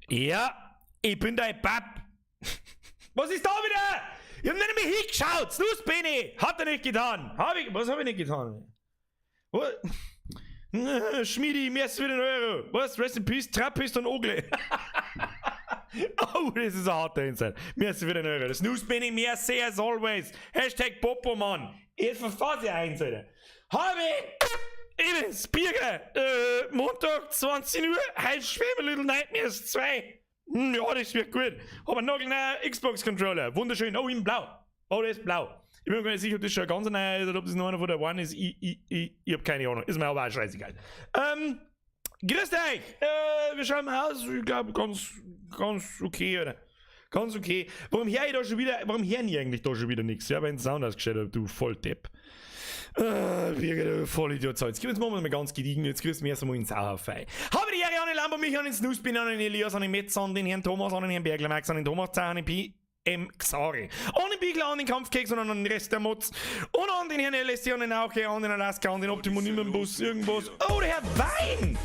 Ja, ich bin dein Bab. Was ist da wieder? Ich hab nicht einmal hingeschaut. Snooze bin ich. Hat er nicht getan. Hab ich, was hab ich nicht getan? Was? Schmiedi, merci für den Euro. Was? Rest in Peace, Trappist und Ogle. Oh, das ist ein harter Insight. Merci für den Euro. Snooze bin ich, merci as always. Hashtag Popo, Mann. Ich verfasse eins, Alter. Hab ich! Ich bin's, Birger. Montag, 20 Uhr. Heute spielen wir Little Nightmares 2. Ja, das wird gut. Aber noch einen Xbox-Controller. Wunderschön. Oh, in blau. Oh, der ist blau. Ich bin mir gar nicht sicher, ob das schon ganz neuer ist oder ob das noch einer von der One ist. Ich hab keine Ahnung. Ist mir aber auch scheißegal. Grüßt euch! Wir schauen mal aus. Ich glaube, ganz, ganz okay, oder? Ganz okay. Warum hör ich da schon wieder, warum hören ich eigentlich da schon wieder nichts? Ja, weil ich den Sound ausgestellt habe, du Volldepp. Birger, du Vollidiot. So, jetzt gehen wir mal ganz gediegen. Jetzt grüßen wir erst einmal ins Sauhaufen. Habe die Ehre an den Lambo, mich an den Snooze, an den Elias, an den Metz, an den Herrn Thomas, an den Herrn Bergler, Max, an den Thomas, an den P. M. Xari. An den Bigler, an den Kampfkeks und an den Rest der Mods. Und an den Herrn LSD, an den Auke, an den Alaska, an den Optimum Bus, irgendwas. Oh, der Herr Wein!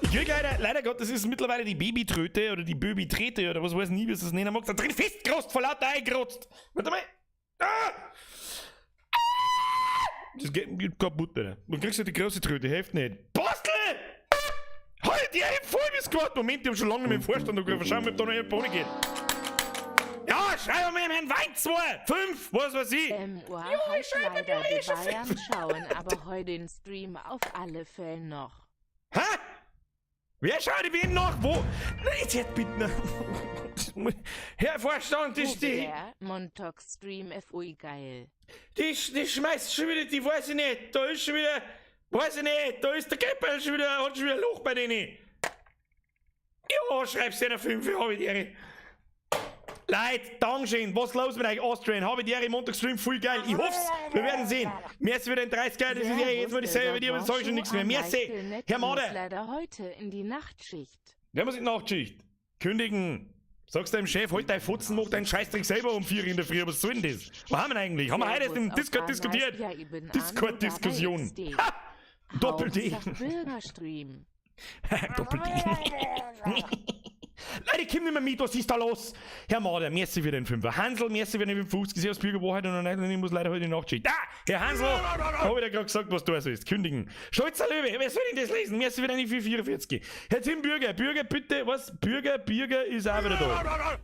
Ich krieg leider, leider Gottes ist es mittlerweile die Babytröte oder die Babytrete oder was weiß ich nie, wie es das nennen magst. Da drin festgerost, vor lauter eingerotzt. Warte mal. Ah! Das geht kaputt, Alter. Du kriegst ja die große Tröte, hilft nicht. Bastel! Halt, die voll bis geworden. Moment, ich hab schon lange nicht mehr im Vorstand angerufen. Schau mal, ob da noch jemand geht. Ja, schreib mir Herrn Wein 2, 5, was weiß ich. MUA Ja, ich halt schreibe leider mir eh die schon Bayern fünf. schauen, aber heute den Stream auf alle Fälle noch. Hä? Wer schaut wen nach? Wo? Nein, jetzt hört bitte. Herr Vorstand, das ist die. Der Montauk Stream FUI geil. Die schmeißt schon wieder, die weiß ich nicht. Da ist schon wieder, weiß ich nicht, da ist der Keppel schon wieder, hat schon wieder ein Loch bei denen. Ja, schreib's dir 5, hab ich die Ehre. Leute, Dankeschön. Was ist los mit euch, Austrian? Habe die Ehre, Montagstream, voll geil. Ich hoff's, wir werden sehen. Merci für den 30 geil, das ist ja jetzt mal dasselbe wie dir, aber das sag ich schon nichts mehr. Merci. Herr Morde. Morde. Leider heute in die Nachtschicht. Wer muss in die Nachtschicht? Kündigen. Sagst deinem Chef, halt dein Fotzen, mach deinen Scheißdreck selber um 4 in der Früh. Was soll denn das? Was haben wir denn eigentlich? Haben wir heute erst im Discord diskutiert? Discord-Diskussion. Ha! Doppel-D. Bürgerstream. Doppel-D. Leute, ich komm nicht mehr mit, was ist da los? Herr Mader, merci für den Fünfer. Hansel, merci für den 50. Ich hab's Bürger heute noch nicht, ich muss leider heute die Nachtschicht. Ah, Herr Hansel, hab ich dir gerade gesagt, was du sollst. Kündigen. Stolzer Löwe, wer soll denn das lesen? Merci für deine 444. Herr Tim Bürger, Bürger, bitte, was? Bürger, Bürger ist auch wieder da.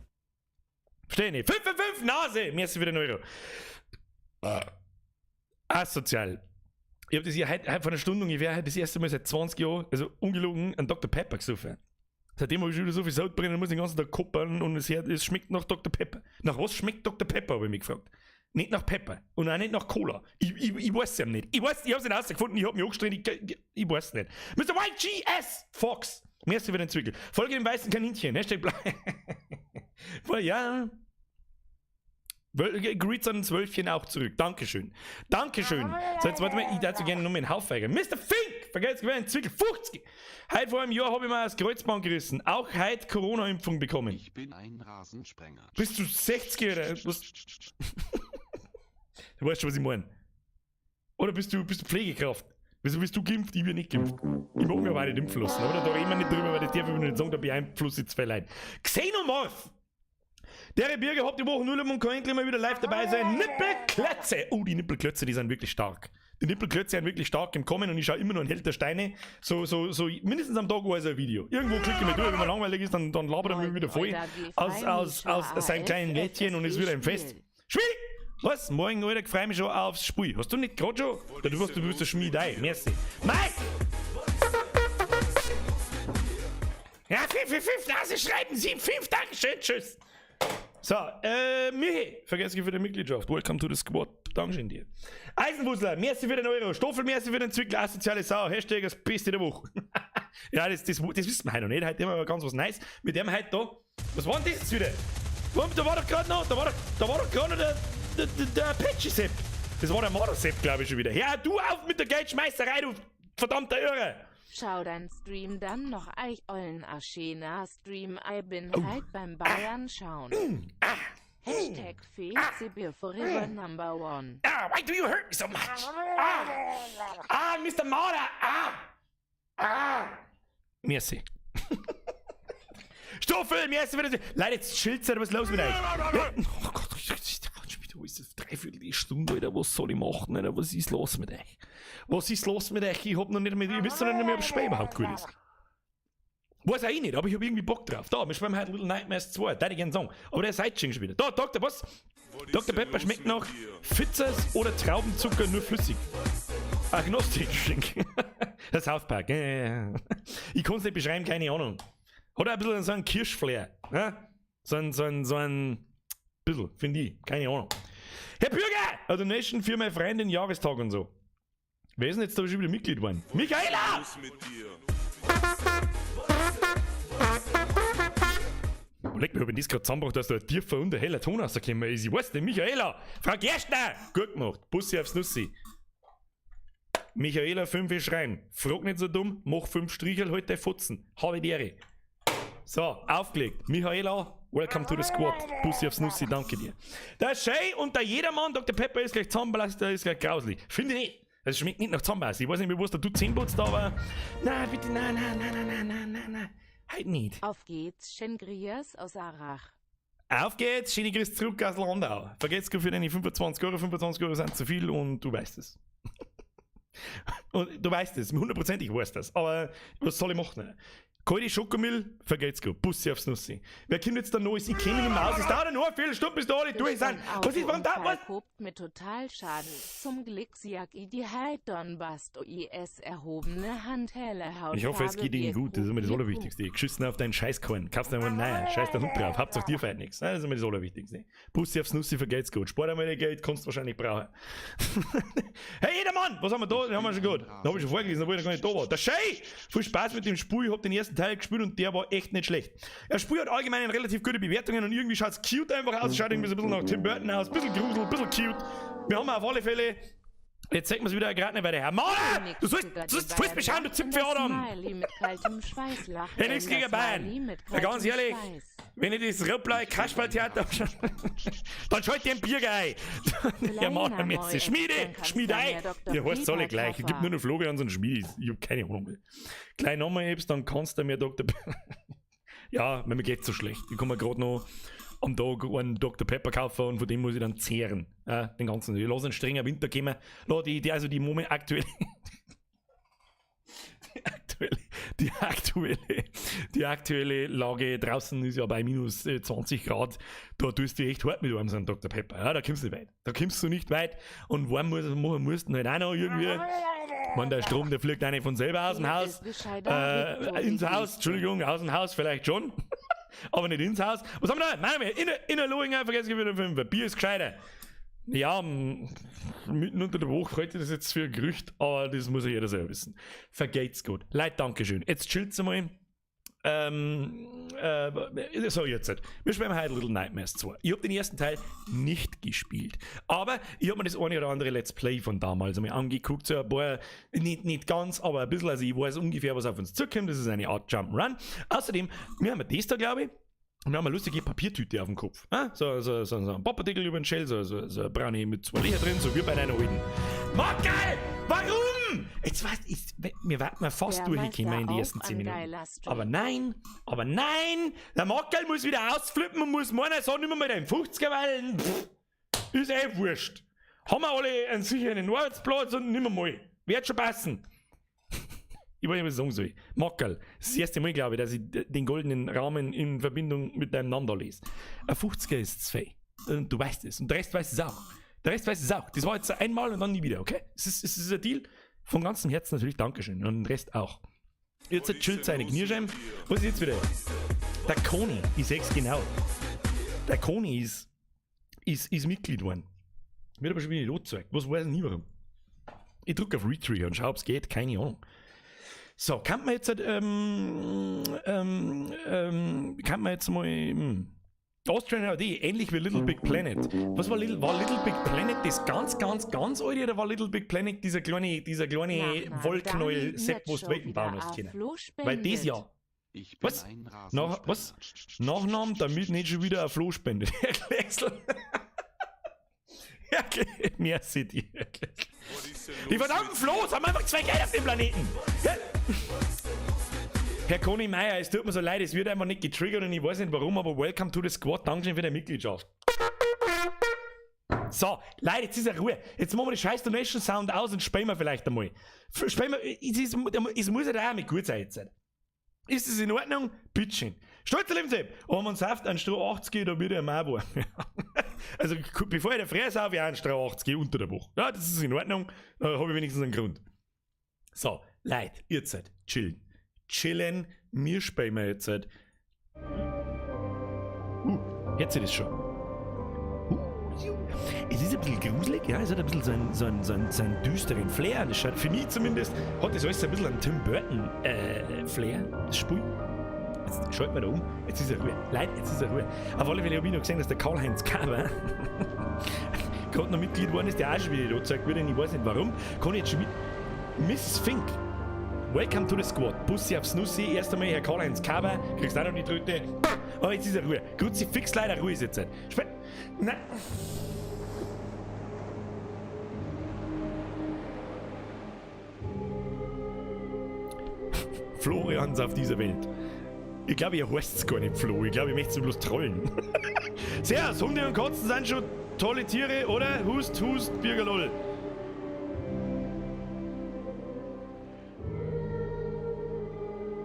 Versteh nicht. 5 5 5, Nase! Merci für den Euro. Asozial. Ich hab das hier heute vor einer Stunde ungefähr, heute das erste Mal seit 20 Jahren, also ungelogen, einen Dr. Pepper gesoffen. Seitdem habe ich schon wieder so viel Sodbrennen und muss den ganzen Tag koppern und es schmeckt nach Dr. Pepper. Nach was schmeckt Dr. Pepper, habe ich mich gefragt. Nicht nach Pepper und auch nicht nach Cola. Ich weiß es ja nicht. Ich weiß, ich habe es nicht rausgefunden, ich habe mich angestrengt, ich weiß es nicht. Mr. YGS Fox. Merci für den Zwickel. Folge dem weißen Kaninchen. Hashtag blau. Ja. Greets an den Zwölfchen auch zurück. Dankeschön. Dankeschön. So, jetzt warte mal, ich dazu gerne noch mit den Haufeiger. Mr. Fink! Vergesst gewähnt, Zwickel 50! Heute vor einem Jahr habe ich mir das Kreuzband gerissen. Auch heute Corona-Impfung bekommen. Ich bin ein Rasensprenger. Bist du 60 oder was? Du weißt schon, was ich meine. Oder bist du Pflegekraft? Wieso bist du geimpft? Ich bin nicht geimpft. Ich mag mich aber auch nicht impfen lassen. Aber da reden wir nicht drüber, weil das darf ich mir nicht sagen, da beeinflusse ich zwei Leute. Xenomorph! Der Bürger habt die Woche Urlaub und kann endlich mal wieder live dabei sein. Nippelklötze! Oh, die Nippelklötze, die sind wirklich stark. Die Nippelklötze sind wirklich stark im Kommen und ich schaue immer noch in Held der Steine. So mindestens am Tag also ein Video. Irgendwo klicke ich mal durch, wenn man langweilig ist, dann labert er mich wieder voll aus seinem kleinen Lädchen und ist wieder im Fest. Spiel! Was? Morgen, Alter, freue mich schon aufs Spiel. Hast du nicht gerade schon? Ja, du bist der Schmied ein. Merci. Mike! Ja, 5, 5, 5, Nase schreiben, 7, 5, Dankeschön, tschüss. So, Michi, vergiss nicht für die Mitgliedschaft. Welcome to the squad. Dankeschön dir. Eisenwussler, merci für den Euro. Stoffel, merci für den Zwickel, asoziale Sau. Hashtag das Beste der Woche. Ja, das wissen wir heute noch nicht. Heute haben wir ganz was Nice. Mit dem heute da. Was war denn das jetzt wieder? Da war doch gerade noch, da war doch gerade noch der Apache-Sepp. Das war der Marder-Sepp, glaube ich, schon wieder. Ja, du auf mit der Geldschmeißerei, du verdammter Irre! Schau dein Stream dann noch eich ollen Aschena Stream, I bin halt beim Bayern schauen. Hashtag FCB forever number one. Ah, why do you hurt me so much? Ah, ah, Mr. Marder, ah, ah. Merci. so viel. Merci für das. Leute, jetzt chillt, was ist los mit euch? Ja. Oh Gott, wo ist das? Dreiviertel Stunde, Alter. Was soll ich machen, Alter? Was ist los mit euch? Was ist los mit euch? Ich hab noch nicht mehr, ich weiß noch nicht mehr, ob das Spiel überhaupt gut ist. Weiß auch ich nicht, aber ich hab irgendwie Bock drauf. Da, wir spielen heute Little Nightmares 2, da ich gerne sagen. Aber der ist heute schon wieder. Da, Dr. Was? Dr. Pepper schmeckt nach Fitzers oder Traubenzucker, nur flüssig. Agnostik. Das South Park. Ja. Ich kann es nicht beschreiben, keine Ahnung. Hat auch ein bisschen so einen Kirschflair. Ne? So ein bisschen, finde ich. Keine Ahnung. Herr Bürger! A Donation für meine Freundin Jahrestag und so. Wer ist denn jetzt da schon wieder Mitglied geworden? Michaela! Los mit dir? Oh, leck mich, hab ich das gerade zusammengebracht, dass da ein tiefer und ein heller Ton rausgekommen ist. Ich weiß nicht, Michaela! Frau Gerstner! Gut gemacht. Bussi aufs Nussi. Michaela, 5 schreiben. Frag nicht so dumm, mach 5 Strichel, halt dein Fotzen. Habe die Ehre. So, aufgelegt. Michaela, welcome to the squad. Bussi aufs Nussi, danke dir. Der Shay und der Jedermann, Dr. Pepper ist gleich Zahnpasta, ist gleich grauslich. Finde ich nicht. Es schmeckt nicht nach Zahnpasta. Ich weiß nicht mehr, was da du Zähne putzt, aber. Nein, bitte, nein, nein, nein, nein, nein, nein, nein, nein. Halt nicht. Auf geht's, Schengrias aus Arach. Auf geht's, schöne Grüße zurück aus Landau. Vergesst für deine 25 Euro, 25 Euro sind zu viel und du weißt es. Und du weißt es, hundertprozentig weißt das. Aber was soll ich machen? Kalte Schokomilch, vergeht's gut. Bussi aufs Nussi. Wer kommt jetzt da Neues? Ich kenne mich nicht mehr aus. Es dauert nur eine Viertelstunde, bis da alle durch sind. Was ist, warum da? Was? Kopt mit Totalschaden. Zum Glück siag i die Heidon Bast IS erhobene Handhelle Haut. Ich hoffe, es geht Ihnen gut. Das ist immer das Allerwichtigste. Geschissen auf deinen Scheißkorn. Kaufst dir einen neuen. Scheiß der Hund drauf. Hauptsache dir feiert nichts. Das ist immer das Allerwichtigste. Bussi aufs Nussi, vergeht's gut. Spart einmal dein Geld, kannst du wahrscheinlich brauchen. Hey, jedermann! Was haben wir da? Den haben wir schon gut. Den hab ich schon vorgelesen, obwohl ich noch gar nicht da war. Der Schei! Viel Spaß mit dem Spiel. Ich hab den ersten Teil gespielt und der war echt nicht schlecht. Das Spiel hat allgemein relativ gute Bewertungen und irgendwie schaut's cute einfach aus. Schaut irgendwie so ein bisschen nach Tim Burton aus. Bisschen Grusel, bisschen cute. Wir haben auf alle Fälle. Jetzt zeigt mir's wieder gerade nicht weiter her. Mann! Du sollst Fuß beschauen, du Zipfeladam! Smiley mit kaltem Schweiß lachen. Hey, nichts gegen Bayern. Mit Ja, ganz kaltem ehrlich, Schweiß. wenn ich das Röppler Kasperltheater anschaue, dann schalt den Bier ein. Ja, Mann, Kleiner jetzt Schmiede, Neueck, dann Schmiede kannst du ein. mir Dr. Ihr heißt alle Pepper gleich. Es gibt Koffer. nur noch Florian und Schmiede. Ich hab keine Ahnung. Gleich nochmal, Ebs, dann kannst du mir Dr. Ja, mir geht's so schlecht. Ich kann mir gerade noch am Tag einen Dr. Pepper kaufen und von dem muss ich dann zehren. Ja, den ganzen. Ich lasse einen strengen Winter kommen. Lass die, also die Moment aktuell. Die aktuelle Lage draußen ist ja bei minus 20 Grad. Da tust du echt hart mit einem so einem Dr. Pepper. Ja, da kommst du nicht weit. Da kommst du nicht weit. Und warm machen musst du halt auch noch irgendwie. Ich meine, der Strom, der fliegt auch nicht von selber aus dem Hier Haus. ist gescheiter Victor Ins die Haus, Geste. Entschuldigung, aus dem Haus vielleicht schon. Aber nicht ins Haus. Was haben wir da? Meine wir, Innerlohinger, vergessen wir wieder 5. Bier ist gescheiter. Ja, mitten unter der Woche halte ich das jetzt für ein Gerücht, aber das muss ja jeder selber wissen. Vergeht's gut. Leute, Dankeschön. Jetzt chillt's einmal. So, jetzt halt. Wir spielen heute Little Nightmares 2. Ich hab den ersten Teil nicht gespielt. Aber ich hab mir das eine oder andere Let's Play von damals einmal angeguckt. So ein paar, nicht ganz, aber ein bisschen. Also ich weiß ungefähr, was auf uns zukommt. Das ist eine Art Jump'n'Run. Außerdem, wir haben das da, glaube ich. Und wir haben eine lustige Papiertüte auf dem Kopf. Ah, so ein Papadeckel über den Schäl, so ein Brownie mit 2 Löcher drin, so wie bei deiner alten. Mackerl! Warum? Jetzt weißt ich, wir warten mal fast Der durchgekommen in die Meister ersten auch 10 ein Minuten. geiler Stream. Aber nein, der Mackerl muss wieder ausflippen und muss meinen, so nicht mehr mit einem 50er, weil, pff, ist eh wurscht. Haben wir alle einen sicheren Arbeitsplatz und nimmer mal. Wird schon passen. Ich weiß nicht, was ich sagen soll. Mackerl. Das ist das erste Mal, glaube ich, dass ich den goldenen Rahmen in Verbindung mit deinem Namen da lese. Ein 50er ist zu viel. Und du weißt es. Und der Rest weiß es auch. Der Rest weiß es auch. Das war jetzt einmal und dann nie wieder, okay? Es ist ein Deal. Von ganzem Herzen natürlich Dankeschön. Und den Rest auch. Jetzt chillt seine Knirscheiben. Was ist jetzt wieder? Der Koni, ich seh's genau. Der Koni ist Mitglied geworden. Wird aber schon wieder nicht angezeigt. Was weiß ich nie warum. Ich drück auf Retrigger und schau, ob's geht. Keine Ahnung. So, kann man jetzt, kann man jetzt mal, Austrian HD, ähnlich wie Little Big Planet. Was war Little, war Little Big Planet das ganz, ganz, ganz alte oder war Little Big Planet dieser kleine Nachname Wollknäuel-Sepp, Dani wo du Welten bauen Netshow hast wieder können? a Flo Weil das spendet. ja. Ich bin Was? ein Nach, was? Nachnamen, damit nicht schon wieder ein Flo spendet. Herr Gläsel. Herr Gläsel. Merci dir, Herr Gläsel. Die verdammten Flo's haben einfach 2 Geld auf dem Planeten. Ja. Herr Conny Meier, es tut mir so leid, es wird einfach nicht getriggert und ich weiß nicht warum, aber welcome to the squad. Dankeschön für die Mitgliedschaft. So, Leute, jetzt ist ja Ruhe. Jetzt machen wir den scheiß Donation Sound aus und spielen wir vielleicht einmal. Spielen wir, es muss ja auch mit gut sein jetzt. Ist es in Ordnung? Bitteschön. Stolzer Lebenstipp. Aber man sauft einen Stroh 80, da wird er auch warm. Also, bevor ich der Früh saufe, ich auch einen Stroh 80 unter der Woche. Ja, das ist in Ordnung. Da habe ich wenigstens einen Grund. So, Leute, ihr seid chillen. Chillen, wir spielen wir jetzt. Jetzt ist es schon. Es ist ein bisschen gruselig, ja, es hat ein bisschen so einen düsteren Flair. Das schaut, für mich zumindest, hat das alles ein bisschen einen Tim Burton Flair, das Spiel. Jetzt schalten wir da um, jetzt ist er Ruhe. Leute, jetzt ist er Ruhe. Auf alle Fälle habe ich noch gesehen, dass der Karl-Heinz Kaber gerade noch Mitglied geworden ist, der auch schon wieder da gezeigt wird, und ich weiß nicht warum. Kann ich jetzt schon mit. Mrs. Fink, welcome to the squad. Bussi aufs Nussi, erst einmal Herr Karl-Heinz Kaber, kriegst auch noch die Tröte. Aber jetzt ist er Ruhe. Kruzifix leider, Ruhe ist jetzt. Nein. Florians auf dieser Welt. Ich glaube, ihr heißt es gar nicht Flo. Ich glaube, ich möchte es bloß trollen. Servus, Hunde und Katzen sind schon tolle Tiere, oder? Hust, Hust, Birgerloll.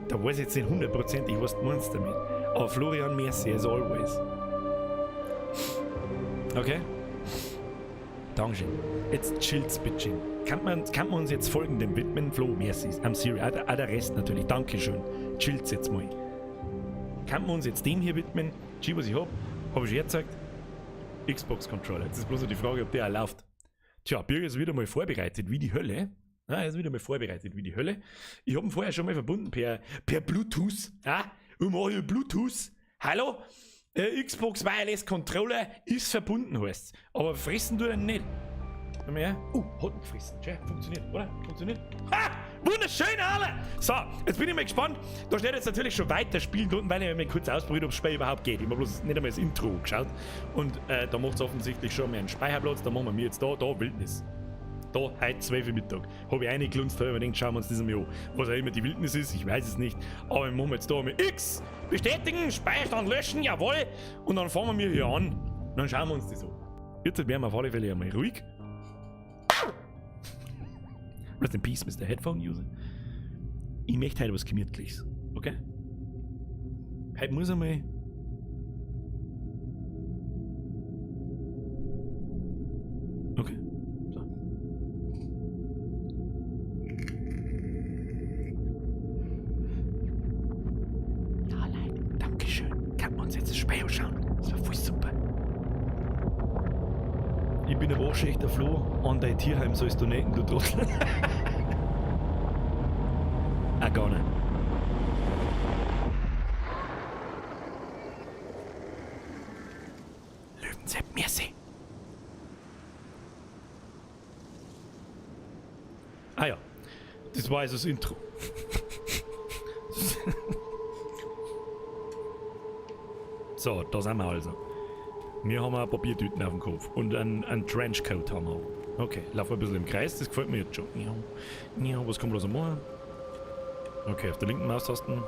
Da weiß ich jetzt nicht hundertprozentig, was du meinst damit. Aber Florian, merci as always. Okay? Dankeschön. Jetzt chillt's bitte. Kann man uns jetzt folgendem widmen? Flo, merci. I'm serious. Auch der Rest natürlich. Dankeschön. Chillt's jetzt mal. Kann man uns jetzt dem hier widmen? Schau, was ich hab. Hab ich schon hergezeigt. Xbox Controller. Jetzt ist bloß noch die Frage, ob der auch läuft. Tja, Birger ist wieder mal vorbereitet wie die Hölle. Ja, er ist wieder mal vorbereitet wie die Hölle. Ich hab ihn vorher schon mal verbunden per Bluetooth. Ja, ich mache hier Bluetooth. Hallo? Xbox Wireless Controller ist verbunden, heißt's. Aber fressen tut er nicht. Schau mal her. Hat ihn gefressen. Schau, funktioniert, oder? Funktioniert. Ha! Wunderschön, alle! So, jetzt bin ich mal gespannt. Da steht jetzt natürlich schon weiter spielen unten, weil ich mir kurz ausprobiert, ob das Spiel überhaupt geht. Ich habe bloß nicht einmal das Intro geschaut. Und da macht es offensichtlich schon mal einen Speicherplatz. Da machen wir mir jetzt da Wildnis. Da, heute 12 Uhr Mittag. Habe ich reingelunzt, habe ich mir gedacht, schauen wir uns das einmal an. Was auch immer die Wildnis ist, ich weiß es nicht. Aber wir machen jetzt da einmal X. Bestätigen, Speicherstand löschen, jawohl. Und dann fangen wir hier an. Und dann schauen wir uns das an. Jetzt werden wir auf alle Fälle einmal ruhig. Rest in peace, Mr. Headphone User. Ich möchte heute was Gemütliches, okay? Heute muss einmal. Okay. So. Ja, Leute, Dankeschön. Kann man uns jetzt das Spiel anschauen? Das war voll super. Ich bin ein waschechter Flo. An dein Tierheim sollst du nicht, du Trottel. Ah, gar nicht. Löwensepp, merci. Ah ja, das war also das Intro. So, da sind wir also. Wir haben ein Papiertüten auf dem Kopf und einen Trenchcoat haben wir auch. Okay, laufen wir ein bisschen im Kreis, das gefällt mir jetzt schon. Ja, ja, was kann man da so machen? Okay, auf der linken Maustasten.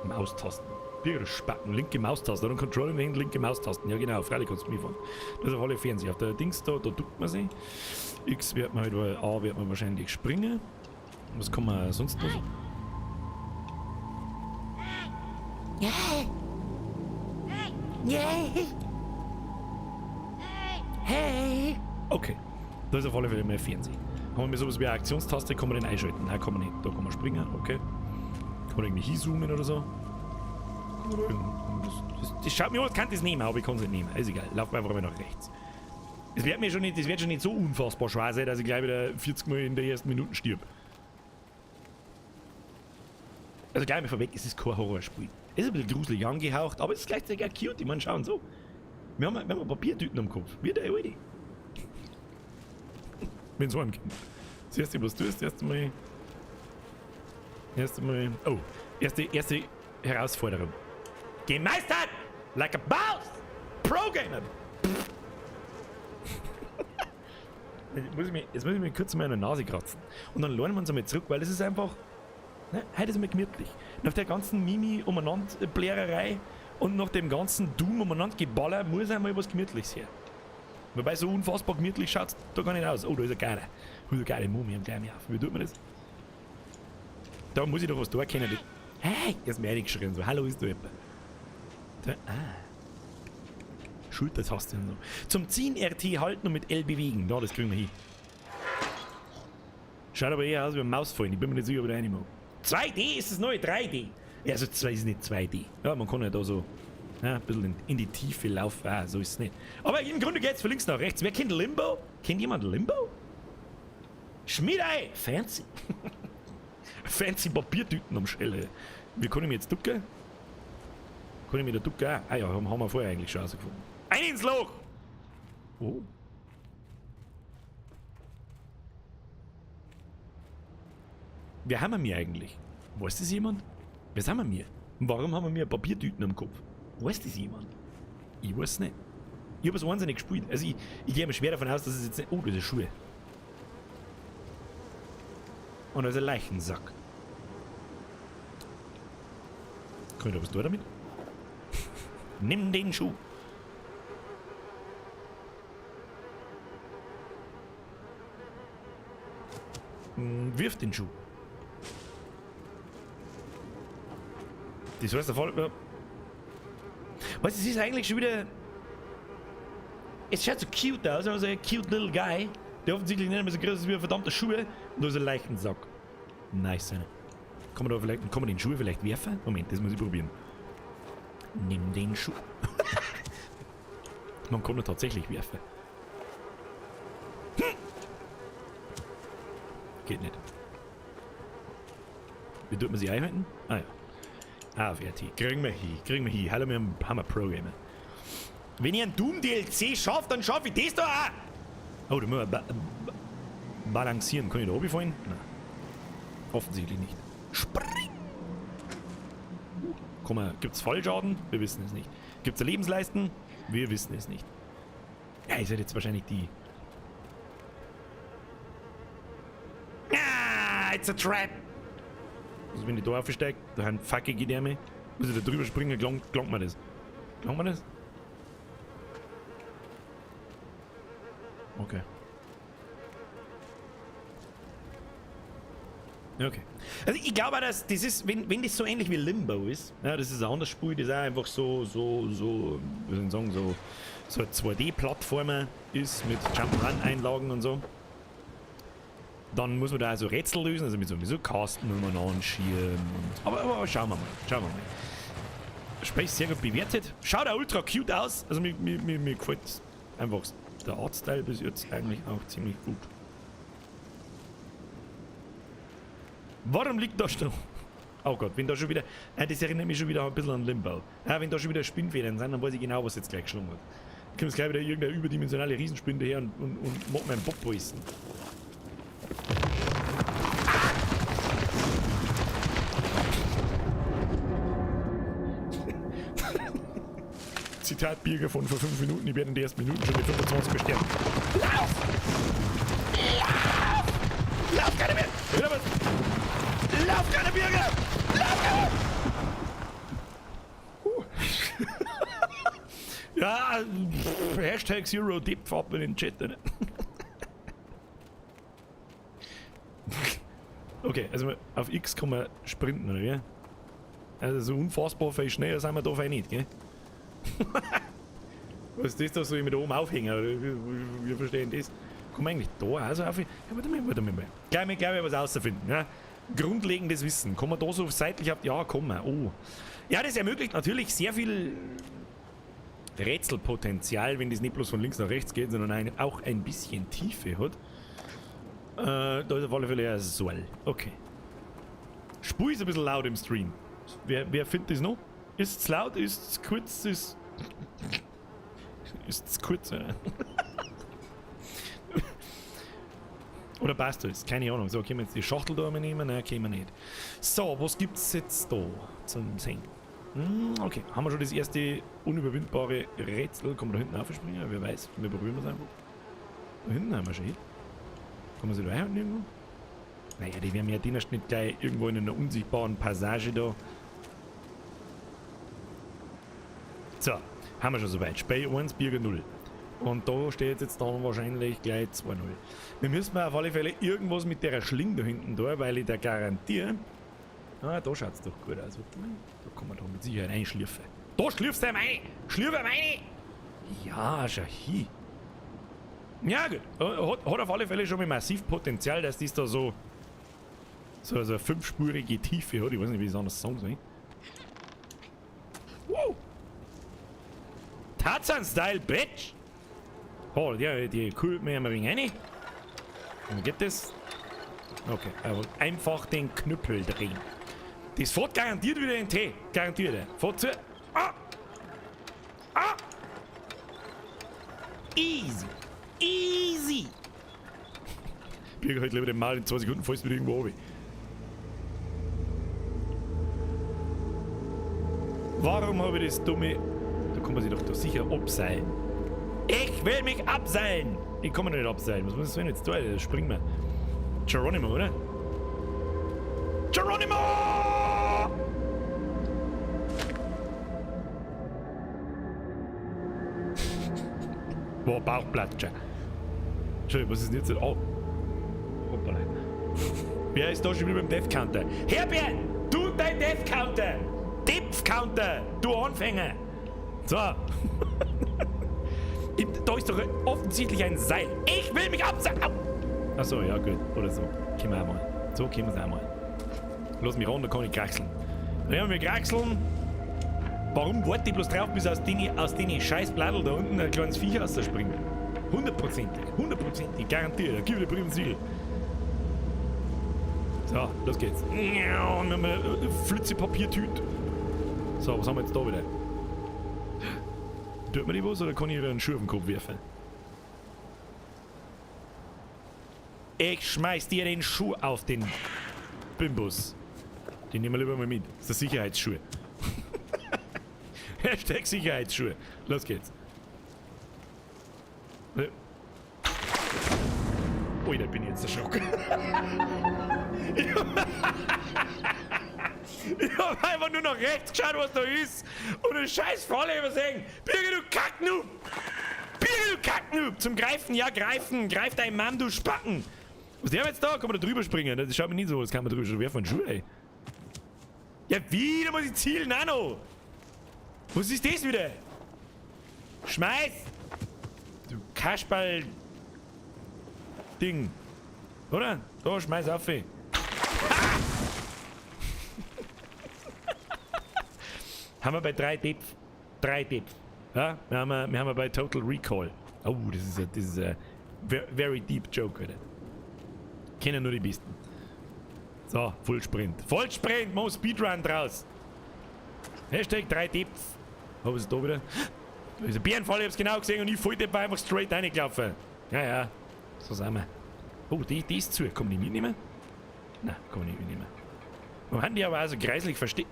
Maustasten. Spacken, linke Maustaste, oder Controller in der Hand, linke Maustasten. Ja genau, freilich kannst du mitfahren. Das ist auf alle Fernseher. Auf der Dings da, da duckt man sich. X wird man halt, A wird man wahrscheinlich springen. Was kann man sonst noch? Ja. Ja. Hey. Okay, das ist auf alle Fälle mal Fernsehen. Haben wir sowas wie eine Aktionstaste, kann man den einschalten? Nein, kann man nicht. Da kann man springen, okay. Kann man irgendwie hinzoomen oder so? Das schaut mir aus, kann das nehmen, aber ich kann es nicht nehmen. Ist egal, laufen wir einfach mal nach rechts. Es wird mir schon nicht, das wird schon nicht so unfassbar schwer sein, dass ich gleich wieder 40 Mal in der ersten Minute stirb. Also gleich mal vorweg, es ist kein Horrorspiel. Es ist ein bisschen gruselig angehaucht, aber es ist gleichzeitig auch cute. Ich meine, schauen so. Wir haben Papiertüten am Kopf. Wie der Alte. Wenn es heimkommt. Das erste, was du tust, erst einmal. Erst einmal. Oh, erste Herausforderung. Gemeistert! Like a boss! Pro Gamer! Jetzt muss ich mir kurz mal an der Nase kratzen. Und dann lernen wir uns einmal zurück, weil es ist einfach. Ne, heute ist einmal gemütlich. Nach der ganzen Mimi umeinander Blärerei und nach dem ganzen Doom umeinander Geballer muss einmal was Gemütliches her. Wobei so unfassbar gemütlich schaut's da gar nicht aus. Oh, da ist eine geile Mumie am gleich auf. Wie tut man das? Da muss ich doch was da kennen. Hey, jetzt mir reingeschrien. So, hallo, ist da jemand? Da, ah. Schultertaste und so. Zum Ziehen RT halten und mit L bewegen. Da, das kriegen wir hin. Schaut aber eher aus wie ein Mausfallen. Ich bin mir nicht sicher, ob ich da rein mag. 2D ist das neue 3D. Ja, also 2 ist nicht 2D. Ja, man kann ja da so ja, ein bisschen in die Tiefe laufen. Ah, so ist es nicht. Aber im Grunde geht's von links nach rechts. Wer kennt Limbo? Kennt jemand Limbo? Schmiedei! Fancy. Fancy Papiertüten am Schelle. Wie kann ich mich jetzt ducken? Kann ich mich da ducken? Ah ja, haben wir vorher eigentlich schon rausgefunden. Ein ins Loch! Oh. Wer haben wir mir eigentlich? Weiß das jemand? Wer sind wir mir? Und warum haben wir mir Papiertüten am Kopf? Weiß das jemand? Ich weiß nicht. Ich habe es wahnsinnig gespielt. Also ich gehe mir schwer davon aus, dass es jetzt nicht... Oh, das ist Schuhe. Und da ist ein Leichensack. Kann ich da was tun damit? Nimm den Schuh. Wirf den Schuh. Das heißt, der Fall. Weißt du, es ist eigentlich schon wieder. Es schaut so cute aus, also ein cute little guy, der offensichtlich nicht mehr so groß ist wie ein verdammter Schuh. Und da ist ein Leichensack. Nice, einer. Kann man da vielleicht, kann man den Schuh vielleicht werfen? Moment, das muss ich probieren. Nimm den Schuh. Man kann ihn tatsächlich werfen. Hm. Geht nicht. Wie tut man sich einhalten? Ah ja. Ah, auf RT. Kriegen wir hin, kriegen wir hin. Hallo, wir haben Hammer Pro Gamer. Wenn ich einen Doom DLC schaffe, dann schaffe ich das da auch. Oh, da muss man balancieren. Kann ich da runterfallen? Nein. Offensichtlich nicht. Spring! Gibt's Fallschaden? Wir wissen es nicht. Gibt's Lebensleisten? Wir wissen es nicht. Ja, ist halt jetzt wahrscheinlich die... Ah, it's a trap! Also wenn ich da aufsteige, da haben fucking Gedärme. Muss ich da drüber springen, gelangt mir das. Gelangt mir das? Okay. Okay. Also ich glaube auch, dass das ist, wenn das so ähnlich wie Limbo ist, ja, das ist ein anderes Spiel, das auch einfach so, wie soll ich sagen, so ein 2D-Plattformer ist mit Jump'n'Run-Einlagen und so. Dann muss man da also Rätsel lösen, also mit so Kasten anschieben und. Aber schauen wir mal, schauen wir mal. Spiel ist sehr gut bewertet. Schaut auch ultra cute aus. Also mir gefällt einfach der Artstyle bis jetzt eigentlich auch ziemlich gut. Warum liegt da schon? Oh Gott, wenn da schon wieder... Das erinnert mich schon wieder ein bisschen an Limbo. Ja, wenn da schon wieder Spinnfedern sind, dann weiß ich genau, was jetzt gleich geschlungen hat. Dann kommt jetzt gleich wieder irgendeine überdimensionale Riesenspinne her und macht meinen Bob essen. Zitat Birger von vor 5 Minuten, ich werde in den ersten Minuten schon mit 25 besterben. Lauf! Lauf! Lauf, keine mehr! Lauf, keine Birger! Lauf, keine! Ja, Hashtag Zero Depth ab in den Chat. Ne? Okay, also auf X kann man sprinten, oder wie? Also so unfassbar viel schneller sind wir da vielleicht nicht, gell? Was ist das da, soll ich mit oben aufhängen? Oder wie verstehen das? Kann man eigentlich da auch so aufhängen? Ja, warte mal. Gleich mal was rausfinden, ja? Grundlegendes Wissen. Kann man da so seitlich auf... Ja, kann man. Oh. Ja, das ermöglicht natürlich sehr viel Rätselpotenzial, wenn das nicht bloß von links nach rechts geht, sondern auch ein bisschen Tiefe hat. Da ist auf alle Fälle ein Soll. Okay. Spur ist ein bisschen laut im Stream. Wer findet das noch? Ist es laut? Ist es kurz? Ist es kurz? Oder? Oder passt das? Keine Ahnung. So, können wir jetzt die Schachtel da einmal nehmen? Nein, können wir nicht. So, was gibt's jetzt da zum Sehen? Okay, haben wir schon das erste unüberwindbare Rätsel. Kann man da hinten aufspringen? Wer weiß. Wir probieren es einfach. Da hinten haben wir schon hin. Kann man sich da einhalten irgendwo? Naja, die werden mir den nicht gleich irgendwo in einer unsichtbaren Passage da. So, haben wir schon soweit. Spiel 1, Birger 0. Und da steht jetzt dann wahrscheinlich gleich 2-0. Wir müssen auf alle Fälle irgendwas mit der Schlinge da hinten da, weil ich da garantiere. Ah, da schaut's doch gut aus. Warte mal. Da kann man doch mit Sicherheit einschlürfen. Da schlürfst du rein! Schlürfe rein! Ja, schau hin. Ja, gut. Hat auf alle Fälle schon mal massiv Potenzial, dass das da so eine fünfspurige Tiefe hat. Ich weiß nicht, wie ich es anders sagen soll. Wow! Tarzan-Style, Bitch! Oh, die kühlt mir ein wenig rein. Und geht das? Okay, aber einfach den Knüppel drehen. Das fährt garantiert wieder in den Tee. Garantiert. Fährt zu. Ah! Ah! Easy! Easy! Birger halt lieber den Mal in 2 Sekunden fällst du wieder irgendwo runter. Warum habe ich das dumme... Da kann man sich doch da sicher abseilen. Ich will mich abseilen! Ich kann mich nicht abseilen. Was muss ich denn jetzt tun? Da springen wir. Geronimo, oder? Geronimo! Boah, Bauchplatscher. Entschuldigung, was ist denn jetzt? Oh. Hoppala. Wer ist da schon wieder beim Death Counter? Herbert! Du dein Death Counter! Death Counter! Du Anfänger! So. Da ist doch offensichtlich ein Seil. Ich will mich abseilen! Achso, ja gut. Oder so. Können wir auch mal. So können wir es auch mal. Lass mich ran, da kann ich kraxeln. Dann haben wir kraxeln. Warum warte ich bloß drauf, bis aus den scheiß Bladel da unten ein kleines Viech rausspringt? Hundertprozentig. Hundertprozentig. Garantiert. Da gib ich dir Brief und Siegel. So, los geht's. Und wir haben eine Flitze-Papiertüte. So, was haben wir jetzt da wieder? Tut mir die was oder kann ich ihr einen Schuh auf den Kopf werfen? Ich schmeiß dir den Schuh auf den Bimbus. Den nehmen wir lieber mal mit. Das ist der Sicherheitsschuh. Hashtag Sicherheitsschuhe. Los geht's. Ui, da bin ich jetzt erschrocken. Ich hab einfach nur nach rechts geschaut, was da ist. Und eine scheiß Falle übersehen. Birger, du Kacknoob! Birger, du Kacknoob! Zum Greifen, ja, greifen. Greif dein Mann, du Spacken. Was haben wir jetzt da? Kann man da drüber springen? Das schaut mir nicht so aus. Kann man drüber springen. Werfen Schuhe, ey. Ja, wieder muss ich zielen, Nano. Was ist das wieder? Schmeiß! Du Kasperl... Ding. Oder? Da, schmeiß auf, ey. Haben wir bei 3 Depf. 3 Depf. Ja, wir haben bei Total Recall. Oh, das ist ein very deep joke, Alter. Kennen nur die Besten. So, Vollsprint. Vollsprint, mach Speedrun draus. Hashtag 3 Depf. Oh, was ist da wieder? Da ist ein Bärenfall, ich hab's genau gesehen und ich voll Depp einfach straight reingelaufen. Ja, ja. So sind wir. Oh, die ist zu. Kann man die mitnehmen? Nein, kann man nicht mitnehmen. Wir haben die aber auch so greislich versteckt.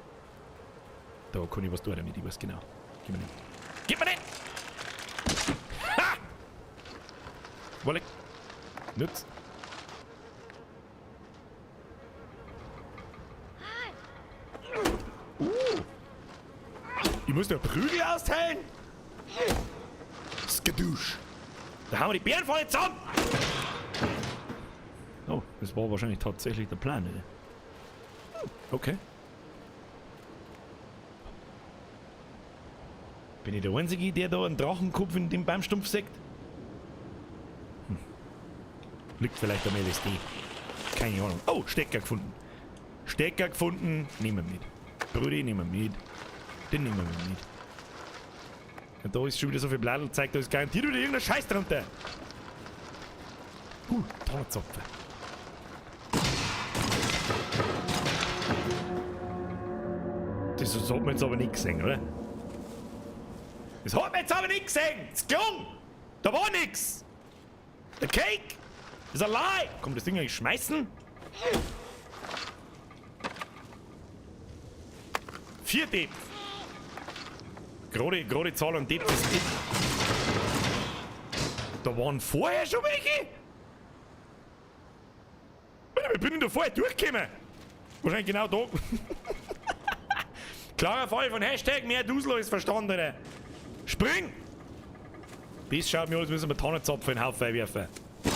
Da kann ich was tun damit, ich weiß genau. Gib mir den. Gib mir den! Ha! Wolle. Nutz. Ich muss da Prügel austeilen? Skadusch. Da haben wir die Bärenfalle zusammen! Oh, das war wahrscheinlich tatsächlich der Plan, oder? Okay. Bin ich der Einzige, der da einen Drachenkopf in dem Baumstumpf sieht? Hm. Liegt vielleicht am LSD. Keine Ahnung. Oh, Stecker gefunden. Stecker gefunden. Nehmen wir mit. Brudi, nehmen wir mit. Den nehmen wir mit. Und da ist schon wieder so viel Bladelzeug, da ist garantiert wieder irgendein Scheiß drunter. Tannenzapfen. Das hat man jetzt aber nicht gesehen, oder? Das hat man jetzt aber nicht gesehen! Es gelungen! Da war nix! The cake is a lie! Komm, das Ding eigentlich schmeißen? 4 Depth. Gerade Zahl an Depth ist Depth. Da waren vorher schon welche? Ich bin da vorher durchgekommen. Wahrscheinlich genau da. Klarer Fall von Hashtag mehr Dusel als Verstand, Alter. Spring! Das schaut mir aus, müssen wir Tannenzapfen in den Haufen werfen. Oh,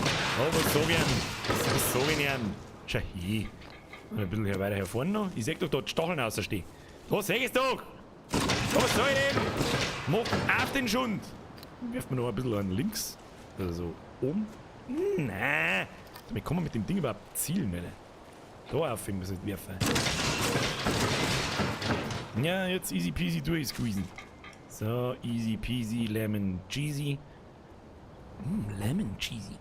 was sag ich ihm? Was sag ich ihm? Schau hier. Ein bisschen hier weiter hier vorne noch. Ich seh doch da die Stacheln rausstehen. Da seh ich's doch! Was soll ich denn? Mach auf den Schund! Wirft mir noch ein bisschen an links. Also so oben. Nein! Wie kann man mit dem Ding überhaupt zielen, Alter? Da auf muss ich werfen. Ja, jetzt easy peasy durchsqueezen. So, easy peasy, lemon cheesy. Lemon cheesy.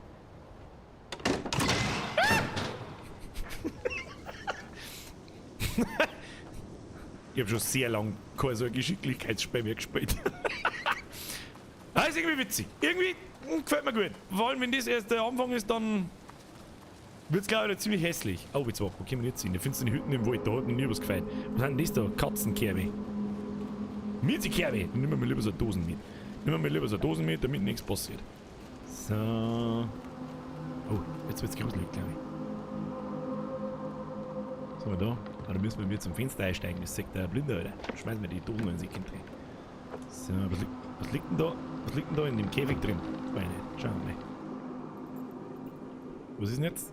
Ich hab schon sehr lang kein so ein Geschicklichkeitsspiel mehr gespielt. Ah, ist irgendwie witzig. Irgendwie gefällt mir gut. Vor allem, wenn das erst der Anfang ist, dann wird's, glaub ich, ziemlich hässlich. Oh, jetzt warte, wo können wir jetzt hin? Da findest du die Hütten im Wald, da hat mir nie was gefallen. Was sind denn das da? Katzenkerbe. Mietzekerbe! Dann nehmen wir lieber so Dosen mit. Nehmen wir lieber so Dosen mit, damit nichts passiert. So. Oh, jetzt wird's gruselig, glaub ich. Was haben wir da? Ah, da müssen wir zum Fenster einsteigen, das sagt der Blinder, Alter. Schmeißen wir die Dosen in die Kind rein. So, was liegt denn da? Was liegt denn da in dem Käfig drin? Weiß ich nicht. Schauen wir mal. Was ist denn jetzt?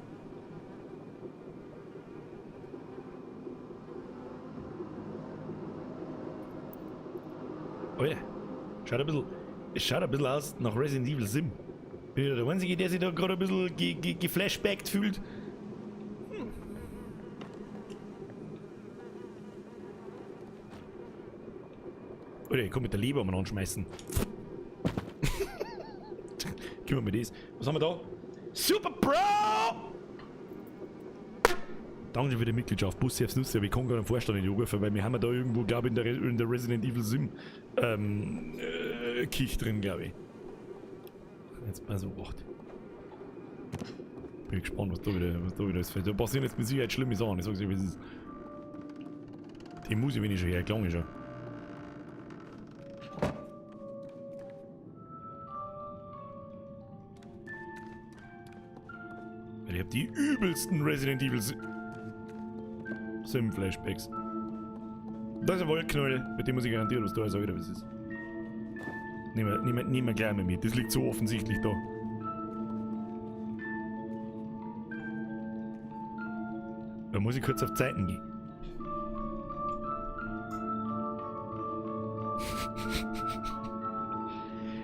Alter, schaut ein bisschen, es schaut ein bisschen aus nach Resident Evil Sim. Bin ich der Einzige, der sich da gerade ein bisschen geflashbackt fühlt? Alter, ich kann mit der Leber mal anschmeißen. Gib mir das. Was haben wir da? Super Pro! Danke für die Mitgliedschaft. Bussi aufs Nüsse, aber ich kann gar nicht vorstellen, in die Oberfläche, weil wir haben ja da irgendwo, glaub ich, in der Resident Evil Sim Kich drin, glaub ich. Jetzt mal so acht. Bin gespannt, was da wieder ist. Da passieren jetzt mit Sicherheit schlimme Sachen. Ich sag's dir, wie es ist. Die Musik bin ich schon her, klang ich schon. Ich hab die übelsten Resident Evil Sim Flashbacks. Das ist ein Wollknäuel, mit dem muss ich garantieren, was da ist, wieder was ist. Nehmen wir gleich mal mit, das liegt so offensichtlich da. Da muss ich kurz auf Zeiten gehen.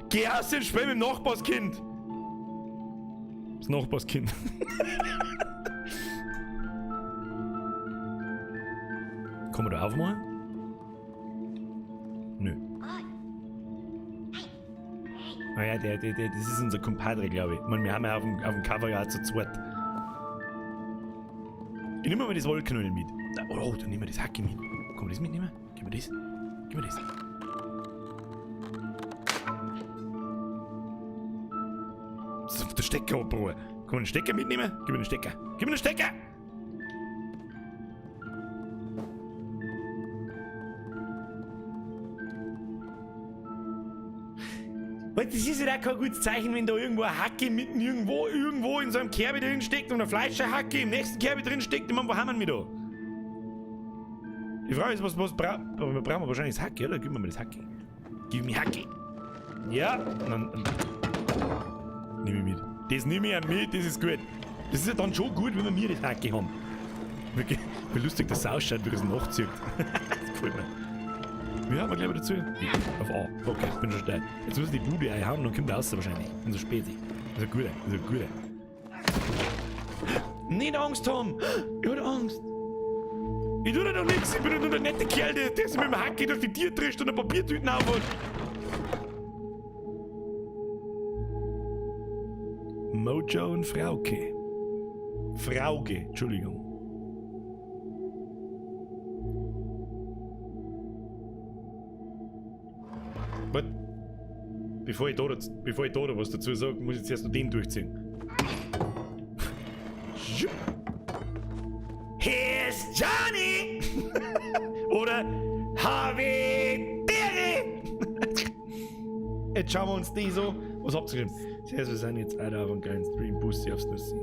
Geh aus dem Spiel mit dem Nachbarskind! Das Nachbarskind. Kann man da aufmachen? Nö. Naja, das ist unser Compadre, glaub ich. Ich mein, wir haben ja auf dem Cover ja auch zu zweit. Ich nehme mal das Wollknäuel mit. Oh, dann nehmen wir das Hacke mit. Kann man das mitnehmen? Gib mir das. Gib mir das. Das ist der Stecker, Bro. Kann man den Stecker mitnehmen? Gib mir den Stecker. Gib mir den Stecker! Weil das ist ja auch kein gutes Zeichen, wenn da irgendwo eine Hacke mitten irgendwo in so einem Kerbe drin steckt und eine Fleischerhacke im nächsten Kerbe drin steckt. Ich meine, wo haben wir da? Die Frage ist, was wir brauchen wahrscheinlich das Hacke, oder? Gib mir mal das Hacke. Gib mir Hacke. Ja, dann nehme ich mit. Das nehme ich ja mit, das ist gut. Das ist ja dann schon gut, wenn wir mir das Hacke haben. Wie lustig das ausschaut, wie das nachzieht. Das gefällt mir. Wie haben wir gleich wieder dazu? Ja, auf A. Okay, bin schon steil. Jetzt müssen die Bude einhauen und dann kommt er raus wahrscheinlich. Und so spät. Das ist ein guter, das ist ein guter. Nicht Angst haben! Ich hab Angst! Ich tu dir doch nichts, ich bin doch nur der nette Kerl, der sich mit dem Hacke durch die Tür trischt und ein Papiertüten aufholt. Mojo und Frauke. Frauke, Entschuldigung. Warte. Bevor ich da was dazu sage, muss ich zuerst noch den durchziehen. Here's Johnny! Oder Havidere! Jetzt schauen wir uns die so. Was habt ihr geschrieben? Zuerst, wir sind jetzt alle auf einem geilen Stream. Bussi aufs Nussi.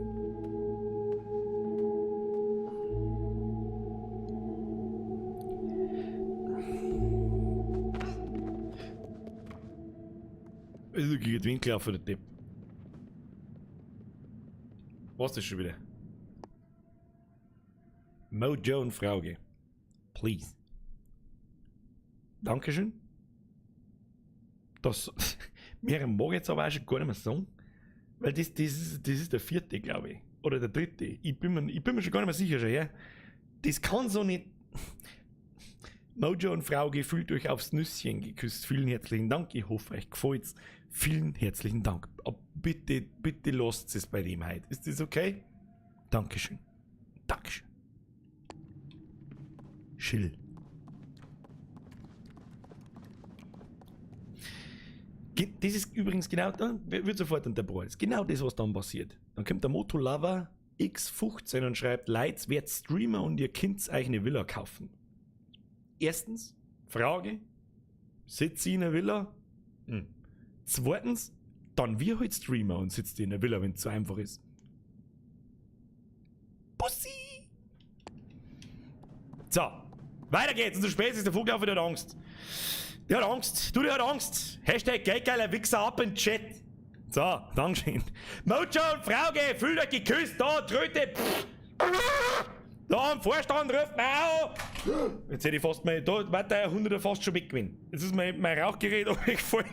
Ist wirklich ein Winkel auf der Depp. Was ist schon wieder? Mojo und Frauge. Please. Dankeschön. Das, mehr mag ich jetzt aber auch schon gar nicht mehr sagen. Weil das ist der vierte, glaube ich. Oder der dritte. Ich bin mir schon gar nicht mehr sicher, schon, ja? Das kann so nicht. Mojo und Frauge, fühlt euch aufs Nüsschen geküsst. Vielen herzlichen Dank. Ich hoffe, euch gefällt's. Vielen herzlichen Dank. Aber bitte, bitte lasst es bei dem heute. Ist das okay? Dankeschön. Dankeschön. Chill. Das ist übrigens genau, da wird sofort unterbrochen. Das ist genau das, was dann passiert. Dann kommt der Motolover X15 und schreibt, Leute, werdet Streamer und ihr könnt euch eine Villa kaufen. Erstens, Frage, sitzt sie in einer Villa? Hm. Zweitens, dann wir halt Streamer und sitzt in der Villa, wenn es so einfach ist. Bussi! So, weiter geht's. Und so spät ist der Vogel auch wieder Angst. Der hat Angst. Du, der hat Angst. Hashtag geldgeiler Wichser ab in den Chat. So, Dankeschön. Mojo und Frauge, fühlt euch geküsst. Da, Tröte. Da am Vorstand ruft man auch. Jetzt hätte ich fast mein, da war der 100er fast schon weg gewesen. Jetzt ist mein Rauchgerät weggefallen.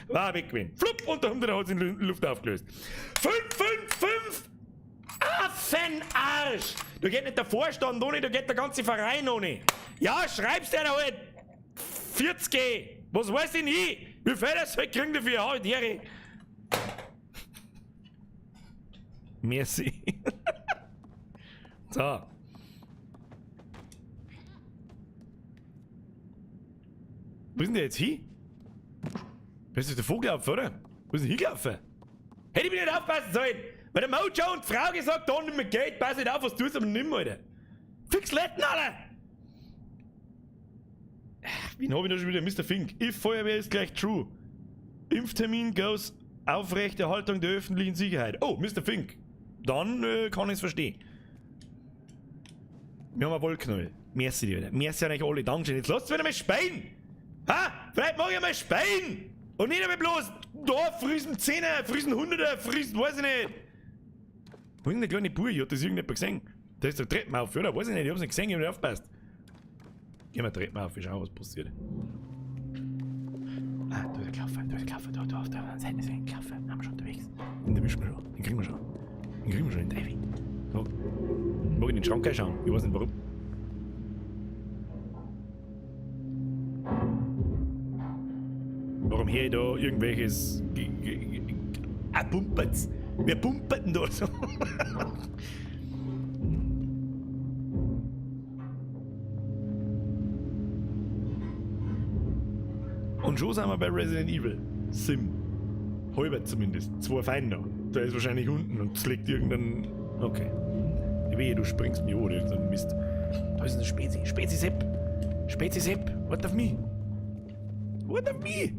War weg gewesen. Flupp, und der 100er hat sich in Luft aufgelöst. 5, 5, 5! Affenarsch! Da geht nicht der Vorstand ohne, da geht der ganze Verein ohne. Ja, schreib's dir halt 40. Was weiß ich nie? Wie viel das halt kriegen dafür? Ja, die Ehre. Merci. So. Wo ist denn der jetzt hin? Bist du der Vogel auf, oder? Wo ist denn hingelaufen? Hätte ich mich nicht aufpassen sollen! Weil der Mojo und die Frau gesagt, da nicht mehr Geld, pass nicht auf, was tust du, aber nimm, Alter. Fix Letten, Alter! Wen hab ich da schon wieder? Mr. Fink. If Feuerwehr ist gleich true. Impftermin goes Aufrechterhaltung der öffentlichen Sicherheit. Oh, Mr. Fink. Dann kann ich's verstehen. Wir haben einen Wollknäuel. Merci dir wieder. Merci an euch alle. Dankeschön. Jetzt lasst wieder mal speien! Ha? Vielleicht mag ich mal speien! Und nicht einmal bloß da friesen 10er, friesen 100er, friesen weiß ich nicht. Wo ist denn der kleine Bub? Hat das irgendjemand gesehen? Da ist der Treppen auf, oder? Weiß ich nicht, ich hab's nicht gesehen, ich hab nicht aufgepasst. Gehen wir Treppen auf, wir schauen, was passiert. Ah, da ist er gelaufen, da ist er gelaufen, da, auf der anderen Seite ist er gelaufen. Haben wir schon unterwegs. Den erwischen wir schon, den kriegen wir schon. Den kriegen wir schon, den Davy. So. Ich mag in den Schrank schauen, ich weiß nicht warum. Warum höre ich da irgendwelches. Ah, pumpert's! Wer pumpert denn da so? Und schon sind wir bei Resident Evil. Sim. Halber zumindest. Zwei Feinde noch. Der ist wahrscheinlich unten und es liegt irgendein. Okay. Wehe, du springst mir an, irgendein Mist. Da ist ein Spezi. Spezi Sepp. Spezi Sepp. What of me? What of me?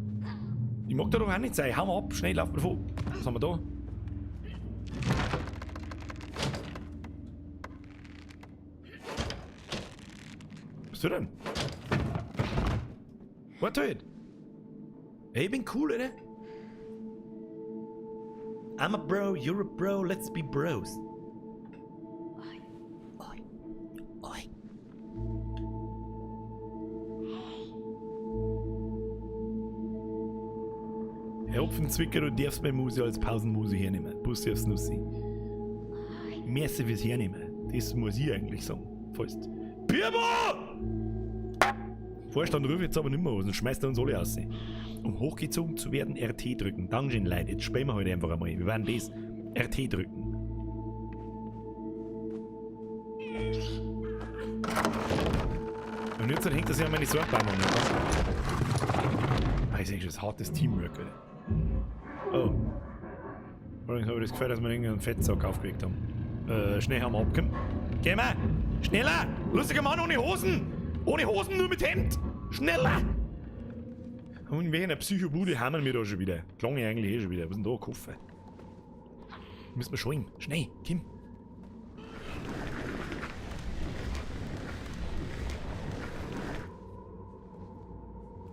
Ich mag da doch auch nicht sein. Hau mal ab, schnell, lauf mir davon. Was haben wir da? Was tut denn? Warte halt. Ey, ich bin cool, oder? I'm a bro, you're a bro, let's be bros. Oi, oi, oi. Herr Hopfenzwicker, du darfst meine Muse als Pausenmuse hernehmen. Bussi aufs Nussi. Merci fürs Hernehmen. Das muss ich eigentlich sagen. Fast. Birbo! Vorstand ruft jetzt aber nicht mehr aus und schmeißt uns alle raus. Um hochgezogen zu werden, RT drücken. Dankeschön, Leute. Jetzt spielen wir heute einfach einmal. Wir werden das. RT drücken. Und jetzt hängt das ja an meine Sorgbahn an. Das ist echt ein hartes Teamwork, Alter. Oh. Allerdings habe ich das Gefühl, dass wir irgendeinen Fettsack aufgeregt haben. Schnell haben wir abgekommen. Geh mal! Schneller! Lustiger Mann ohne Hosen! Ohne Hosen, nur mit Hemd! Schneller! Und in welcher Psychobude haben wir da schon wieder? Klang ich eigentlich eh schon wieder. Was ist denn da? Ein Koffer? Müssen wir schon. Schnell, Kim!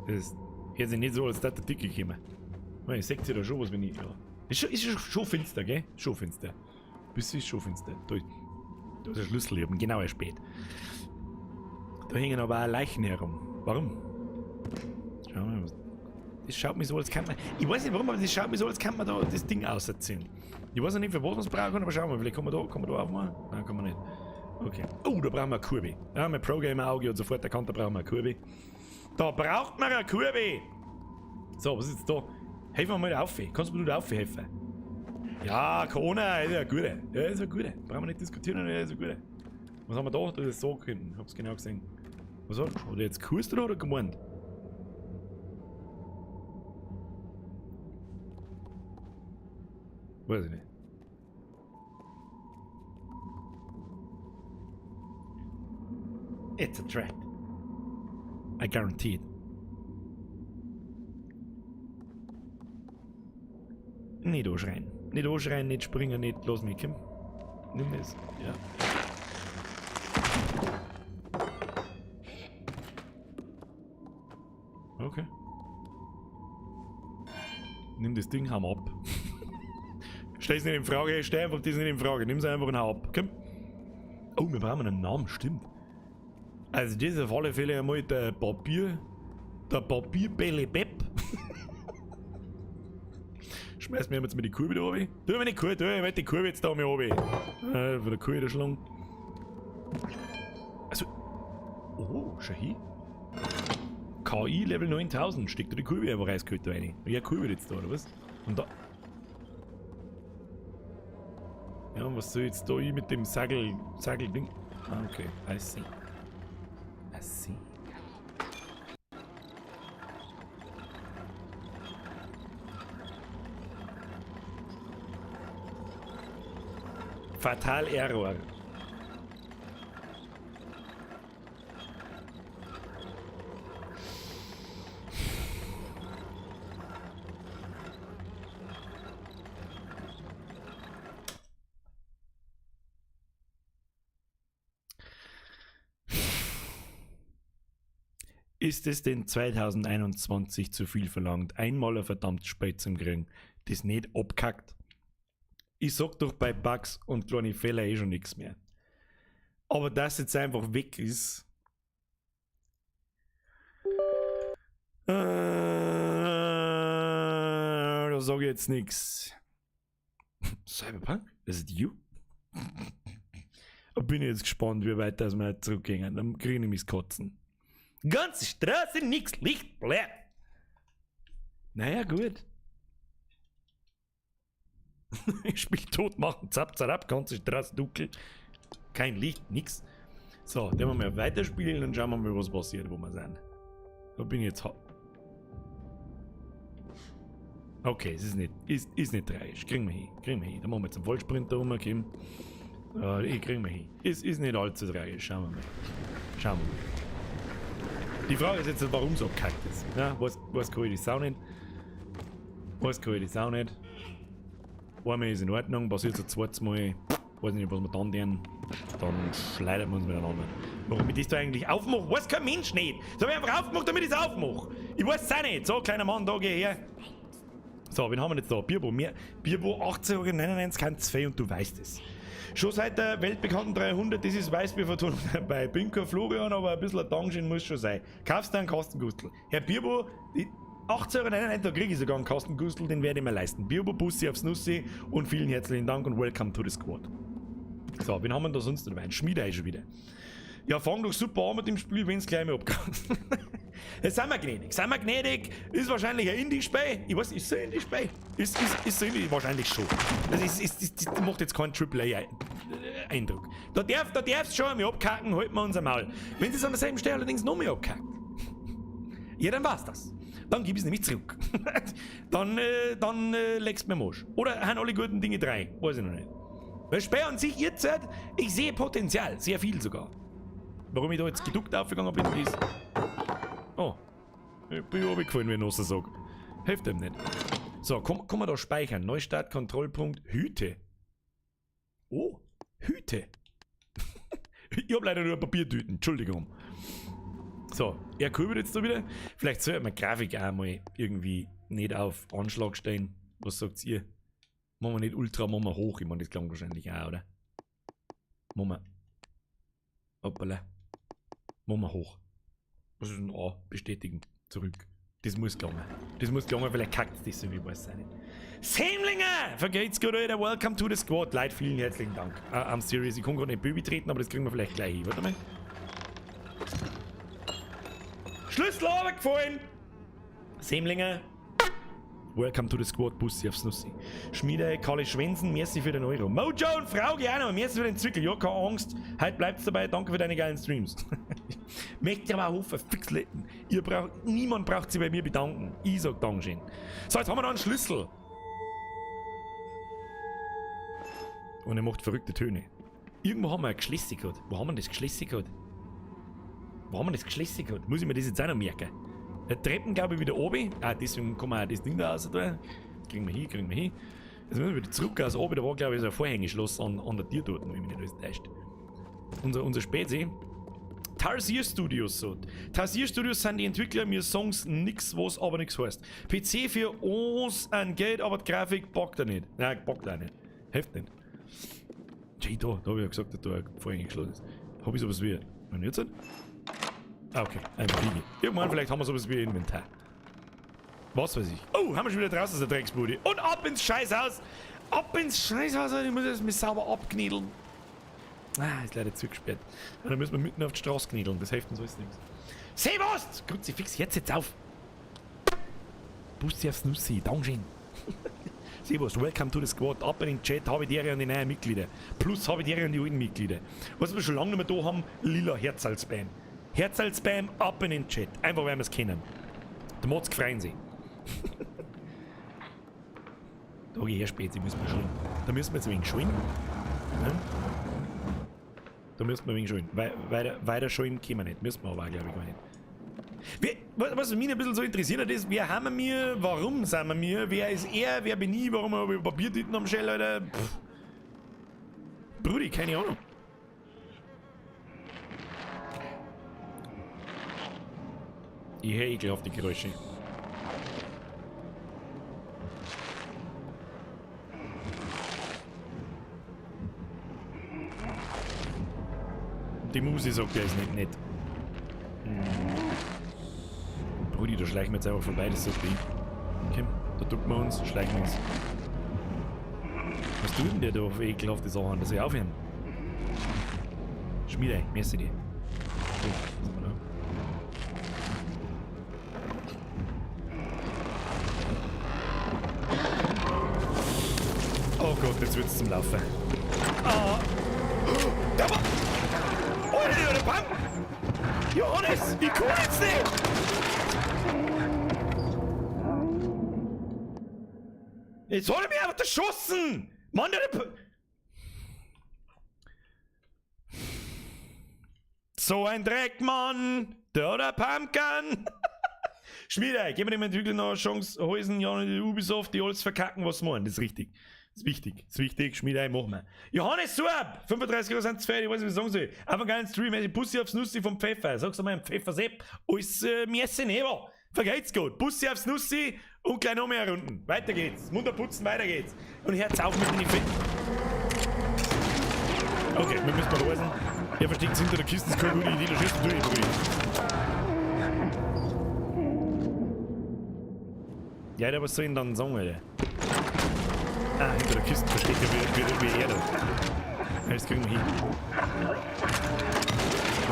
Das hört sich nicht so, als hätte der Dicke gekommen. Ich sehe da schon was, wenn ich. Ja. Ist schon finster, gell? Schon finster. Bisschen ist schon finster. Da ist ein Schlüssel, ich hab ihn genau erspäht. Da hängen aber auch Leichen herum. Warum? Schauen wir mal. Das schaut mir so, als könnte man. Ich weiß nicht warum, aber das schaut mir so, als könnte man da das Ding auserziehen. Ich weiß noch nicht, für was wir es brauchen, aber schauen wir mal. Vielleicht kann man da aufmachen? Nein, kann man nicht. Okay. Oh, da brauchen wir eine Kurve. Ja, mein Pro-Gamer-Auge hat sofort erkannt, da brauchen wir eine Kurve. Da braucht man eine Kurve! So, was ist jetzt da? Helfen wir mal da auf. Kannst du mir da aufhelfen? Ja, Corona ist ja eine gute. Ja, ist eine gute. Brauchen wir nicht diskutieren, ja, ist eine gute. Was haben wir da? Das ist so hinten. Hab's genau gesehen. Was hat er jetzt gehustet oder gemeint? Weiß ich nicht. It's a trap. I guarantee it. Nicht anschreien. Nicht anschreien, nicht springen, nicht los mich, komm. Nimm das. Ja. Okay. Nimm das Ding, hau ab. Stell's nicht in Frage, stell einfach das nicht in Frage. Nimm's einfach und hau ab. Komm. Oh, wir brauchen einen Namen, stimmt. Also das ist auf alle Fälle einmal der Papier. Der Papierbälle Bepp. Schmeiß mir jetzt mal die Kuh wieder runter. Tu mir die Kuh, tu mir die Kuh jetzt da mal runter. Von der Kuh wieder schlagen. Also. Oh, schau hin. KI Level 9000. Steckt da die Kuh wieder einfach eiskalt da rein. Ja, Kuh wird jetzt da, oder was? Und da. Ja, und was soll jetzt da ich mit dem Sagel-Ding? Ah, okay. I see. I see. Fatal Error. Ist es denn 2021 zu viel verlangt, einmal ein verdammt spät zum Kriegen, das nicht abkackt? Ich sag doch bei Bugs und kleine Fehler eh schon nix mehr. Aber dass jetzt einfach weg ist. Da sag ich jetzt nix. Cyberpunk? Is it you? Da bin ich jetzt gespannt, wie weit das wir zurückgehen. Dann krieg ich nämlich das Kotzen. Ganze Straße, nix, Licht, bläh. Naja, gut. Ich spiel tot machen, zapp, zapp, ganze Straße dunkel. Kein Licht, nix. So, dann wollen wir weiterspielen und schauen wir mal, was passiert, wo wir sind. Da bin ich jetzt Okay, es ist nicht, ist nicht tragisch. Kriegen wir hin, kriegen wir hin. Da machen wir jetzt einen Vollsprinter rum, Kim. Ich kriegen wir hin. Ist nicht allzu tragisch. Schauen wir mal. Schauen wir mal. Die Frage ist jetzt, warum es abgekackt ist. Ja, was kann ich das auch nicht? Was kann ich das auch nicht? Einmal ist in Ordnung, passiert so zweites Mal. Weiß nicht, was wir dann tun. Dann schleudern wir uns miteinander. Warum ich das da eigentlich aufmache, weiß kein Mensch nicht. Das hab ich einfach aufgemacht, damit ich's aufmache. Ich weiß es auch nicht. So, kleiner Mann, da geh her. So, wen haben wir jetzt da? Birbo. Birbo 18,99 Euro, kein 2 und du weißt es. Schon seit der weltbekannten 300, das ist Weißbiervertonung dabei. Bin kein Florian, aber ein bisschen ein Dankeschön muss schon sein. Kaufst du einen Kastengustel. Herr Birbo, die 18,99 Euro, da krieg ich sogar einen Kastengustel, den werde ich mir leisten. Birbo, Bussi aufs Nussi und vielen herzlichen Dank und welcome to the squad. So, wen haben wir denn da sonst noch dabei? Ein Schmied schon wieder. Ja, fang doch super an mit dem Spiel, wenn's gleich mal abgeht. Jetzt sind wir gnädig. Sind wir gnädig? Ist wahrscheinlich ein Indie-Spiel. Ich weiß, ist es ein Indie-Spiel? Ist es Indie? Wahrscheinlich schon. Das macht jetzt keinen Triple A-Eindruck. Da darf's schon einmal abkacken, halten wir unser Maul. Wenn es an derselben Stelle allerdings noch mehr abkackt, ja, dann war's das. Dann gib ich's nämlich zurück. Dann legst du mir Arsch. Oder haben alle guten Dinge drei? Weiß ich noch nicht. Weil Spiel an sich, ihr seht, ich sehe Potenzial. Sehr viel sogar. Warum ich da jetzt geduckt aufgegangen bin, ist... Oh. Ich bin runtergefallen, wie ich noch so sag. Hilft dem nicht. So, komm mal da speichern. Neustart, Kontrollpunkt, Hüte. Oh, Hüte. Ich hab leider nur Papiertüten, Entschuldigung. So, er kurbelt jetzt da wieder. Vielleicht sollte man Grafik auch mal irgendwie nicht auf Anschlag stellen. Was sagt ihr? Machen wir nicht Ultra, machen wir hoch. Ich meine, das klang wahrscheinlich auch, oder? Machen wir. Hoppala. Machen wir hoch. Was ist denn A? Bestätigen. Zurück. Das muss gelangen. Das muss gelangen, vielleicht kackt es das so, ich weiß es auch nicht. Semlinger! Vergeht's gut, Alter. Welcome to the squad. Leute, vielen herzlichen Dank. I'm serious. Ich kann gerade nicht Baby treten, aber das kriegen wir vielleicht gleich hin. Warte mal. Schlüssel runtergefallen! Semlinger. Welcome to the squad, Bussi aufs Nussi. Schmiede, Kalle Schwensen, merci für den Euro. Mojo und Frau gerne, merci für den Zwickel. Ja, keine Angst. Heute bleibt's dabei. Danke für deine geilen Streams. Möchte aber auch hoffen, Fixletten. Ihr braucht, niemand braucht sich bei mir bedanken. Ich sag Dankeschön. So, jetzt haben wir noch einen Schlüssel. Und er macht verrückte Töne. Irgendwo haben wir ein Geschlüssel gehabt. Wo haben wir das Geschlüssel gehabt? Wo haben wir das Geschlüssel gehabt? Muss ich mir das jetzt auch noch merken? Der Treppen, glaube ich, wieder oben. Ah, deswegen kann man auch das Ding da raus tun. Kriegen wir hin, kriegen wir hin. Jetzt müssen wir wieder zurück aus oben. Da war, glaube ich, so ein Vorhängeschloss an der Tür dort, wenn mich nicht alles täuscht. Unser Spezi. Tarsier Studios so. Tarsier Studios sind die Entwickler, mir Songs nix, was aber nix heißt. PC für uns ein Geld, aber die Grafik bockt er nicht. Nein, bockt er nicht. Hilft nicht. Schau, da hab ich ja gesagt, dass da ein Vorhängeschloss ist. Hab ich sowas wie. Und jetzt? Ah, okay. Einfach liegen. Irgendwann vielleicht haben wir sowas wie Inventar. Was weiß ich. Oh, haben wir schon wieder draußen aus der Drecksbude. Und ab ins Scheißhaus! Ab ins Scheißhaus! Ich muss jetzt mich sauber abkniedeln. Ah, ist leider zugesperrt. Und dann müssen wir mitten auf die Straße kniedeln. Das hilft uns alles nichts. Servus! Kruzifix, jetzt auf! Bussi aufs Nussi. Dankeschön. Servus, welcome to the squad. Ab in den Chat, habe die Ehre an die neuen Mitglieder. Plus habe die Ehre an die alten Mitglieder. Was wir schon lange nicht mehr da haben, lila Herzal-Spam. Herzal-Spam, ab in den Chat. Einfach weil wir es kennen. Der Mods freuen sich. Da geh ich her, Spezi, müssen wir schulen. Da müssen wir jetzt ein wenig schulen. Ne? Da müssen wir ein wenig schulen. Weiter schulen können wir nicht. Müssen wir aber auch, glaub ich, gar nicht. Was mich ein bisschen so interessiert hat, ist, wer haben wir, warum sind wir mir, wer ist er, wer bin ich, warum habe ich Papiertüten am Schell, Alter? Pff. Brudi, keine Ahnung. Ich höre ekelhafte Geräusche. Die Musi sagt, der ist nicht nett. Brudi, da schleichen wir jetzt einfach vorbei, das ist so okay. Okay, da ducken wir uns, schleichen wir uns. Was tut denn der da für ekelhafte Sachen? Das soll ich aufhören. Schmiede, merci dir. Oh, was haben wir da? Oh Gott, jetzt wird's zum Laufen. Ah. Da war. Alter, der Pump! Johannes, ich kann jetzt nicht! Jetzt hat er mich einfach erschossen! Mann, der P So ein Dreck, Mann! Der hat eine Pumpgun! Schmiede, geben wir dem Entwickler noch eine Chance, Häusen, ja, die Ubisoft, die alles verkacken, was sie wollen. Das ist richtig. Das ist wichtig, das ist wichtig, Schmiede, machen wir. Johannes Suab, 35 Euro sind zu viel, ich weiß nicht, was ich sagen soll. Einfach geilen Stream, also Bussi aufs Nussi vom Pfeffer. Sag's doch mal im Pfeffer Sepp, alles Messe neber. Vergeht's gut. Bussi aufs Nussi und gleich noch mehr Runden. Weiter geht's. Munter putzen, weiter geht's. Und hört's auf mit den Effekten. Okay, wir müssen mal reisen. Er versteckt sich hinter der Kiste, das ist keine gute Idee, da schießt natürlich durch. Ja, der, was soll ich denn dann sagen, Alter? Ah, hinter der Kiste versteckt er wie er da. Ja, das kriegen wir hin.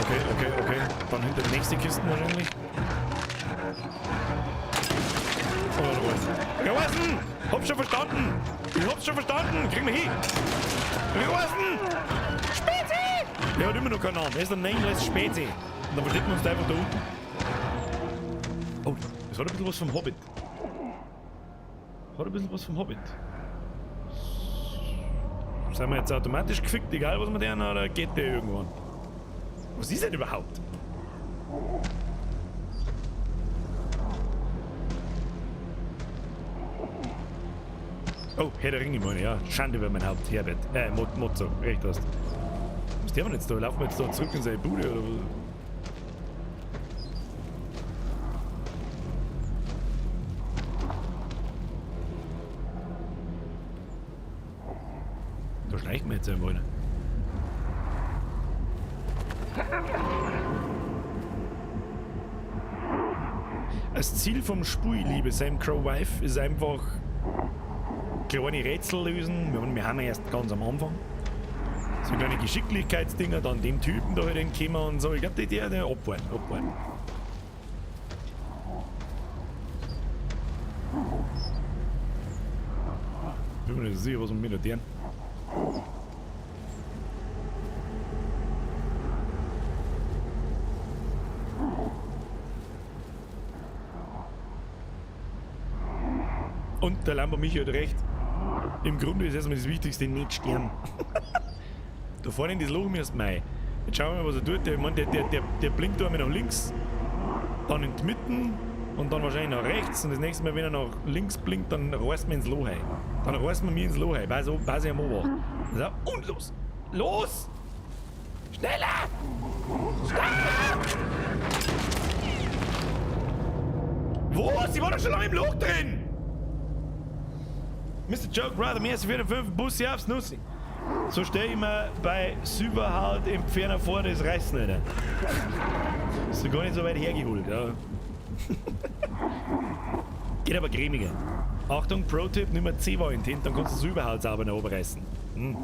Okay, okay, okay. Dann hinter der nächsten Kiste wahrscheinlich. Oh, da Rosen! Hab's schon verstanden! Ich hab's schon verstanden! Kriegen wir hin! Rosen! Spezi! Der hat immer noch keinen Namen. Er ist der Nameless Spezi. Und dann verstecken wir uns da einfach da unten. Oh, das hat ein bisschen was vom Hobbit. Hat ein bisschen was vom Hobbit. Sind wir jetzt automatisch gefickt, egal was wir tun, oder geht der irgendwann? Was ist denn überhaupt? Oh, Herr der Ringe, meine, ja. Schande über mein Haupt, Herbert. Mozzo, recht hast. Was tun wir denn jetzt da? Laufen wir jetzt da zurück in seine Bude, oder was? schleichen wir jetzt einmal. Das Ziel vom Spiel, liebe Sam Crow Wife, ist einfach kleine Rätsel lösen. Wir haben ja erst ganz am Anfang. So kleine Geschicklichkeitsdinger, dann dem Typen da halt entkommen und so. Ich glaube, der abwarten. Ich bin mir nicht sicher, was wir mit der. Und der Lambo Michi hat recht. Im Grunde ist erstmal das Wichtigste, nicht sterben. Da vorne in das Loch müssen wir rein. Jetzt schauen wir mal, was er tut. Der, ich mein, der blinkt da einmal nach links, dann in die Mitte und dann wahrscheinlich nach rechts. Und das nächste Mal, wenn er nach links blinkt, dann reißt man ins Loch rein. Dann reißt man mir ins Loch rein. Weiß ich am Obacht. So, und los! Los! Schneller! Schneller! Was? Ich war doch schon lange im Loch drin! Mr. Joke Brother, mehr als 4 5 Bussi aufs Nussi. So stell ich mir bei Süberhaut im Pferner vor, das reißt nicht. Ist doch gar nicht so weit hergeholt, ja. Geht aber cremiger. Achtung, Pro-Tipp, nimm mal C-Wein in die Hand, dann kannst du Süberhaut sauber nach oben reißen. Hm.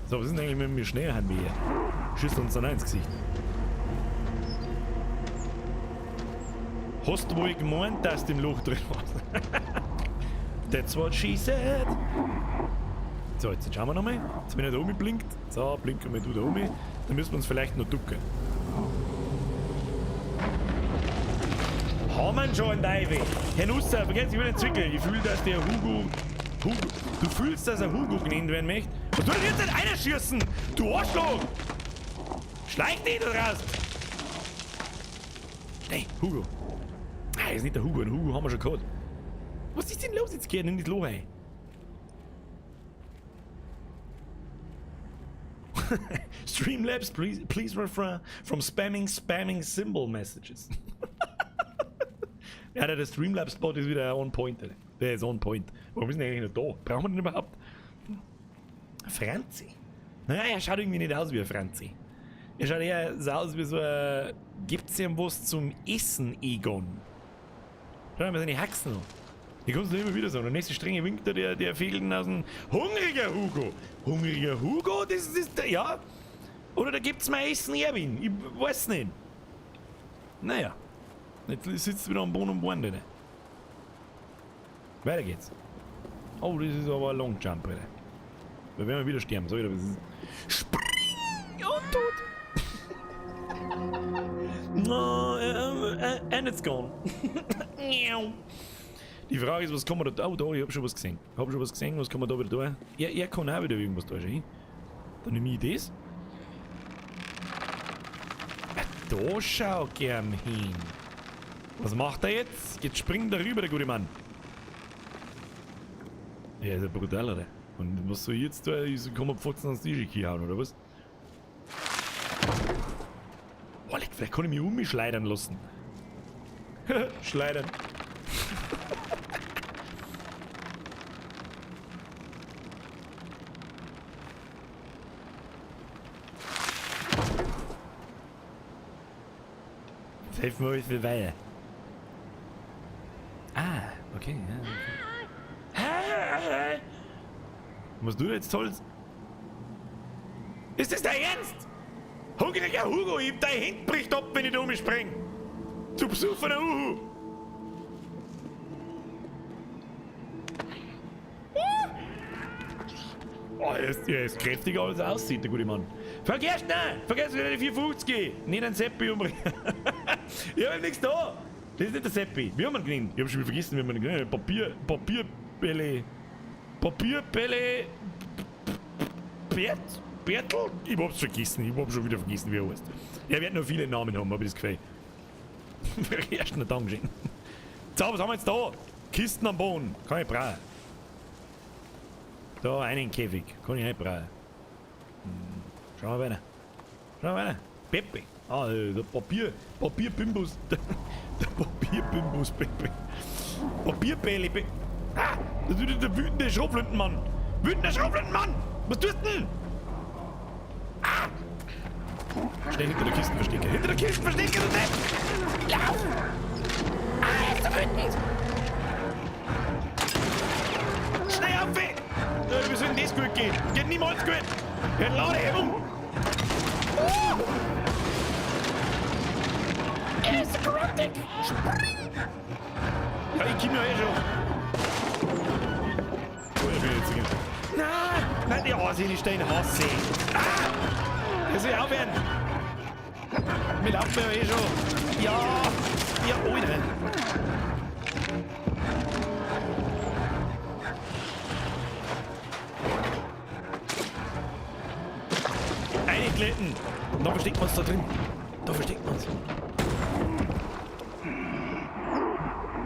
So, was ist denn eigentlich mit dem Schneeheim hier? Schießt uns dann ins Gesicht. Hast du wohl gemeint, dass du im Loch drin warst? That's what she said. So, jetzt schauen wir nochmal. Jetzt, wenn er da oben blinkt. So, blinken wir du da oben. Dann müssen wir uns vielleicht noch ducken. Haben wir schon einen Teufel? Herr Nusser, vergesst, ich will den Zwickel. Ich fühle, dass der Hugo. Hugo. Du fühlst, dass er Hugo genannt werden möchte? Was soll denn jetzt nicht einer schießen? Du Arschloch! Schleich dich da raus! Hey, Hugo. Ah, ist nicht der Hugo. Den Hugo haben wir schon gehabt. Was ist denn los? Jetzt geht in das Loch rein. Streamlabs, please refrain from spamming symbol messages. Ja, der Streamlabs-Bot ist wieder on point, Alter. Der ist on point. Warum ist denn eigentlich noch da? Brauchen wir den überhaupt? Franzi? Naja, er schaut irgendwie nicht aus wie ein Franzi. Er schaut eher so aus wie so ein... Gibt's ihm was zum Essen, Egon? Schau mal seine Haxen an. Die kommst du immer wieder so. Und der nächste strenge winkt da, der fegelt aus dem... Hungriger Hugo! Hungriger Hugo? Das ist der, ja. Oder da gibt's mal Essen, Erwin. Ich weiß nicht. Naja. Jetzt sitzt wieder am Boden und weint, Alter. Weiter geht's. Oh, das ist aber ein Long Jump, Alter. Da werden wir wieder sterben. So, wieder. Spring! Und tot! No, and it's gone. Die Frage ist, was kann man da... Oh, da, ich hab schon was gesehen. Ich hab schon was gesehen, was kann man da wieder tun? Er kann auch wieder irgendwas da, schau. Dann nehme ich das. Da schau gern hin. Was macht er jetzt? Jetzt springt er rüber, der gute Mann. Ja, ist ja brutal, oder? Und was soll ich jetzt da? Ich kann man Pfotzen ans Tisch hauen, oder was? Oh, leck, vielleicht kann ich mich um mich schleudern lassen. Schleudern. Jetzt helfen wir euch für weiter. Ah, okay. Ja, okay. Was du jetzt Tolles? Ist das dein Ernst? Hungriger Hugo, ich hab dein Hand bricht ab, wenn ich da umspring. Du besoffener Uhu. Oh, er ist kräftiger, als er aussieht, der gute Mann. Vergesst nicht! Vergesst wieder die 450! Nicht den Seppi umbringen. Ich hab nichts da! Das ist nicht der Seppi. Wie haben wir ihn genannt? Ich hab schon wieder vergessen, wie wir ihn genannt haben. Papierbälle. Papierbälle. Bert? Bertel? Ich hab's vergessen. Ich hab schon wieder vergessen, wie er heißt. Er wird noch viele Namen haben, hab ich das Gefühl. Erst noch Dankeschön. So, was haben wir jetzt da? Kisten am Boden. Kann ich brauchen. Da, einen Käfig. Kann ich nicht brauchen. Schauen wir weiter. Schauen wir weiter. Pepe. Ah, der Papierbimbus. Der Papierbimbus Pepe. Papierbälle Pepe. Ah, das ist wieder der wütende Schrotflintenmann. Wütender Schrotflintenmann! Was tust du denn? Ah! Schnell hinter der Kiste verstecken. Hinter der Kiste verstecken, du Depp! Lauf! Ah, er ist so wütend! Schnell auf! Wie soll denn das gut gehen? Geht niemals gut! Ja, Ladehemmung! Oh! Er ist gruntig! Spring! Ja, ich komm ja eh schon. Oh, ich bin jetzt hier. Nein! Nein, die Hasse, die hasse ich. Ah! Das will aufhören! Wir laufen ja eh schon. Ja! Ja, Alter! Einglitten! Und da versteckt man uns da drin. Da versteckt man uns.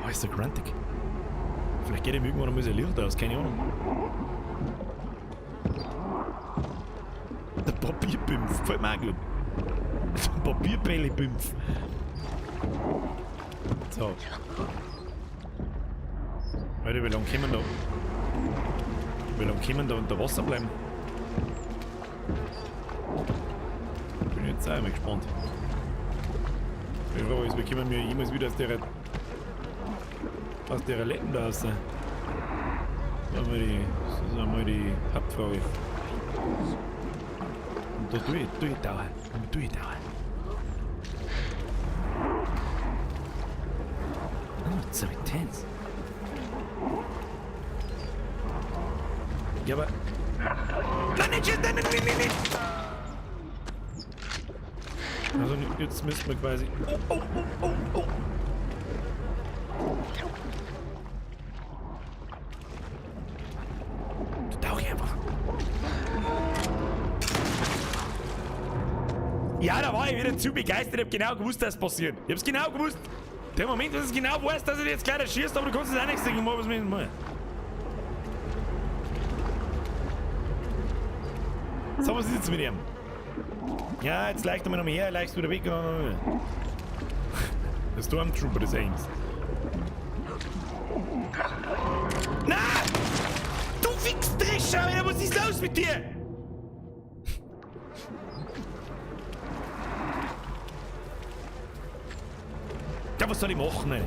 Oh, ist der gruntig. Vielleicht geht ihm irgendwann einmal sein Licht aus, keine Ahnung. Der Papierpimpf, gefällt mir auch gut. Der Papierbälle-Pimpf. So. Alter, wie lange können wir da? Wie lange können wir da unter Wasser bleiben? Bin jetzt auch mal gespannt. Die Frage ist, wie kommen wir jemals wieder aus der Letten da raus? Das ist einmal die Hauptfrage. Und da tue ich tauchen. Und tue ich tauchen. Oh, it's so intense. Ja, aber... Nein, nicht schießen! Nein, nein, nein, nein, nein! Also jetzt müssen wir quasi... Oh, oh, oh, oh, oh! Da tauche ich einfach. Ja, da war ich wieder zu begeistert. Ich hab genau gewusst, dass es passiert. Ich hab's genau gewusst. Der Moment, dass ich genau weiß, dass ich jetzt gleich erschießt, aber du kannst es auch nicht sagen, was mit mir. So, was ist jetzt mit ihm? Ja, jetzt leicht einmal noch mehr, leicht wieder weg. Der Stormtrooper des Aims. Na! Du Wichsdrescher, Alter, was ist los mit dir? Ja, was soll ich machen, ey?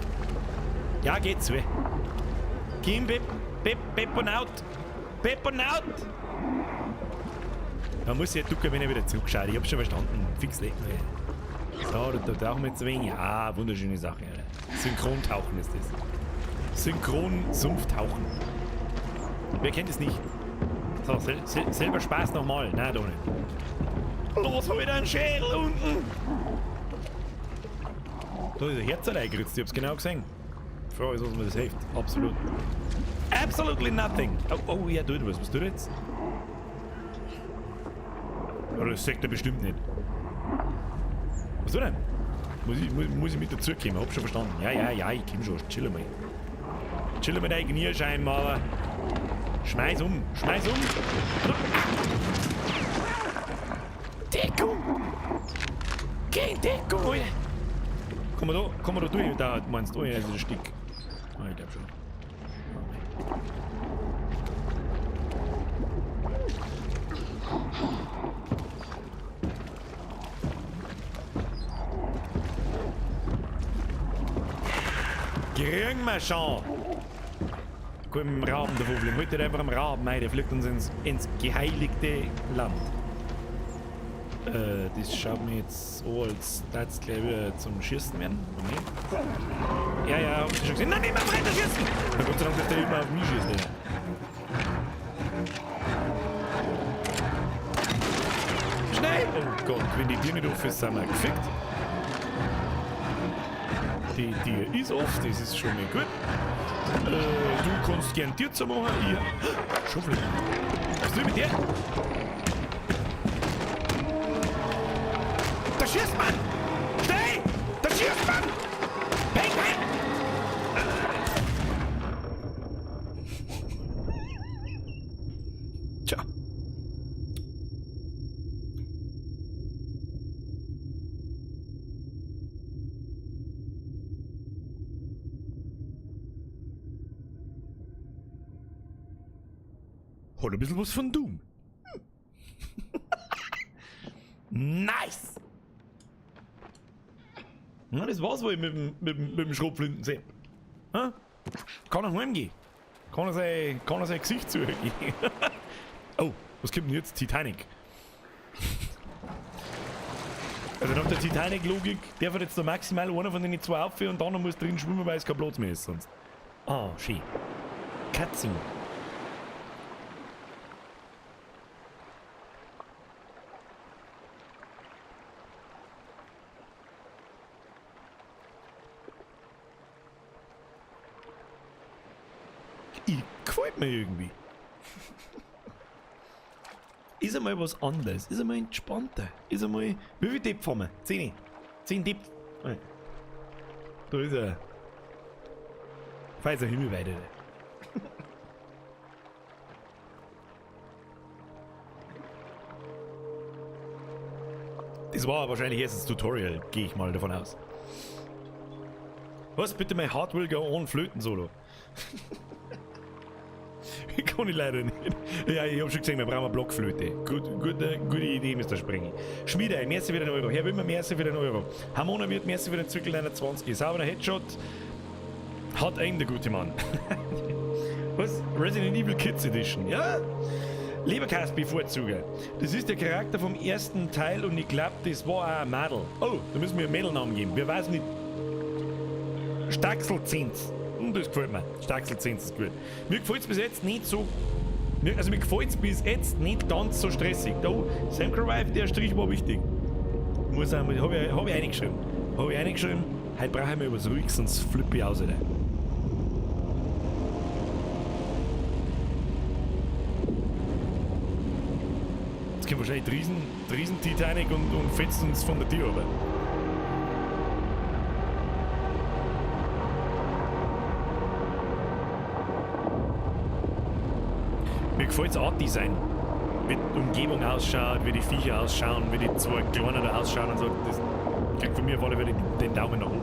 Ja, geht's weh. Kim, Pep, Pep, Pepponaut. Pepponaut! Da muss ich ja ducken, wenn er wieder zurückschaut. Ich hab's schon verstanden. Fix lecken, ey. So, da tauchen wir jetzt ein wenig. Ja, wunderschöne Sache. Alter. Synchrontauchen ist das. Synchron-Sumpftauchen. Wer kennt es nicht? So, selber Spaß nochmal. Nein, doch nicht. Los, hab ich da einen Schädel unten! Da ist ein Herz reingeritzt, ich hab's genau gesehen. Die Frage ist, was mir das hilft. Absolut. Absolutely nothing! Oh, oh, ja, tut was. Was tut jetzt? Oh, das sagt er bestimmt nicht. Was tut er denn? Muss ich mit dazukommen? Hab schon verstanden. Ja, ja, ja, ich komm schon. Chill mal. Chill mal dein Knierschein, aber. Schmeiß um! Schmeiß um! Deckung! Geh in Deckung, Alter! Komm mal da durch, da meinst du, oh, ja, das ist ein Stick. Ah, ich glaub schon. Kriegen wir schon! Gut, mit dem Raben davon fliegen. Heute einfach am Raben rein, der fliegt uns ins geheiligte Land. Das schaut mir jetzt so, als das gleich wieder zum Schießen werden. Moment. Ja, ja, hab ich schon gesehen. Nein, nicht mehr weiter schießen! Na Gott sei Dank, dass der immer auf mich schießt, ey. Schnell! Oh Gott, wenn die Tür nicht offen ist, sind wir gefickt. Die Tür ist offen, das ist schon mal gut. Du kannst gern Tür zu machen. Ich. Schaufel. Was ist mit der? Da schießt man! Schnell! Da schießt man! Peng, peng! Tja. Hat ein bisschen was von Doom. Nice! Na, das war's wohl mit dem Schrotflinten-Sepp. Kann er heimgehen? Kann er sein Gesicht zugehen? Oh, was kommt denn jetzt? Titanic. Also nach der Titanic-Logik darf er jetzt da maximal einer von den zwei aufhören und dann muss drin schwimmen, weil es kein Platz mehr ist sonst. Ah, schön. Cutscene. Ich gefällt mir irgendwie. Ist einmal was anderes, ist einmal entspannter, ist einmal. Wie viel Depp haben wir? 10. 10 Depp. Da ist er. Falls er Himmelweite. Das war wahrscheinlich erst das Tutorial, gehe ich mal davon aus. Was bitte, My Heart Will Go On Flöten-Solo? Kann ich leider nicht. Ja, ich hab schon gesehen, wir brauchen eine Blockflöte. Gute Idee, Mr. Sprengi. Schmiede, merci für den Euro. Herr Wimmer, merci für den Euro. Hamona wird, merci für den Zirkel 21. Sauberer Headshot. Hat ein der gute Mann. Was? Resident Evil Kids Edition, ja? Leberkäse-Bevorzuger. Das ist der Charakter vom ersten Teil und ich glaub, das war auch ein Mädel. Oh, da müssen wir einen Mädelnamen geben. Wer weiß nicht. Staxelzins. Das gefällt mir. Staxelzins ist gut. Mir gefällt's bis jetzt nicht so. Also mir gefällt's bis jetzt nicht ganz so stressig. Da, Sam Wife, der Strich war wichtig. Muss auch, hab ich reingeschrieben. Hab ich reingeschrieben. Heute brauche ich mal was ruhig, sonst flippe ich aus, Alter. Jetzt kommt wahrscheinlich die Riesen-Titanic und fetzt uns von der Tür runter. Mir gefällt's Art-Design. Wie die Umgebung ausschaut, wie die Viecher ausschauen, wie die zwei Kleinen da ausschauen und so. Das kriegt von mir auf alle Fälle den Daumen nach oben.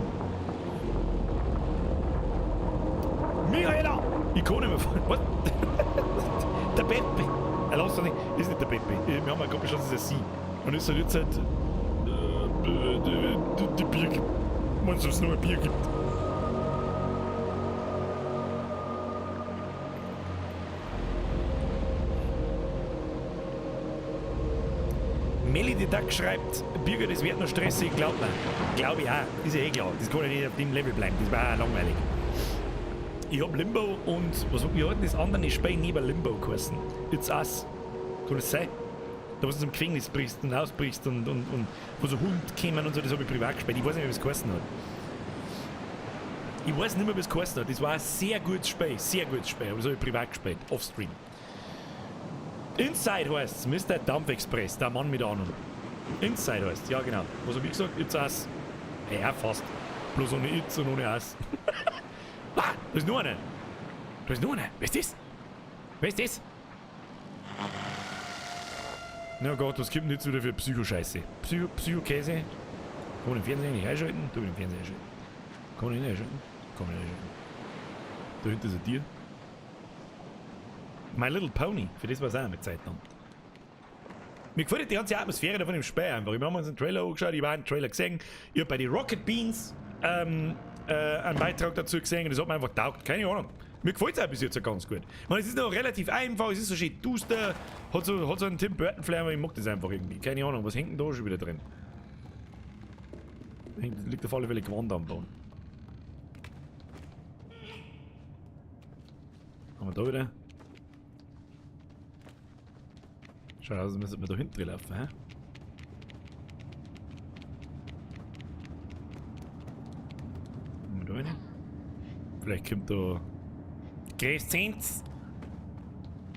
Michaela! Ich kann nicht mehr fahren. Was? Der Pepe! Er lass doch nicht. Das ist nicht der Pepe. Wir haben ja gerade schon, das ist ein Sie. Und ist halt jetzt halt. Die Bier gibt. Meinst du, ob es nur ein Bier gibt? Melly the Duck schreibt, Birger, das wird noch stressig, glaubt mir. Glaub ich auch. Ist ja eh klar. Das kann ja nicht auf dem Level bleiben. Das war auch langweilig. Ich hab Limbo und was hab ich heute das andere Spiel neben Limbo geheißen? It's Us. Kann das sein? Da, wo du zum Gefängnis brichst und ausbrichst und wo so Hund kämen und so, das hab ich privat gespielt. Ich weiß nicht mehr, wie es geheißen hat. Ich weiß nicht mehr, wie es geheißen hat. Das war ein sehr gutes Spiel. Sehr gutes Spiel. Aber das hab ich privat gespielt. Offstream. Inside heißt's, Mr. Dampf Express, der Mann mit Ahnung. Inside heißt's, ja genau. Was hab ich gesagt? It's Us. Ja, fast. Bloß ohne It's und ohne Us. Ah, da ist nur einer. Da ist nur einer. Wer ist das? Wer ist das? Na Gott, was kommt denn jetzt wieder für Psychoscheiße? Psychokäse? Kann man den Fernseher nicht einschalten? Da will ich den Fernseher einschalten. Kann man ihn nicht einschalten? Kann man nicht einschalten. Da hinten ist ein Tier. My Little Pony, für das war's auch mit Zeit dann. Mir gefällt die ganze Atmosphäre da von dem Spiel einfach. Wir haben uns einen Trailer angeschaut, ich habe einen Trailer gesehen. Ich hab bei den Rocket Beans einen Beitrag dazu gesehen und das hat mir einfach getaugt. Keine Ahnung. Mir gefällt's auch bis jetzt ganz gut. Ich meine, es ist noch relativ einfach, es ist so schön duster, hat so einen Tim Burton Flair, aber ich mag das einfach irgendwie. Keine Ahnung, was hängt denn da schon wieder drin? Liegt auf alle Fälle Gewand am Boden. Haben wir da wieder? Schaut aus, als müsste man da hinten drin laufen, hä? Haben wir da rein? Vielleicht kommt da. Crescenz!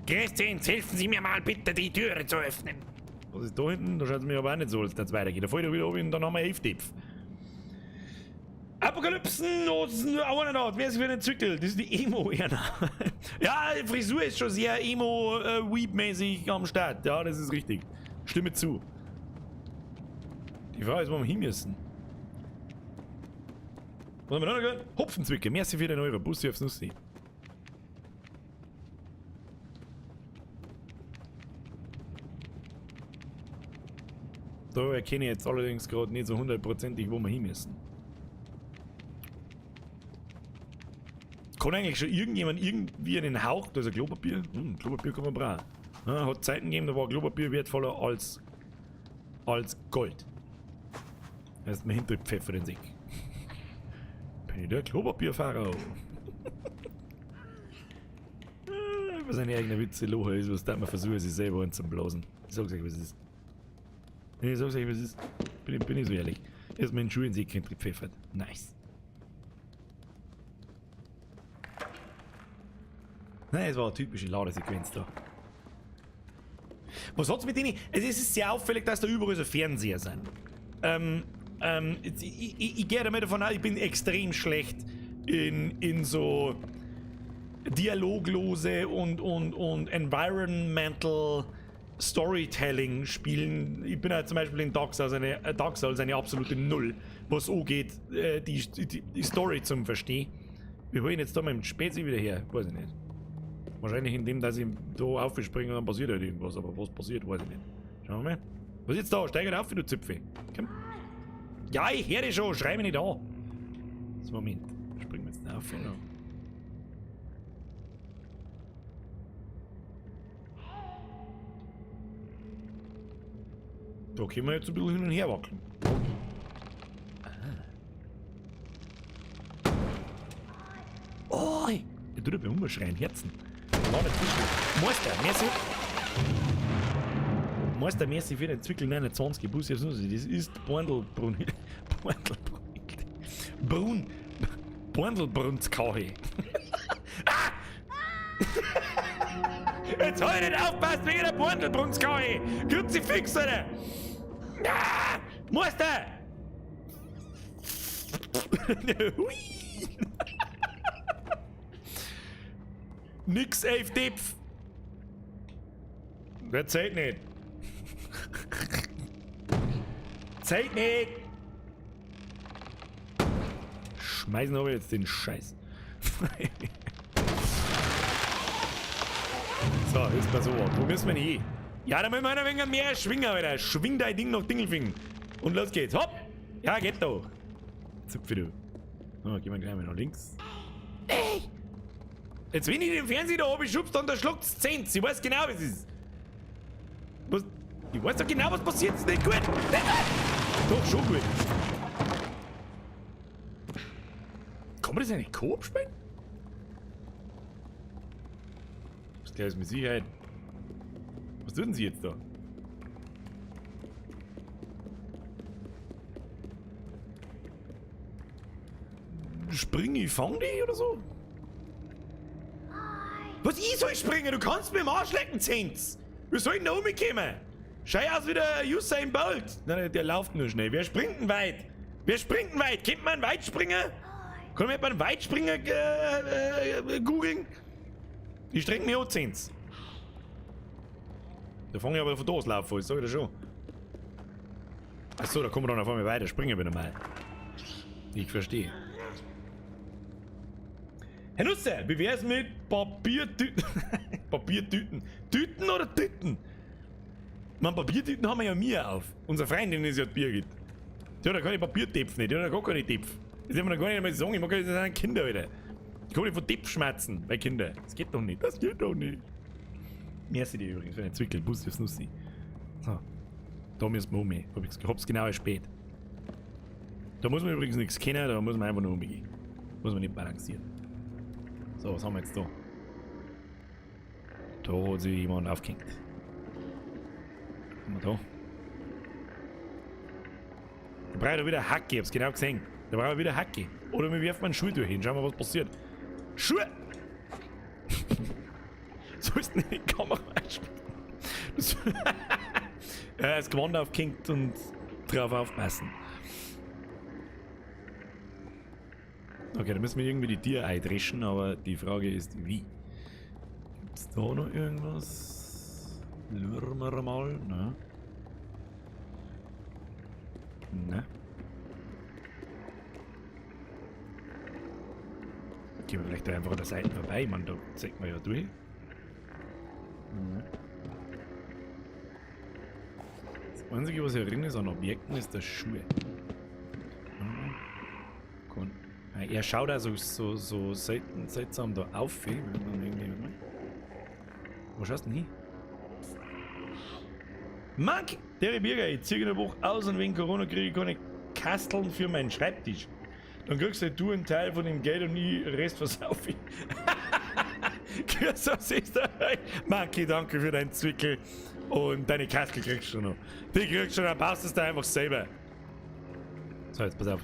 Crescenz, helfen Sie mir mal bitte, die Türe zu öffnen! Was ist da hinten? Da schaut es mir aber auch nicht so, als das weitergeht. Da fällt er wieder oben und dann haben wir 11 Tipps. Apokalypsen, Wer ist für einen Zückel? Das ist die Emo-Erna. Ja, die Frisur ist schon sehr Emo-Weep-mäßig am Start. Ja, das ist richtig. Stimme zu. Die Frage ist, wo wir hin müssen. Was haben wir da noch gehört? Hopfenzwicke. Merci für den Euro. Bussi aufs Nussi. Da erkenne ich jetzt allerdings gerade nicht so hundertprozentig, wo wir hin müssen. Kann eigentlich schon irgendjemand irgendwie einen Hauch, da ist ein Klopapier. Klopapier kann man brauchen. Ja, hat Zeiten gegeben, da war Klopapier wertvoller als Gold. Erstmal hinter die Pfeffer den Sick. Bin ich der Klopapierfahrer? Was seine eigene Witze Locher ist, was da man versucht, sich selber anzublasen. Ich sag's euch, was es ist. Ich sag's euch, was es ist. Bin ich so ehrlich. Erstmal in den Schuh in den Sick gepfeffert. Nice. Nein, es war eine typische Ladesequenz da. Was hat's mit denen? Es ist sehr auffällig, dass da überall so Fernseher sind. Ich gehe damit davon aus, ich bin extrem schlecht in so dialoglose und Environmental Storytelling Spielen. Ich bin halt zum Beispiel in Dark Souls eine absolute Null, was angeht, die Story zum Verstehen. Wir holen jetzt da mal im Spezi wieder her, weiß ich nicht. Wahrscheinlich indem, dass ich da aufspringe und dann passiert halt irgendwas, aber was passiert, weiß ich nicht. Schauen wir mal. Was ist jetzt da? Steig halt auf, du Zipfel. Komm. Ja, ich höre dich schon, schrei mich nicht an. So, Moment. Springen wir jetzt da auf, oder? Da können wir jetzt ein bisschen hin und her wackeln. Ah. Oh, der tut ja beim Umschreien, Herzen. Meister, merci. Meister, merci für den Zwickel 29 Bus. Das ist Borndelbrunn. Borndelbrunn. Borndelbrunzkache. Ah! Jetzt hab ich nicht aufgepasst wegen der Borndelbrunzkache. Kruzifix, Alter. Ah! Meister! Hui! Nix, 11 Depf. Der zählt nicht. Zählt nicht. Schmeißen wir jetzt den Scheiß. So, jetzt mal so. Wo müssen wir denn hin? Ja, da müssen wir ein wenig mehr schwingen, Alter. Schwing dein Ding nach Dingelfing. Und los geht's. Hopp! Ja, geht doch. Zupfe du. So, gehen wir gleich mal nach links. Ey! Jetzt, wenn ich den Fernseher da oben schubst, dann da schluckt's 10. Ich weiß genau, was es ist. Was? Ich weiß doch genau, was passiert. Ist nicht gut. Nicht gut. Doch, schon gut. Kann man das eigentlich Koop spielen? Das ist mit Sicherheit. Was tun sie jetzt da? Spring ich, fang dich oder so? Was, ich soll springen? Du kannst mir im Arsch lecken, Zenz! Wir sollten da umkommen! Schau aus wie der Usain Bolt! Nein, der läuft nur schnell. Wer springt denn weit? Wer springt denn weit? Kennt man einen Weitspringer? Kann man einen Weitspringer googeln? Ich streng mich an, Zenz. Da fange ich aber von da aus laufen, das sag ich dir schon. Achso, da kommen wir dann auf einmal weiter. Springen wir nochmal. Ich verstehe. Herr Nusser, wie wär's mit Papiertüten? Papiertüten. Tüten oder Tüten? Man, Papiertüten haben wir ja mir auf. Unsere Freundin ist ja die Birgit. Die hat ja keine Papiertöpfe nicht, die hat ja gar keine Töpfe. Das darf man doch gar nicht einmal sagen, ich mag ja, das sind Kinder, Alter. Ich kann nicht von Töpfen schmerzen, weil Kinder. Das geht doch nicht, das geht doch nicht. Merci dir übrigens für den Zwickel, Bus fürs Nussi. So. Da müssen wir um. Ich hab's genau spät. Da muss man übrigens nichts kennen, da muss man einfach nur umgehen. Muss man nicht balancieren. So, was haben wir jetzt da? Da hat sich jemand aufgehängt. Was haben wir da? Da brauche ich wieder Hacke, ich hab's genau gesehen. Da brauche ich wieder Hacke. Oder wir werfen einen Schuh durch hin, schauen wir, was passiert. Schuhe! Sollst du nicht in die Kamera einspielen? Das Gewand aufgehängt und drauf aufpassen. Okay, da müssen wir irgendwie die Tiere eindreschen, aber die Frage ist, wie? Gibt's da noch irgendwas? Lürren wir mal, ne? Ne? Gehen wir vielleicht da einfach an der Seite vorbei, ich meine, da zeigt man ja durch. Ne? Das Einzige, was hier drin ist an Objekten, ist der Schuhe. Er schaut also so seltsam da auf. Wo schaust du denn hin? Mark, der Birger, ich ziehe eine Woche aus und wegen Corona kriege ich keine Kasteln für meinen Schreibtisch. Dann kriegst halt du einen Teil von dem Geld und ich Rest versauf ich. Grüß aus Österreich. Marki, danke für deinen Zwickel. Und deine Kastel kriegst du noch. Die kriegst du schon, dann passt es da einfach selber. So, jetzt pass auf.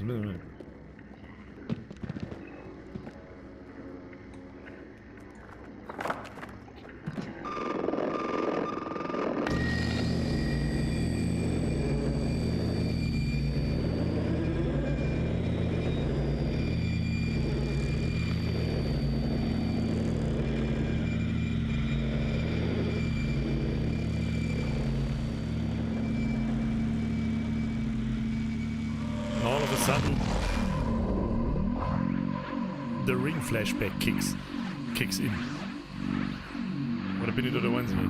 All of a sudden, the Ring Flashback kicks in. Oder bin ich da der Einzige?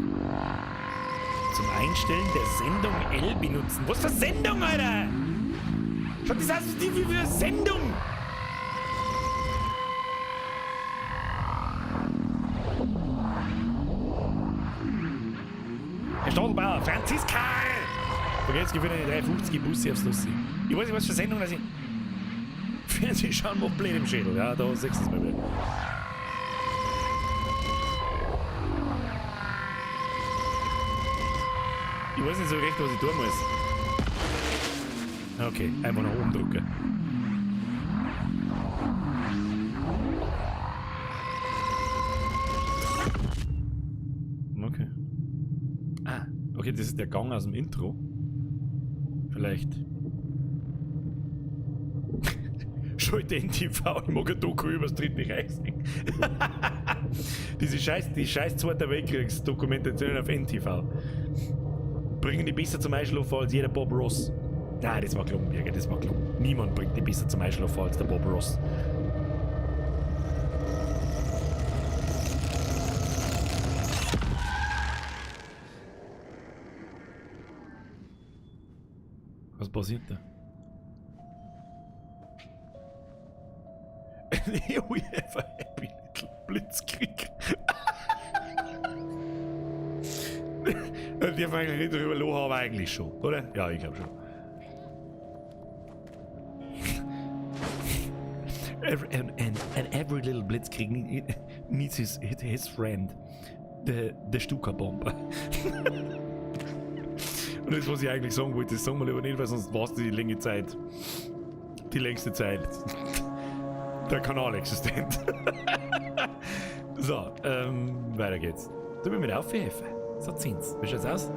Zum Einstellen der Sendung L benutzen. Was für Sendung, Alter? Schaut das aus wie für Sendung? Herr Stadelbauer, Franziska! Vergesst, ich will eine 350 Busse aufs Lussi. Ich weiß nicht, was für Sendung das ist. Fernsehen schauen macht blöd im Schädel. Ja, da siehst du es mal wieder. Ich weiß nicht so recht, was ich tun muss. Okay, einfach nach oben drücken. Okay. Ah, okay, das ist der Gang aus dem Intro. Vielleicht. Schalte NTV, ich mag ein Doku über das Dritte Reich sehen. Die scheiß Zweiter Weltkriegsdokumentation auf NTV. Bringen die besser zum Einschlafen als jeder Bob Ross. Nein, das war gelogen, Birger, das war gelogen. Niemand bringt die besser zum Einschlafen als der Bob Ross. Was passiert da? We have a happy little Blitzkrieg. Da dürfen wir eigentlich nicht drüber lachen, aber eigentlich schon, oder? Ja, ich glaub schon. And every little Blitzkrieg needs his friend, the Stuka-Bomber. Und das, was ich eigentlich sagen wollte, das sagen wir lieber nicht, weil sonst war's die lange Zeit. Die längste Zeit. Der Kanal existent. So, weiter geht's. Du bist mit aufhelfen. So, 10. Wie schaut's aus?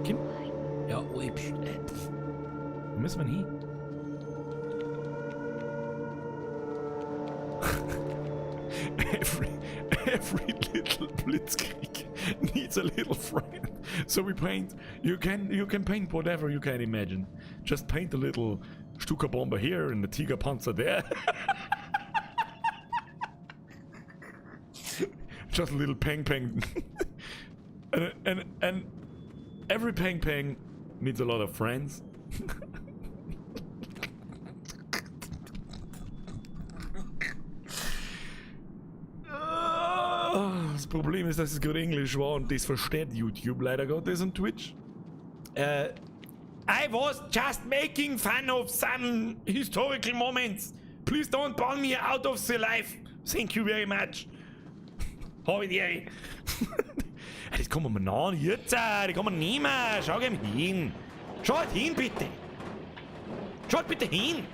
Kim? Ja, ui, pst, pf. Wo müssen wir denn hin? Every little Blitzkrieg needs a little friend. So we paint. You can paint whatever you can imagine. Just paint a little Stuka Bomber here and the Tiger Panzer there. Just a little peng peng. And every peng peng needs a lot of friends. Das Problem ist, dass es gerade Englisch war und das versteht YouTube leider Gottes und Twitch. I was just making fun of some historical moments. Please don't burn me out of the life. Thank you very much. Hab ich die. Das kann man mir an jetzt. Das kann man nehmen. Schau ihm hin. Schaut hin, bitte. Schaut bitte hin.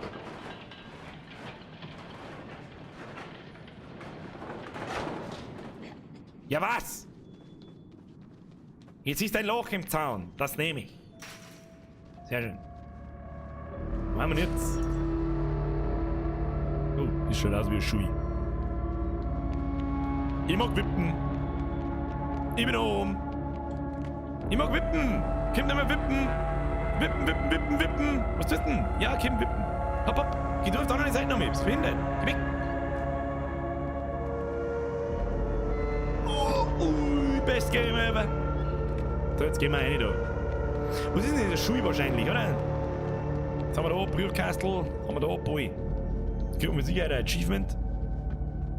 Ja, was? Jetzt ist ein Loch im Zaun. Das nehme ich. Sehr schön. Was machen wir jetzt? Oh, das schaut aus wie ein Schui. Ich mag wippen. Ich bin oben. Ich mag wippen. Komm nicht mehr wippen. Wippen, wippen, wippen, wippen. Was tust du denn? Ja, komm, wippen. Hopp, hopp. Geh du auf die andere Seite noch mit. Bist behindert. Geh weg. Oh, ui, best game ever. So, jetzt gehen wir rein da. Was ist denn das? Schule wahrscheinlich, oder? Was haben wir da? Brühkastel, haben wir da? Ball. Das kriegt man mit Sicherheit ein Achievement,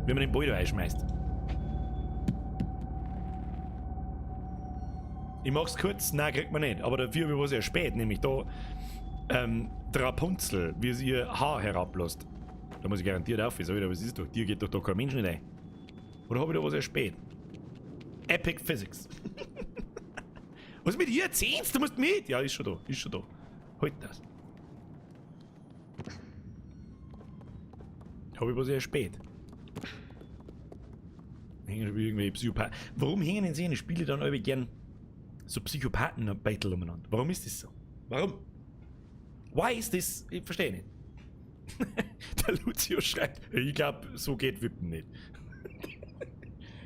wenn man den Ball da einschmeißt. Ich mach's kurz, nein, kriegt man nicht. Aber dafür habe ich was ja spät, nämlich da Rapunzel, wie sie ihr Haar herablässt. Da muss ich garantiert auf, sag ich, was ist doch? Dir geht doch da kein Mensch nicht ein. Oder habe ich da was erspät? Epic Physics. Was mit ihr? Zehnst? Du musst mit! Ja, ist schon da, ist schon da. Halt das. Habe ich was erspät? Hängen schon irgendwelche Psychopathen. Warum hängen denn solche Spiele dann alle gern so Psychopathen-Beitel umeinander? Warum ist das so? Warum? Why is this? Ich verstehe nicht. Der Lucio schreibt, ich glaub, so geht Wippen nicht.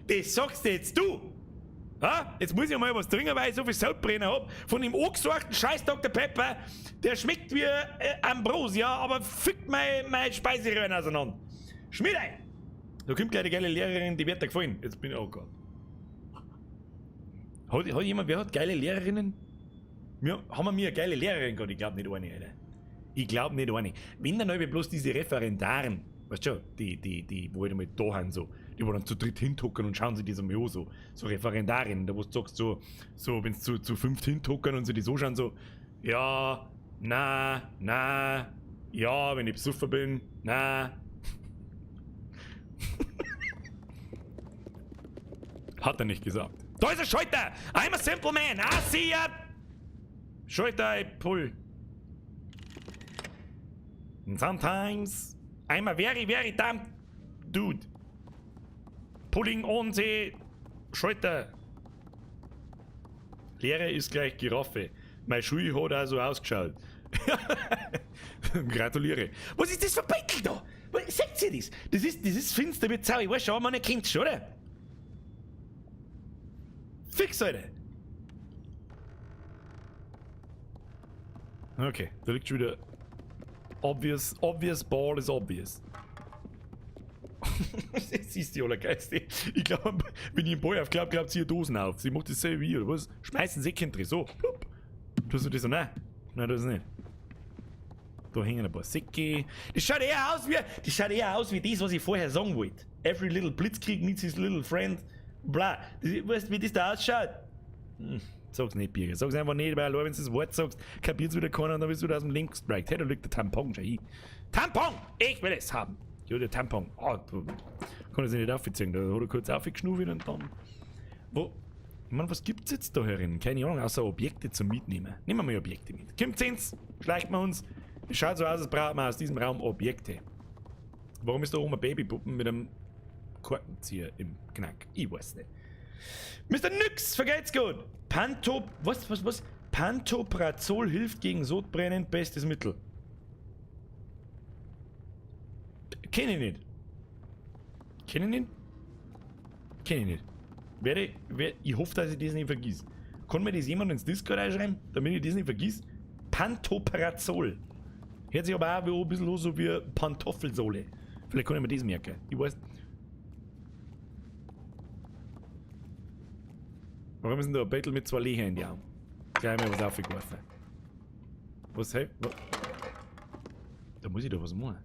Das sagst jetzt du! Ha? Jetzt muss ich mal was trinken, weil ich so viel Sodbrenner hab. Von dem angesorgten Scheiß Dr. Pepper, der schmeckt wie Ambrosia, aber fickt mein Speiseröhren auseinander. Schmied ein! Da kommt gleich die geile Lehrerin, die wird dir gefallen. Jetzt bin ich, oh Gott. Hat jemand, wer hat geile Lehrerinnen? Wir, haben wir eine geile Lehrerin gehabt? Ich glaub nicht eine, Alter. Ich glaub nicht eine. Wenn dann hab ich bloß diese Referendaren, weißt du schon, die wo halt einmal da sind, so, die wo dann zu dritt hintuckern und schauen sich das einmal an, so, so Referendarinnen, da wo du sagst, so, so wenn sie zu fünft hintuckern und sie die so schauen, so, ja, na, na, ja, wenn ich besoffen bin, na. Hat er nicht gesagt. Da ist er Schalter! I'm a simple man! I see ya! Schalter, I pull. And sometimes I'm a very, very dumb dude. Pulling on the Schalter. Lehrer ist gleich Giraffe. Meine Schule hat auch so ausgeschaut. Gratuliere. Was ist das für ein Beitel da? Seht ihr das? Das ist finster wie Zau. Ich weiß schon, man erkennt's schon, oder? Fix, Alter. Okay, da liegt schon wieder. Obvious, obvious ball is obvious. Das ist die Allergeiste. Ich glaub, wenn ich einen Ball aufklappe, klappt sie ihre Dosen auf. Sie macht das selber wie, oder was? Schmeißen Säckchen drin, so. Plupp. Tust du das so? Nein. Nein, das nicht. Da hängen ein paar Säcke. Das schaut eher aus wie, das schaut eher aus wie das, was ich vorher sagen wollte. Every little Blitzkrieg needs his little friend. Bla. Das, weißt du, wie das da ausschaut? Sag's nicht, Birger. Sag's einfach nicht, weil allein wenn du das Wort sagst, kapiert's wieder keiner und dann bist du wieder aus dem Link gestrikt. Hey, da liegt der Tampon schon hin. Tampon! Ich will es haben! Ja, der Tampon. Ah, da kann ich sich nicht aufziehen. Da hat er kurz aufgeschnuffelt und dann. Wo? Ich mein, was gibt's jetzt da herin? Keine Ahnung, außer Objekte zum Mitnehmen. Nehmen wir mal Objekte mit. Kommt's ins, schleicht man uns. Es schaut so aus, als braucht man aus diesem Raum Objekte. Warum ist da oben ein Babypuppen mit einem Korkenzieher im Knack? Ich weiß nicht. Mister Nyx, vergelt's gut! Panto, was, was, was? Pantoprazol hilft gegen Sodbrennen, bestes Mittel. Kenn ich nicht. Kenn ich nicht? Kenn ich nicht. Ich hoffe, dass ich das nicht vergiss. Kann mir das jemand ins Discord reinschreiben, damit ich das nicht vergiss? Pantoprazol. Hört sich aber auch ein bisschen an, so wie Pantoffelsohle. Vielleicht kann ich mir das merken. Ich weiß. Warum ist denn da ein Bettel mit zwei Löchern in die Augen? Gleich mal was aufgeworfen. Was, hey? Da muss ich doch was machen.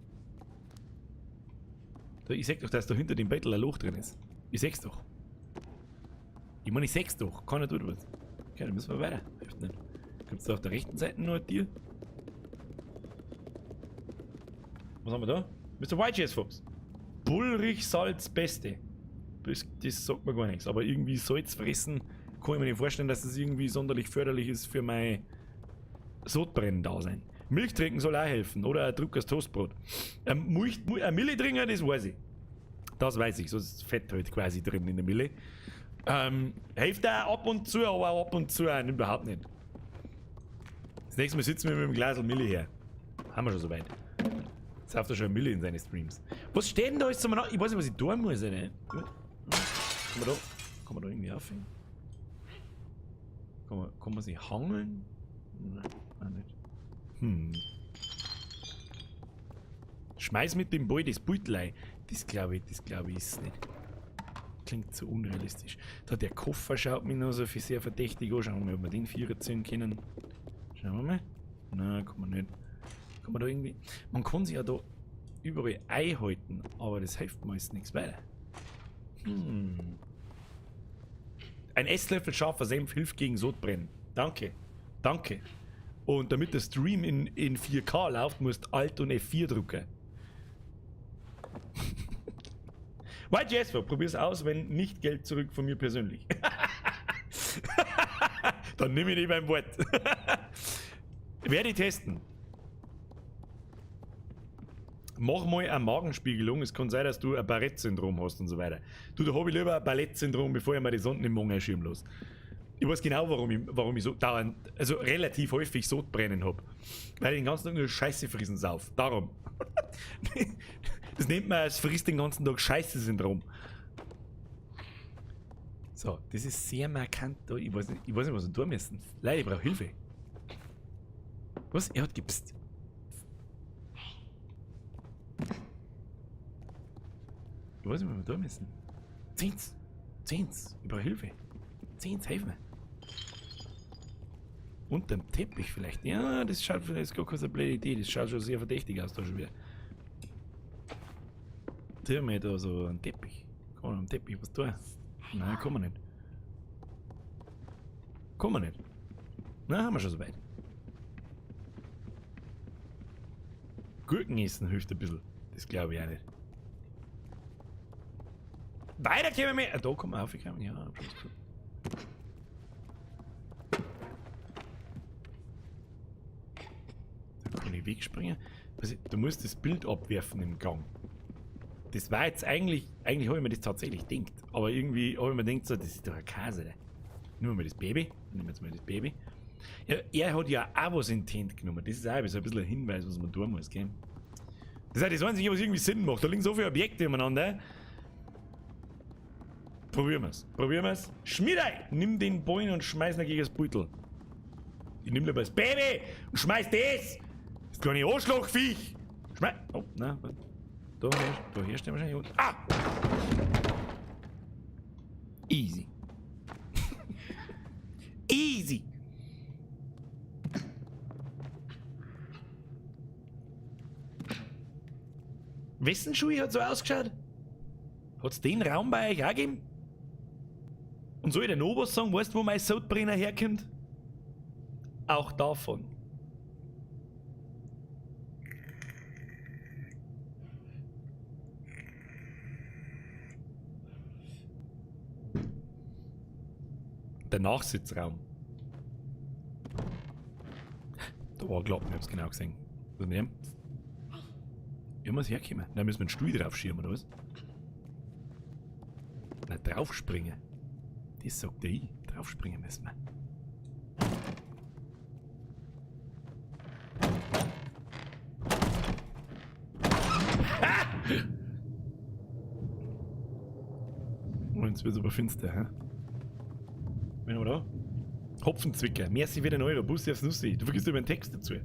Da, ich seh doch, dass da hinter dem Bettel ein Loch drin ist. Ich seh's doch. Ich meine, ich seh's doch. Keiner tut was. Okay, dann müssen wir weiter. Hilft nicht. Gibt's da auf der rechten Seite noch ein Tier? Was haben wir da? Mister White Chess Fox. Bullrich Salz Beste. Das sagt mir gar nichts. Aber irgendwie Salz fressen, kann ich mir nicht vorstellen, dass das irgendwie sonderlich förderlich ist für mein Sodbrennen-Dasein. Milch trinken soll auch helfen. Oder ein Druck aus Toastbrot. Milch trinken, das weiß ich. Das weiß ich. So ist Fett halt quasi drin in der Milch. Hilft auch ab und zu, aber auch ab und zu auch überhaupt nicht. Das nächste Mal sitzen wir mit dem Glas Milch her. Haben wir schon soweit. Jetzt sauft er schon Milch in seine Streams. Was steht denn da alles zum Ich weiß nicht, was ich tun muss, Alter. Kann man da irgendwie aufhängen? Kann man sich hangeln? Nein, auch nicht. Schmeiß mit dem Ball das Beutel ein. Das glaube ich, ist es nicht. klingt zu unrealistisch. Da der Koffer schaut mich noch so viel sehr verdächtig an. Schauen wir mal, ob wir den Vierer ziehen können. Schauen wir mal. Nein, kann man nicht. Kann man da irgendwie... Man kann sich ja da überall einhalten, aber das hilft meist nichts weiter. Ein Esslöffel scharfer Senf hilft gegen Sodbrennen. Danke. Danke. Und damit der Stream in 4K läuft, musst du Alt und F4 drücken. White Jasper, probier's aus, wenn nicht Geld zurück von mir persönlich. Dann nimm ich nicht mein Wort. Werde ich testen. Mach mal eine Magenspiegelung. Es kann sein, dass du ein Barrett-Syndrom hast und so weiter. Du, da hab ich lieber ein Ballett-Syndrom, bevor ich mir die Sonden im Magen einschieben lasse. Ich weiß genau, warum ich so dauernd, also relativ häufig Sodbrennen hab. Weil ich den ganzen Tag nur Scheiße frissen sauf. Darum. Das nennt man als frisst den ganzen Tag Scheiße-Syndrom. So, das ist sehr markant da. Ich weiß nicht, was wir tun müssen. Leute, ich brauche Hilfe. Was? Er hat gepst. Ich weiß nicht, was wir tun müssen. Zehns! Zehns! Ich brauche Hilfe. Zehns, helf mir. Unterm Teppich vielleicht. Ja, das schaut vielleicht gar keine blöde Idee. Das schaut schon sehr verdächtig aus da schon wieder. Tun wir da so einen Teppich. Kann man am Teppich was tun? Nein, kann man nicht. Kann man nicht. Na, haben wir schon soweit. Gurken essen hilft ein bisschen. Das glaube ich auch nicht. Weiter kommen wir. Ah, da kommen wir aufgekommen. Ja, hab schon was gesagt. Da kann ich wegspringen. Also, du musst das Bild abwerfen im Gang. Das war jetzt eigentlich, eigentlich habe ich mir das tatsächlich gedacht. Aber irgendwie habe ich mir gedacht, so, das ist doch ein Käse. Nehmen wir mal das Baby. Nehmen wir jetzt mal das Baby. Ja, er hat ja auch was in die Hand genommen. Das ist auch so ein bisschen ein Hinweis, was man tun muss, gell? Das ist auch das Einzige, was irgendwie Sinn macht. Da liegen so viele Objekte umeinander. Probieren wir's. Probieren wir's. Schmiedei! Nimm den Ballen und schmeiß ihn gegen das Beutel. Ich nimm lieber das Baby und schmeiß das! Das kleine Arschlochviech! Schmeiß. Oh, nein, warte. Da herrscht er wahrscheinlich. Und, ah! Easy. Easy! Wessen Schuhe hat so ausgeschaut? Hat's den Raum bei euch auch gegeben? Und soll ich dir noch was sagen? Weißt du, wo mein Sodbrenner herkommt? Auch davon. Der Nachsitzraum. Da war ein Klappen, ich hab's genau gesehen. Was nehmen? Ich muss herkommen. Dann müssen wir einen Stuhl drauf schieben, oder was? Na, draufspringen. Das sagt der ich. Draufspringen müssen wir. Ah! Und jetzt wird's aber finster, hä? Wen haben wir da? Hopfenzwicker. Merci für den Euro. Bussi aufs Nussi. Du vergisst über den Text dazu.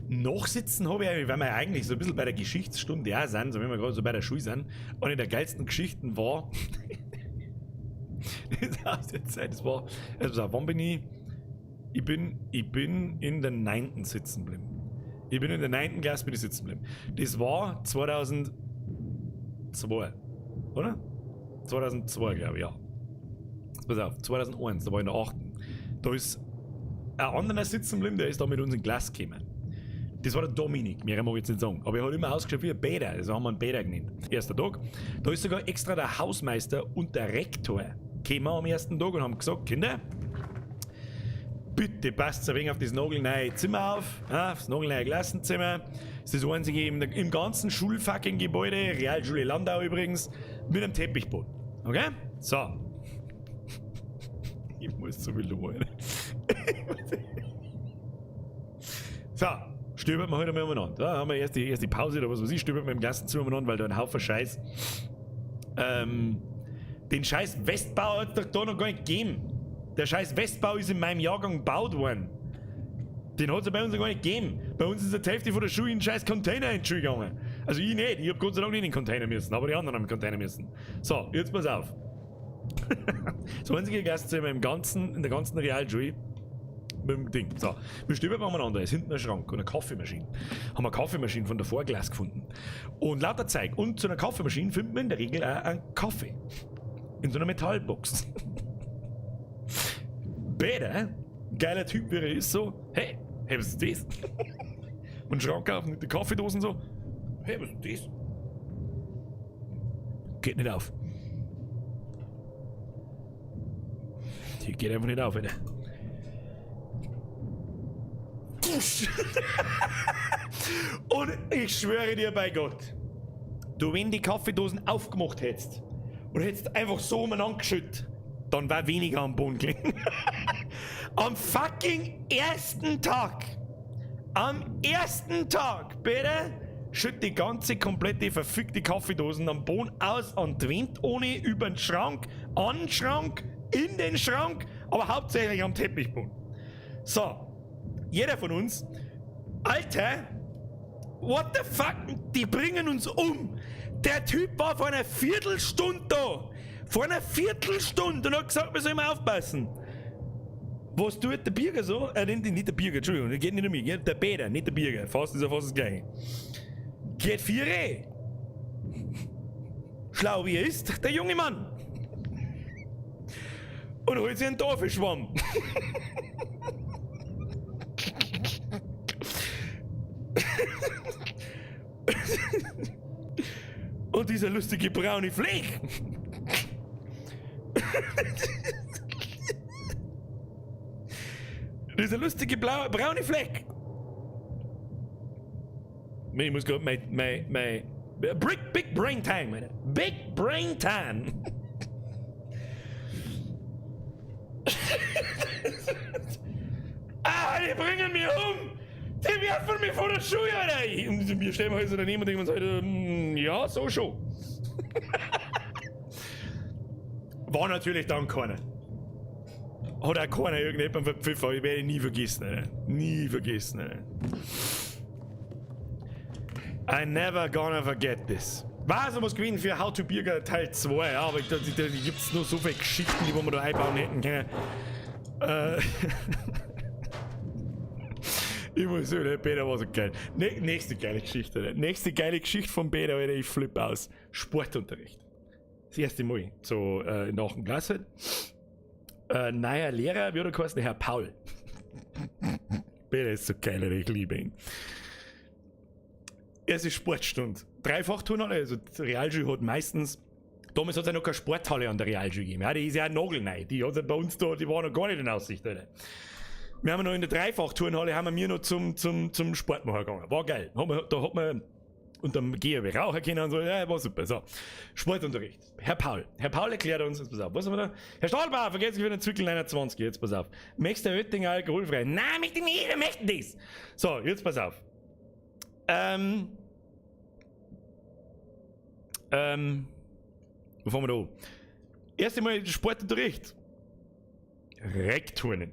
Nachsitzen habe ich eigentlich, weil wir eigentlich so ein bisschen bei der Geschichtsstunde auch sind, so wenn wir gerade so bei der Schule sind, eine der geilsten Geschichten war, das aus der Zeit, das war, also pass auf, wann bin ich? Ich bin in der 9. sitzen geblieben. Ich bin in der 9. Klasse bin ich sitzen geblieben. Das war 2002, oder? 2002, glaube ich, ja. Jetzt pass auf, 2001, da war ich in der 8. Da ist ein anderer sitzen geblieben, der ist da mit uns in die Klasse gekommen. Das war der Dominik, mehr mag ich jetzt nicht sagen. Aber er hat immer ausgeschaut wie ein Bäder, also haben wir einen Bäder genannt. Erster Tag. Da ist sogar extra der Hausmeister und der Rektor gekommen am ersten Tag und haben gesagt, Kinder, bitte passt ein wenig auf das nagelneue Zimmer auf, ja, auf das nagelneue Klassenzimmer. Das ist das einzige im ganzen Schulfucking Gebäude, Realschule Landau übrigens, mit einem Teppichboden. Okay? So. Ich muss so viel wollen. So. Stöbert man halt einmal umeinander. Da haben wir erst die Pause oder was weiß ich, stöbert man im Klassenzimmer umeinander, weil da ein Haufen Scheiß. Den Scheiß Westbau hat es doch da noch gar nicht gegeben. Der Scheiß Westbau ist in meinem Jahrgang gebaut worden. Den hat es ja bei uns noch gar nicht gegeben. Bei uns ist die Hälfte von der Schule in den scheiß Container in die Schule gegangen. Also ich nicht, ich hab Gott sei Dank nicht in den Container müssen, aber die anderen haben in den Container müssen. So, jetzt pass auf. Das einzige Gastzimmer in der ganzen Realschule mit dem Ding. So, wir stehen beieinander, ist hinten ein Schrank und eine Kaffeemaschine. Haben wir eine Kaffeemaschine von der Vorglas gefunden. Und lauter Zeug. Und zu einer Kaffeemaschine findet man in der Regel auch einen Kaffee. In so einer Metallbox. Peter, geiler Typ wie er ist, so, hey, hey, was ist das? Und Schrank auf mit den Kaffeedosen so, hey, was ist das? Geht nicht auf. Die geht einfach nicht auf, Alter. Und ich schwöre dir bei Gott, du, wenn die Kaffeedosen aufgemacht hättest und hättest einfach so umeinander geschüttet, dann war weniger am Boden gelegen. Am fucking ersten Tag, am ersten Tag, bitte, schütt die ganze komplette verfickte Kaffeedosen am Boden aus, an die Wand, ohne, über den Schrank, an den Schrank, in den Schrank, aber hauptsächlich am Teppichboden. So, jeder von uns, Alter, what the fuck, die bringen uns um. Der Typ war vor einer Viertelstunde da. Vor einer Viertelstunde und hat gesagt, wir sollen mal aufpassen. Was tut der Birger so? Nicht der Birger, Entschuldigung, der geht nicht um mich, gell? Der Peter, nicht der Birger. Fast ist ja fast das Gleiche. Geht 4 Schlau wie er ist, der junge Mann. Und holt sich einen Tafelschwamm. Und dieser lustige braune Fleck. Dieser lustige braune Fleck. Ich muss grad mein Big Brain Time, meine. Big Brain Time. Ah, die bringen mich um! Die werfen mich vor der Schule, Alter! Und wir stehen halt so daneben und denken uns halt, ja, so schon. War natürlich dann keiner. Hat auch keiner irgendjemand verpfiffen, aber ich werde ihn nie vergessen, Alter. Nie vergessen, Alter. I never gonna forget this. War so was gewesen für How to Birger Teil 2, ja, aber da gibt's nur so viele Geschichten, die wir da einbauen hätten können. Ich muss sagen, der Peter war so geil. Nächste geile Geschichte, Alter. Nächste geile Geschichte von Peter, Alter, ich flippe aus. Sportunterricht. Das erste Mal, so in der 8. Klasse halt. Neuer Lehrer, wie hat er geheißen? Der Herr Paul. Peter ist so geil, Alter, ich liebe ihn. Erste Sportstunde. Dreifach-Turnhalle, also die Realschule hat meistens, damals hat's ja noch keine Sporthalle an der Realschule gegeben. Ja, die ist ja nagelneu. Die hat's ja bei uns da, die war noch gar nicht in Aussicht, Alter. Wir haben noch in der Dreifach-Turnhalle, haben wir noch zum Sport machen gegangen. War geil. Hat man, da hat man und dann gehen wir rauchen können und so. Ja, war super. So, Sportunterricht. Herr Paul. Herr Paul erklärt uns, jetzt pass auf, was haben wir da? Herr Stahlbauer, vergessen Sie für den Zwickel 29. Jetzt pass auf. Möchtest du Oettinger alkoholfrei? Nein, möchte ich nicht, wir möchten das. So, jetzt pass auf. Wo fangen wir da an? Erste Mal Sportunterricht. Reckturnen.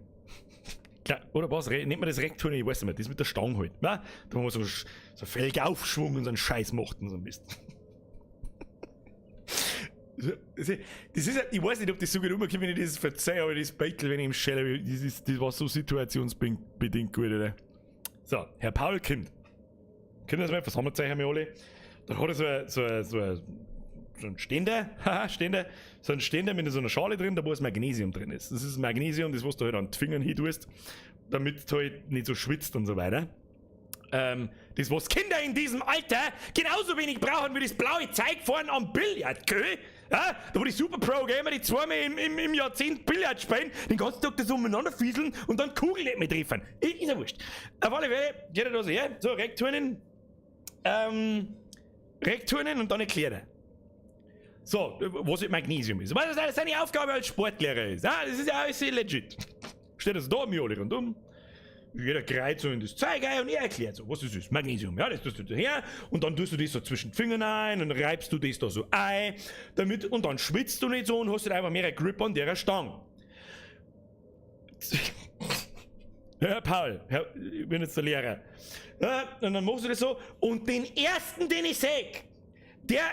Klar, oder was? Nennt man das Reckturnen? Ich weiß nicht mehr. Das mit der Stange halt. Ne? Da wo man so Felgaufschwung und so einen Scheiß macht und so ein Mist. Das ist ja, ich weiß nicht, ob das so gut rumkommt, wenn ich das verzeihe, aber das Beitel, wenn ich im Scheller, das war so situationsbedingt gut, oder? So, Herr Paul kommt. Kommt das mal, versammelt euch einmal alle. Dann hat er so einen Ständer, haha, Ständer, so einen Ständer mit so einer Schale drin, da wo das Magnesium drin ist. Das ist Magnesium, das was du halt an den Fingern hin tust, damit du halt nicht so schwitzt und so weiter. Das, was Kinder in diesem Alter genauso wenig brauchen wie das blaue Zeug vorne am Billard, gell? Ja, da wo die Super Pro Gamer, die zweimal im Jahrzehnt Billard spielen, den ganzen Tag das umeinander fieseln und dann Kugeln nicht mehr treffen. Ist ja wurscht. Auf alle Fälle geht er da so her, so Reckturnen, Reckturnen und dann erklärt er. So, was halt Magnesium ist. Was das seine Aufgabe als Sportlehrer ist. Ja, das ist ja alles legit. Steht das da, mir alle rundum. Jeder kreuzt so in das Zeug ein und er erklärt so, was das ist. Magnesium, ja, das tust du da her und dann tust du das so zwischen den Fingern ein und reibst du das da so ein, damit, und dann schwitzt du nicht so und hast halt einfach mehr Grip an der Stange. Herr Paul, Herr, ich bin jetzt der Lehrer. Ja, und dann machst du das so. Und den ersten, den ich seh, der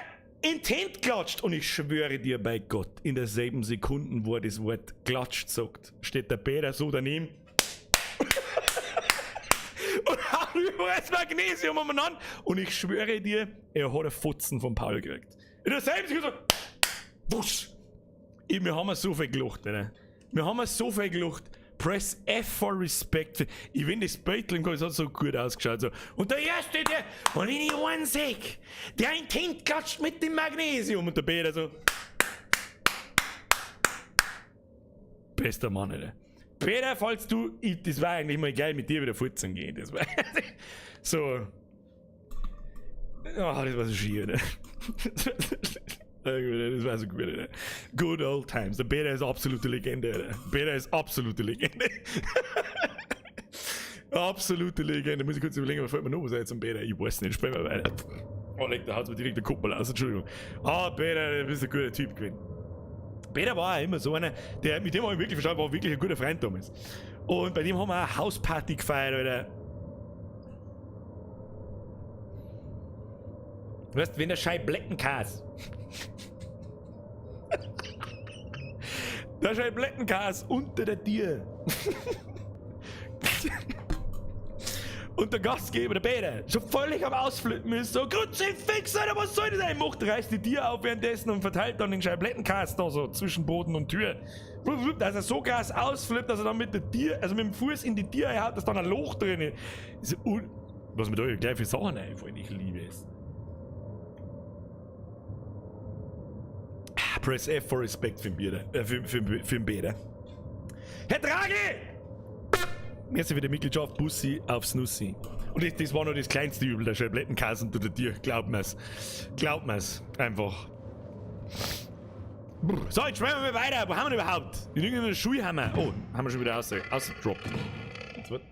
in die Hände klatscht. Und ich schwöre dir bei Gott, in derselben Sekunde, wo er das Wort klatscht sagt, steht der Peter so daneben. Und haut überall das Magnesium umeinander. Und ich schwöre dir, er hat einen Fotzen von Paul gekriegt. In derselben Sekunde so, wusch. Wir haben so viel gelacht, Alter. Wir haben so viel gelacht. Press F for Respect. Ich finde das Beutel im Kopf, das hat so gut ausgeschaut. So. Und der erste, der, und wenn ich einen seh, der ein Kind klatscht mit dem Magnesium. Und der Peter so. Bester Mann, Alter. Peter, falls du, ich, das war eigentlich mal geil, mit dir wieder fortzen gehen. Das war so. Oh, das war so schier, ne? Das war so gut, Alter. Good old times. Der Peter ist absolute Legende, Alter. Peter ist absolute Legende. Absolute Legende. Muss ich kurz überlegen, aber fällt mir noch was ein zum Peter? Ich weiß nicht, spielen wir weiter. Oh, leck, da haut's mir direkt der Kuppel aus, Entschuldigung. Ah, Peter, du bist ein guter Typ gewesen. Peter war auch immer so einer, der, mit dem habe ich wirklich verstanden, war wirklich ein guter Freund damals. Und bei dem haben wir auch eine Hausparty gefeiert, Alter. Weißt, wenn der Schei Blättenkas. Der Schei Blättenkas unter der Tür. Und der Gastgeber, der Peter, schon völlig am Ausflippen ist, so, Kruzifix, Alter, was soll das sein? Macht, reißt die Tür auf währenddessen und verteilt dann den Scheiblettenkasten da so zwischen Boden und Tür. Wupp, wupp, dass er so krass ausflippt, dass er dann mit der Tür, also mit dem Fuß in die Tür haut, dass dann ein Loch drin ist. Ist was mir da gleich für Sachen einfallen, ich liebe es. Press F for Respect für den Bier, für den Peter. Herr Draghi! Merci für die Mitgliedschaft, Bussi aufs Nussi. Und das war noch das kleinste Übel, der Scheiblettenkasten unter der Tür. Glaubt mir's. Glaubt mir's. Einfach. Brr. So, jetzt schwimmen wir weiter. Wo haben wir denn überhaupt? In irgendeiner Schule haben wir. Oh, haben wir schon wieder ausgedroppt. Jetzt wird.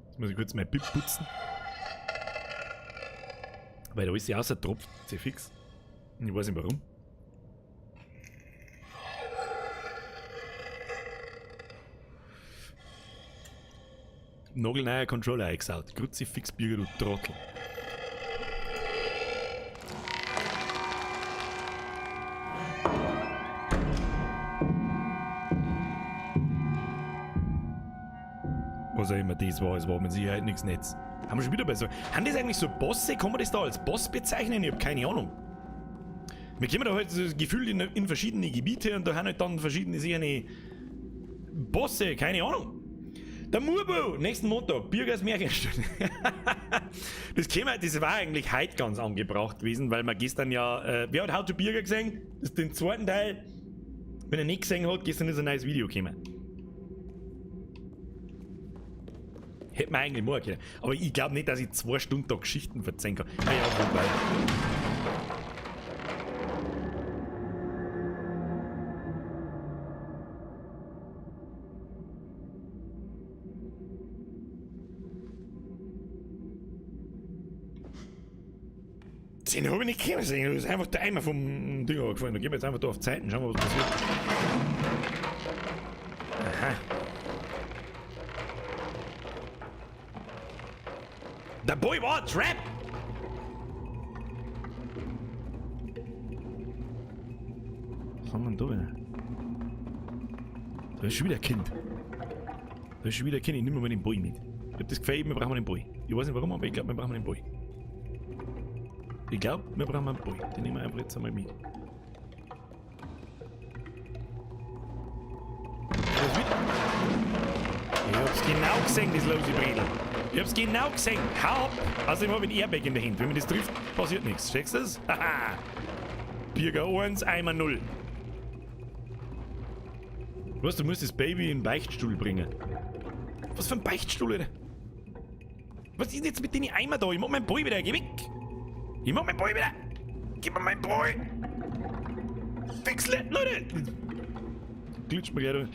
Jetzt muss ich kurz mein Bib putzen. Weil da ist sie außer tropft, sehr fix. Ich weiß nicht warum. Nagelneuer Controller eingesaut. Kruzifix, Birger, du Trottel. Was auch immer das war, es war mit Sicherheit nichts Netz. Haben wir schon wieder bei so. Haben das eigentlich so Bosse? Kann man das da als Boss bezeichnen? Ich hab keine Ahnung. Wir kommen da halt so gefühlt in verschiedene Gebiete und da haben halt dann verschiedene sicher Bosse, keine Ahnung. Der Murbu, nächsten Montag, Birgers Märchenstunde. Das käme, das war eigentlich heute ganz angebracht gewesen, weil man gestern ja, wer hat How to Birger gesehen? Das ist den zweiten Teil. Wenn er nicht gesehen hat, gestern ist ein neues Video gekommen. Hätte man eigentlich machen können. Aber ich glaub nicht, dass ich 2 Stunden da Geschichten verzeihen kann. Naja, wobei. Den hab ich nicht kommen sehen. Das ist einfach der Eimer vom Ding angefallen. Da gehen wir jetzt einfach da auf Zeiten. Schauen wir, was passiert. Aha. Der Boy war ein Trap! Was haben wir denn da wieder? Da ist schon wieder ein Kind. Da ist schon wieder ein Kind. Ich nehme mal den Boy mit. Ich hab das Gefühl, wir brauchen den Boy. Ich weiß nicht warum, aber ich glaub, wir brauchen den Boy. Ich glaub, wir brauchen einen Boy. Den nehmen wir einfach jetzt einmal mit. Ich hab's genau gesehen, das lose Bredel. Ich hab's genau gesehen. Hau ab! Außerdem hab ich ein Airbag in der Hand. Wenn man das trifft, passiert nichts. Checkst du das? Haha! Birger 1, Eimer 0. Weißt du, du musst das Baby in den Beichtstuhl bringen. Was für ein Beichtstuhl, Alter? Was ist denn jetzt mit den Eimer da? Ich mach meinen Boy wieder. Geh weg! Ich mach meinen Boy wieder! Gib mir meinen Boy! Fixle, Leute! Glitscht mir gleich.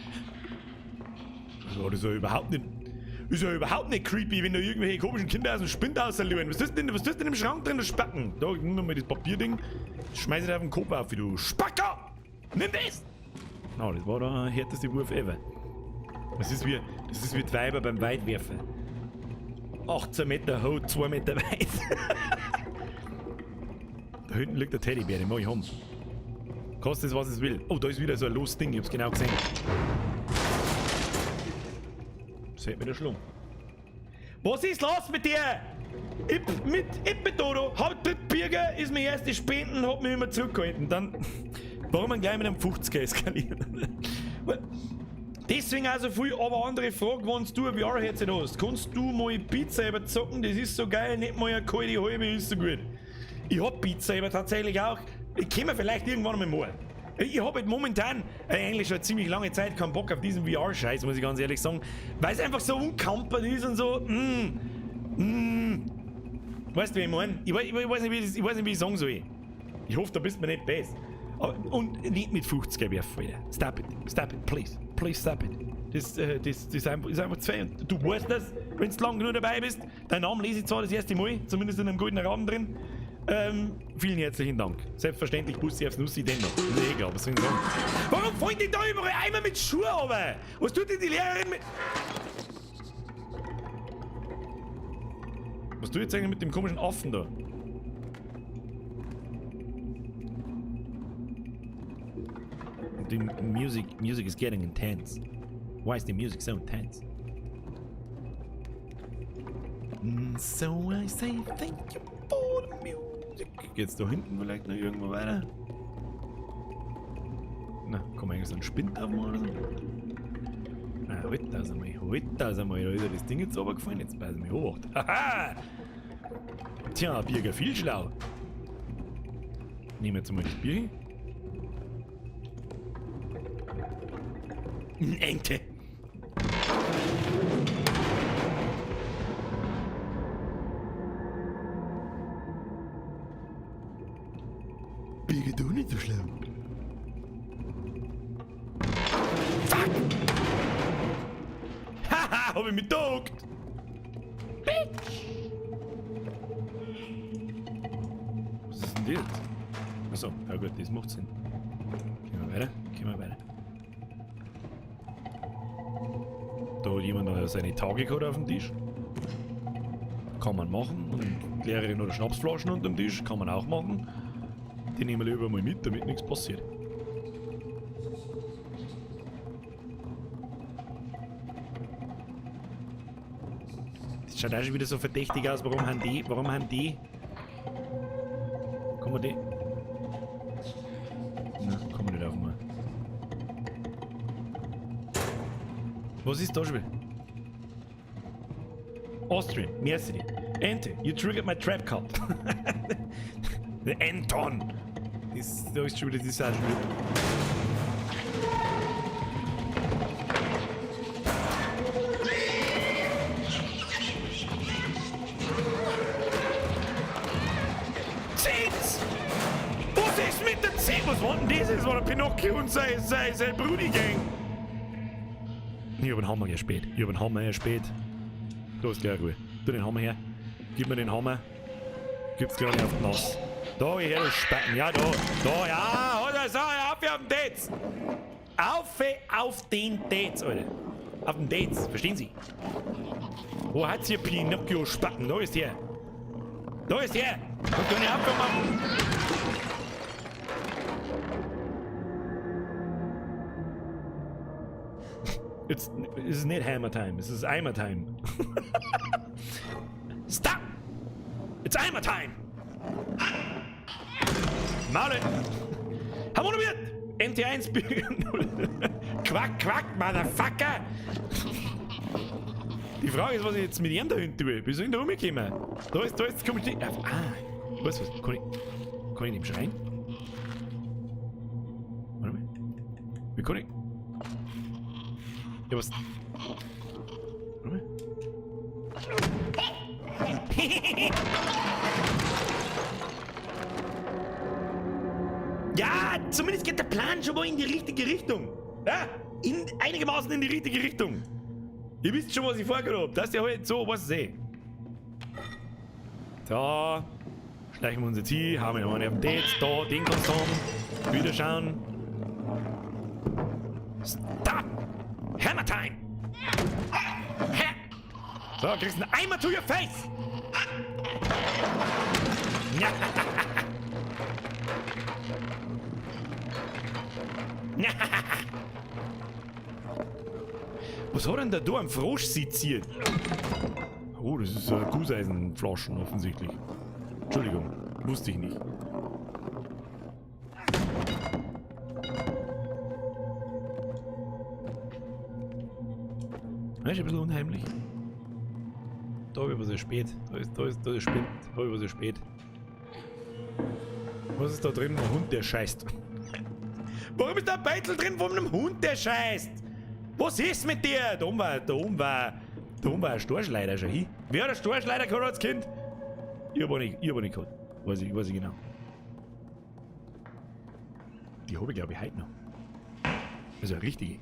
Das war das ja überhaupt nicht. Ist ja überhaupt nicht creepy, wenn da irgendwelche komischen Kinder aus dem Spind rauslüren. Was ist denn, was ist denn im Schrank drin, du Spacken? Da, nimm mal das Papierding. Schmeiß ich dir auf den Kopf auf, wie du Spacker! Nimm das! Na, das war der härteste Wurf ever. Das ist wie die Weiber beim Weitwerfen. 18 Meter hoch, 2 Meter weit. Da hinten liegt der Teddybär, den mach ich haben. Kostet es, was es will. Oh, da ist wieder so ein loses Ding, ich hab's genau gesehen. Das hätte mich der Schlung. Was ist los mit dir? Ich mit Dodo, hab mit Birger, ist mir erst die Spenden, hab mich immer zurückgehalten. Dann, warum man gleich mit einem 50er eskalieren? Deswegen also viel, aber andere Frage, wenn du ein VR-Headset hast, kannst du mal Beat Saber zocken? Das ist so geil, nicht mal eine kalte halbe ist so gut. Ich hab Beat Saber tatsächlich auch. Ich komme vielleicht irgendwann mal mal. Ich hab halt momentan eigentlich schon ziemlich lange Zeit keinen Bock auf diesen VR-Scheiß, muss ich ganz ehrlich sagen. Weil es einfach so unkampert ist und so. Weißt du, wie ich meine? Ich weiß nicht, wie ich sagen soll. Ich hoffe, da bist du mir nicht besser. Und nicht mit 50 werfen, Alter. Stop it. Stop it, please. Please stop it. Das ist einfach zu viel. Und du weißt das, wenn du lang genug dabei bist. Deinen Namen lese ich zwar das erste Mal, zumindest in einem goldenen Rahmen drin. Vielen herzlichen Dank. Selbstverständlich Bussi aufs Nussi dennoch. Das ist eh klar, was soll ich sagen? Warum fallen die da überall einmal mit Schuhen runter? Was tut denn die Lehrerin mit... Was tut jetzt eigentlich mit dem komischen Affen da? The music is getting intense. Why is the music so intense? So I say thank you for the music. Geht's da hinten vielleicht noch irgendwo weiter? Na, kann man eigentlich so einen Spind aufmachen oder so? Na, halt das einmal, Da ist ja das Ding jetzt runtergefallen, jetzt beiß ich mich hoch. Haha! Tja, Birger, viel schlau. Nehmen wir jetzt mal das Bier hin. Ente! Birger, du nicht so schlau. Fuck! Haha, hab ich mich geduckt! Bitch! Was ist denn das jetzt? Achso, ja gut, das macht Sinn. Gehen wir weiter, gehen wir weiter. Da hat jemand noch seine Tage gehabt auf dem Tisch. Kann man machen. Und die Lehrerin oder Schnapsflaschen unter dem Tisch kann man auch machen. Die nehmen wir lieber mal mit, damit nichts passiert. Das schaut auch schon wieder so verdächtig aus. Warum haben die? Warum haben die? Kann man die? Na, kann man nicht aufmachen. Was ist da schon wieder? Austrian, merci. Ente, you triggered my trap card. Anton! Das, da ist schon wieder, das ist auch schon wieder. Zehns! Was ist mit der 10? Was war denn das? Das war der Pinocchio und sein Brudi-Gang. Ich hab einen Hammer erspät. Ich hab einen Hammer erspät. Da ist gleich Ruhe. Tu den Hammer her. Gib mir den Hammer. Gib's gleich auf die Nass. Da, her, du Spacken. Ja, da. Da, ja. Oder so, auf auf den Dates. Auf, auf den Dates, Alter. Auf den Dates. Verstehen Sie? Wo hat's hier Pinocchio-Spacken? Da ist der. Da ist der. Und du nicht abgemacht. Es ist nicht Hammer Time, es ist Eimer Time. Stop! It's Eimer Time! Maule! Harmonobiert! NT1 Bürger 0. Quack, quack, Motherfucker! Die Frage ist, was ich jetzt mit ihm da hinten tue. Wie soll ich denn da rumkommen? Da ist, komm ich. Ah, was? Kann ich dem schreien? Warte mal. Wie kann ich. Ja, was? Warte mal. Ja, zumindest geht der Plan schon mal in die richtige Richtung. Ja, einigermaßen in die richtige Richtung. Ihr wisst schon, was ich vorgehabt hab. Das ist ja halt so, was eh. Da. Schleichen wir uns jetzt hin, haben wir einen auf den Date. Da, den kannst du haben. Wieder schauen. Stop! Hammer time! Ha! So, kriegst einen Eimer to your face! Was hat denn da am Frosch seziert? Oh, das ist Gusseisenflaschen offensichtlich. Entschuldigung, wusste ich nicht. Das ist ein bisschen unheimlich. Da habe ich was spät. Da ist spät. Da habe ich was spät. Was ist da drin? Ein Hund, der scheißt. Warum ist da ein Beitel drin von einem Hund, der scheißt? Was ist mit dir? Da oben war ein Storchleider schon hin. Wer hat einen Storchleider gehabt als Kind? Ich hab nicht gehabt. Weiß ich genau. Die habe ich, glaube ich, heute noch. Also eine richtige.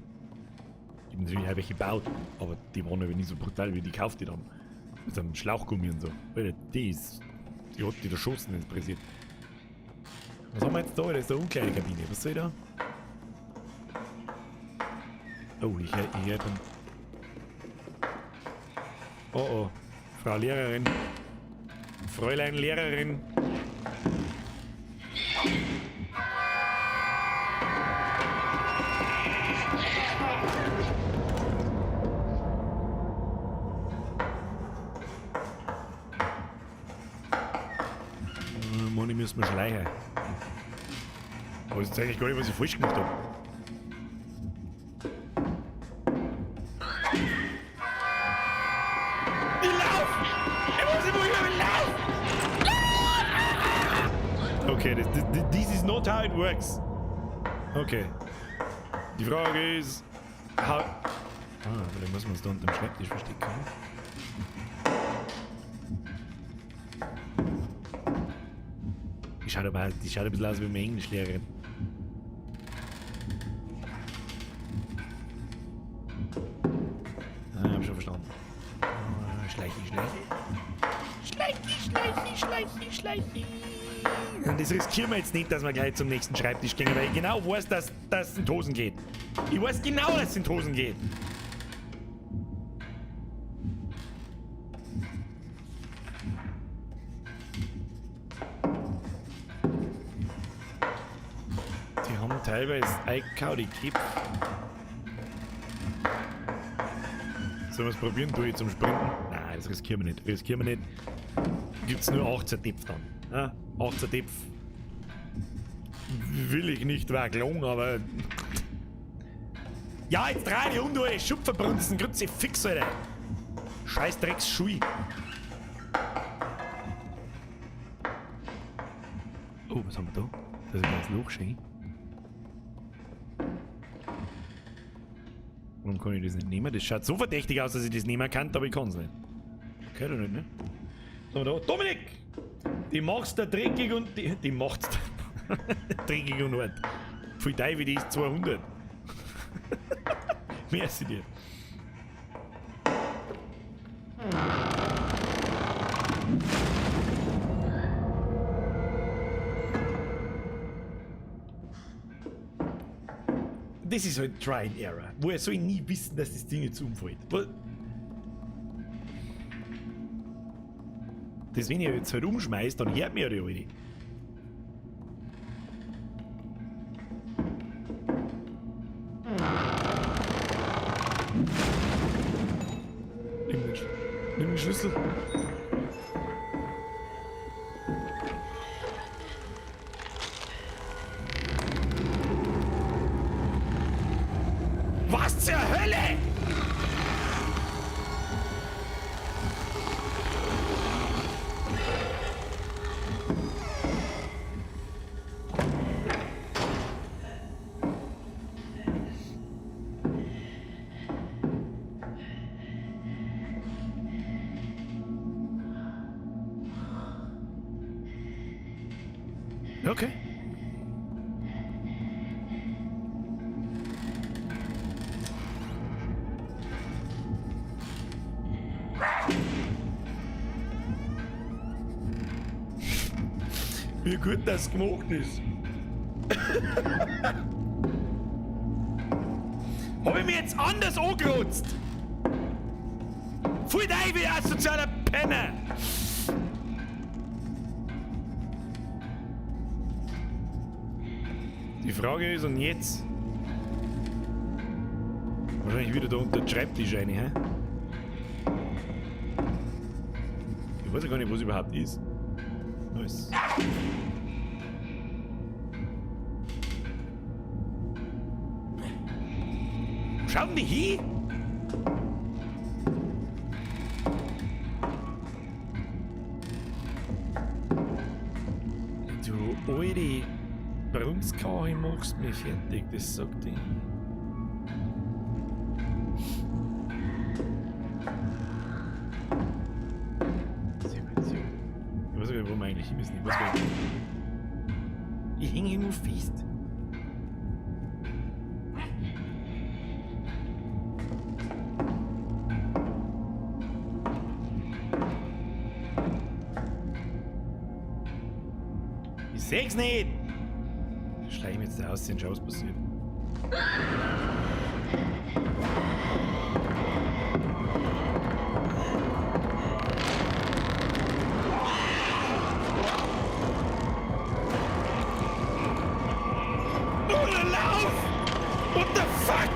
Ich habe natürlich auch welche gebaut, aber die waren aber nicht so brutal, wie die gekauft die dann. Mit einem Schlauchgummi und so. Alter, die hat die erschossen, wenn es pressiert. Was haben wir jetzt da? Das ist eine Umkleidekabine. Was soll ich da? Oh, ich hab. Oh oh. Frau Lehrerin. Fräulein Lehrerin. Mann, ich müssen wir schleichen. Aber das ist eigentlich gar nicht, was ich falsch gemacht habe. Ich lauf! Ich weiß nicht, wo ich bin, lauf! Okay, this is not how it works. Okay. Die Frage ist... How... Ah, vielleicht müssen wir uns da unter dem Schreibtisch verstecken. Die schaut ein bisschen aus wie meine Englischlehrerin. Ah, hab schon verstanden. Ah, schleichi, schleichi. Schleichi, schleichi, schleichi, schleichi. Und das riskieren wir jetzt nicht, dass wir gleich zum nächsten Schreibtisch gehen, weil ich genau weiß, dass es in die Hosen geht. Ich weiß genau, dass es in die Hosen geht. Die haben teilweise eingehauen, die Köpfe. Sollen wir es probieren, durch zum Sprinten? Nein, das riskieren wir nicht. Riskieren wir nicht. Gibt's nur 18 Töpfe dann. Ja, 18 Töpfe. Will ich nicht, war gelungen, aber. Ja, jetzt dreh dich um, du Schupferbrunzen, Grütze fix, Alter. Scheiß Drecksschui. Oh, was haben wir da? Das ist ein kleines Loch, schön. Warum kann ich das nicht nehmen? Das schaut so verdächtig aus, dass ich das nehmen kann, aber ich kann es nicht. Okay, oder nicht, ne? So, da. Dominik! Die machst du dreckig und... Die macht's dreckig und hart. Pfui Teufel, die ist 200. Merci dir. Das ist halt Try and Error. Woher soll ich nie wissen, dass das Ding jetzt umfällt? Das, wenn ich jetzt halt umschmeiß, dann hört mir ja die Alte. Nimm den Schlüssel. Was zur Hölle? Okay. Wie gut das gemacht ist. Hab ich mich jetzt anders angerotzt? Pfui Teufel, asozialer Penner! Die Frage ist, und jetzt? Wahrscheinlich wieder da unter den Schreibtisch rein, hä? Ich weiß ja gar nicht, was überhaupt ist. Nice. Schauen die hin? Du alte Brunzkache machst mich fertig, das sagt ich. Sehr gut, sehr gut. Ich weiß gar nicht, wo wir eigentlich hin müssen. Ich weiß gar nicht. Ich hänge irgendwo fest. Ich seh's nicht! Ich schleiche mich jetzt da aus, und schau, was passiert. Oh, lauf! What the fuck?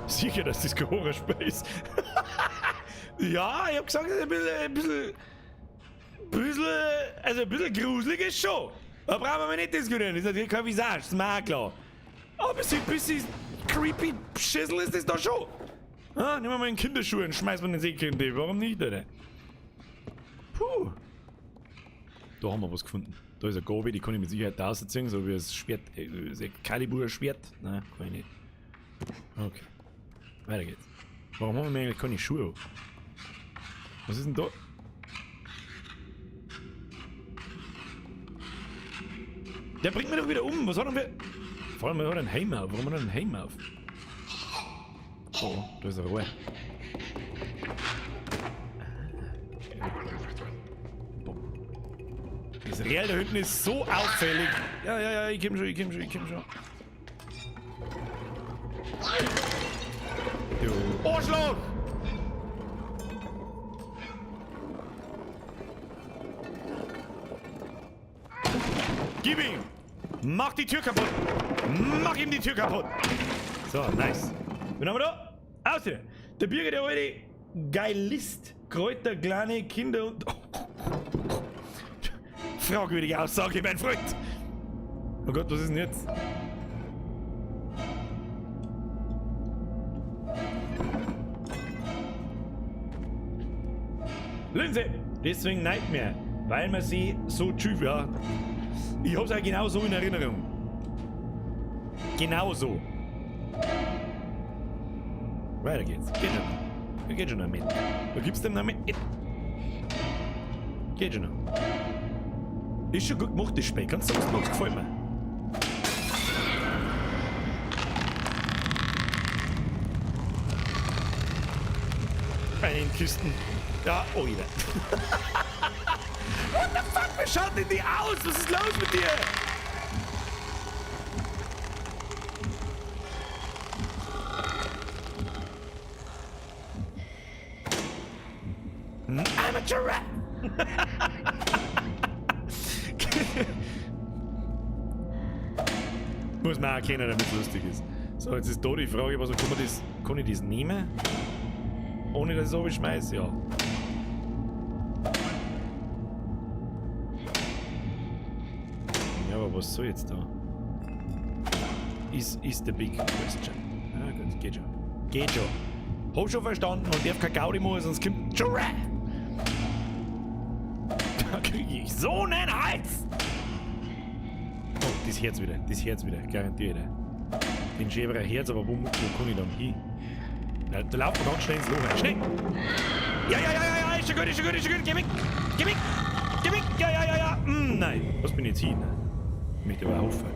Sicher, dass das kein Horrorspiel ist. Ja, ich hab gesagt, es ist ein bisschen gruselig ist schon. Da brauchen wir nicht diskutieren, das ist natürlich kein Visage, das ist mir auch klar. Aber ein bisschen creepy Schissel ist das da schon. Ah, nehmen wir mal in Kinderschuhe und schmeißen wir den Seekind, warum nicht, Alter? Puh. Da haben wir was gefunden. Da ist eine Gabe, die kann ich mit Sicherheit da rausziehen, so wie das Schwert, das Excalibur-Schwert. Nein, kann ich nicht. Okay. Weiter geht's. Warum haben wir eigentlich keine Schuhe? Was ist denn da? Der bringt mich doch wieder um. Was hat er denn für... Vor allem, er hat einen Helm auf. Warum hat er einen Helm auf? Oh, da ist ein Rohr. Das Real da hinten ist so auffällig. Ja, ja, ja, ich komm schon, ich komm schon, ich komm schon. Du Arschloch! Gib ihm! Mach die Tür kaputt! Mach ihm die Tür kaputt! So, nice. Wen haben wir da? Aus hier! Der Birger, der alte Geilist. Kräuter, kleine Kinder und... Fragwürdige Aussage, mein Freund! Oh Gott, was ist denn jetzt? Linse! Deswegen Nightmare, weil man sie so tschüss, ja. Ich hab's ja genau so in Erinnerung. Genau so. Weiter geht's. Geht schon. Geht schon noch mit. Da gibt's dem noch mit. Geht schon noch. Ist schon gut gemacht, das Spiel. Ganz so was gemacht, gefällt mir. Bei den Kisten. Ja, oh, wieder. What the fuck? Wie schaut denn die aus? Was ist los mit dir? I'm a giraffe! Muss man auch kennen, damit es lustig ist. So, jetzt ist da die Frage, was kann man das, kann ich das nehmen? Ohne dass ich es runterschmeiße? Ja. Ja, aber was soll jetzt da? Is the big question. Ah, gut, geht schon. Geht schon. Hab schon verstanden, man darf kein Gaudi machen, sonst kommt Giraffe! Da krieg ich so einen Hals! Oh, das Herz wieder, das Herz wieder, garantiert. Den Schäberer Herz, aber wo kann ich dann hin? Na, da laufen wir ganz schnell ins Loch rein. Schnell! Ja, ja, ja, ja, ja, ist schon gut, ist schon gut, ist schon gut. Geh weg! Geh weg! Geh weg! Ja, ja, ja, ja! Nein, was bin ich jetzt hin? Ich möchte aber hoffen.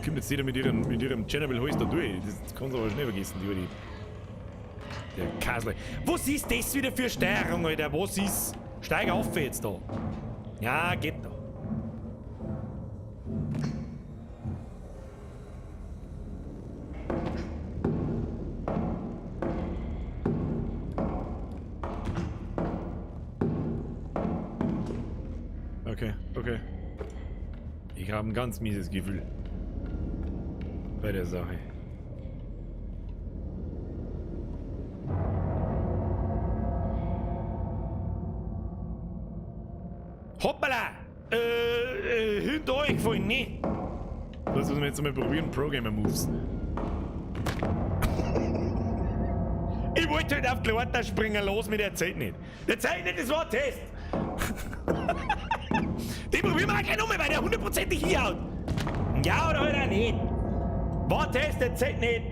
Kommt jetzt jeder mit ihrem Chernobyl Holz da durch? Das kannst du aber schnell vergessen, die alte. Der Kasle. Was ist das wieder für Steuerung, Alter? Was ist? Steig auf jetzt da. Ja, geht doch. Okay, okay. Ich habe ein ganz mieses Gefühl bei der Sache. Hoppala! Hinter euch gefallen, ne? Das müssen wir jetzt mal probieren, Pro-Gamer Moves. Ich wollte halt auf die Leiter springen, los mit der Zeit nicht. Der Zeit nicht, das war ein Test. Den probieren wir auch gleich nochmal, weil der hundertprozentig hinhaut. Ja oder halt auch nicht. War ein Test, der Zeit nicht.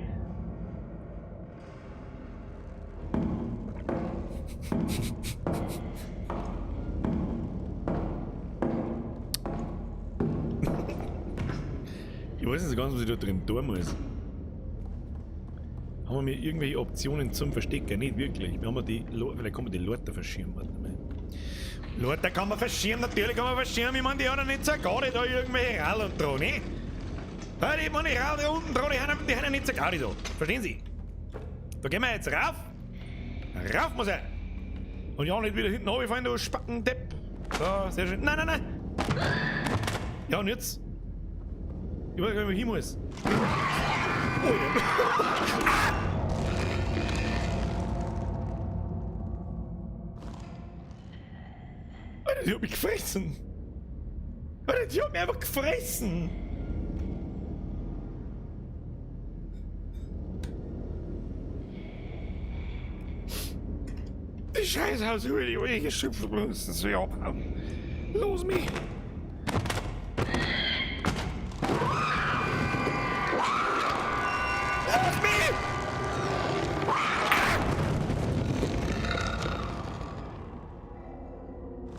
Ich weiß nicht so ganz, was ich da drin tun muss. Haben wir irgendwelche Optionen zum Verstecken? Nicht wirklich. Wir haben die vielleicht kann man die Leute verschieben. Warte mal. Leute kann man verschieben, natürlich kann man verschieben. Ich meine, die haben ja nicht so gar nicht da irgendwelche Rallen dran, ne? Ja, die meine Rallen da unten dran, die haben ja nicht so gar nicht da. Verstehen Sie? Da gehen wir jetzt rauf. Rauf muss er. Und ja, nicht wieder hinten runterfallen, du Spackendepp. So, sehr schön. Nein, nein, nein. Ja, und jetzt? Ich weiß gar nicht, wo ich hin muss. Oh, ja. Alter, die hat mich gefressen. Alter, die hat mich einfach gefressen. Die Scheißhaus über die Ohren geschimpft, müssen sie abhauen. Los mich! Lass mich!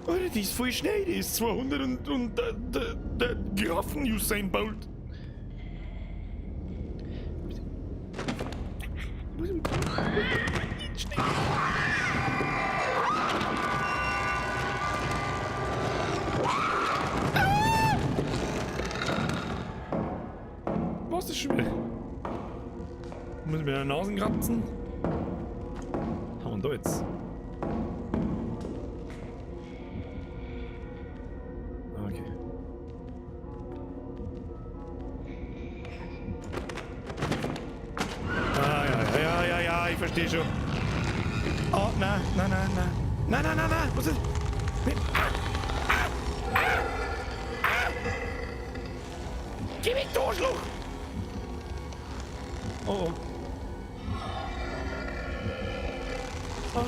Alter, die ist voll schnell, die ist 200 und der Giraffen Usain Bolt. Was ist schon wieder? Muss ich mir die Nasen kratzen? Was haben wir denn da jetzt? Okay. Ah, ja, ja, ja, ja, ich verstehe schon. Oh, nein, nein, nein, nein. Nein, nein, nein, nein. Was ist? Ah, ah, ah, ah. Geh weg, du Arschloch! Oh, oh. Oh.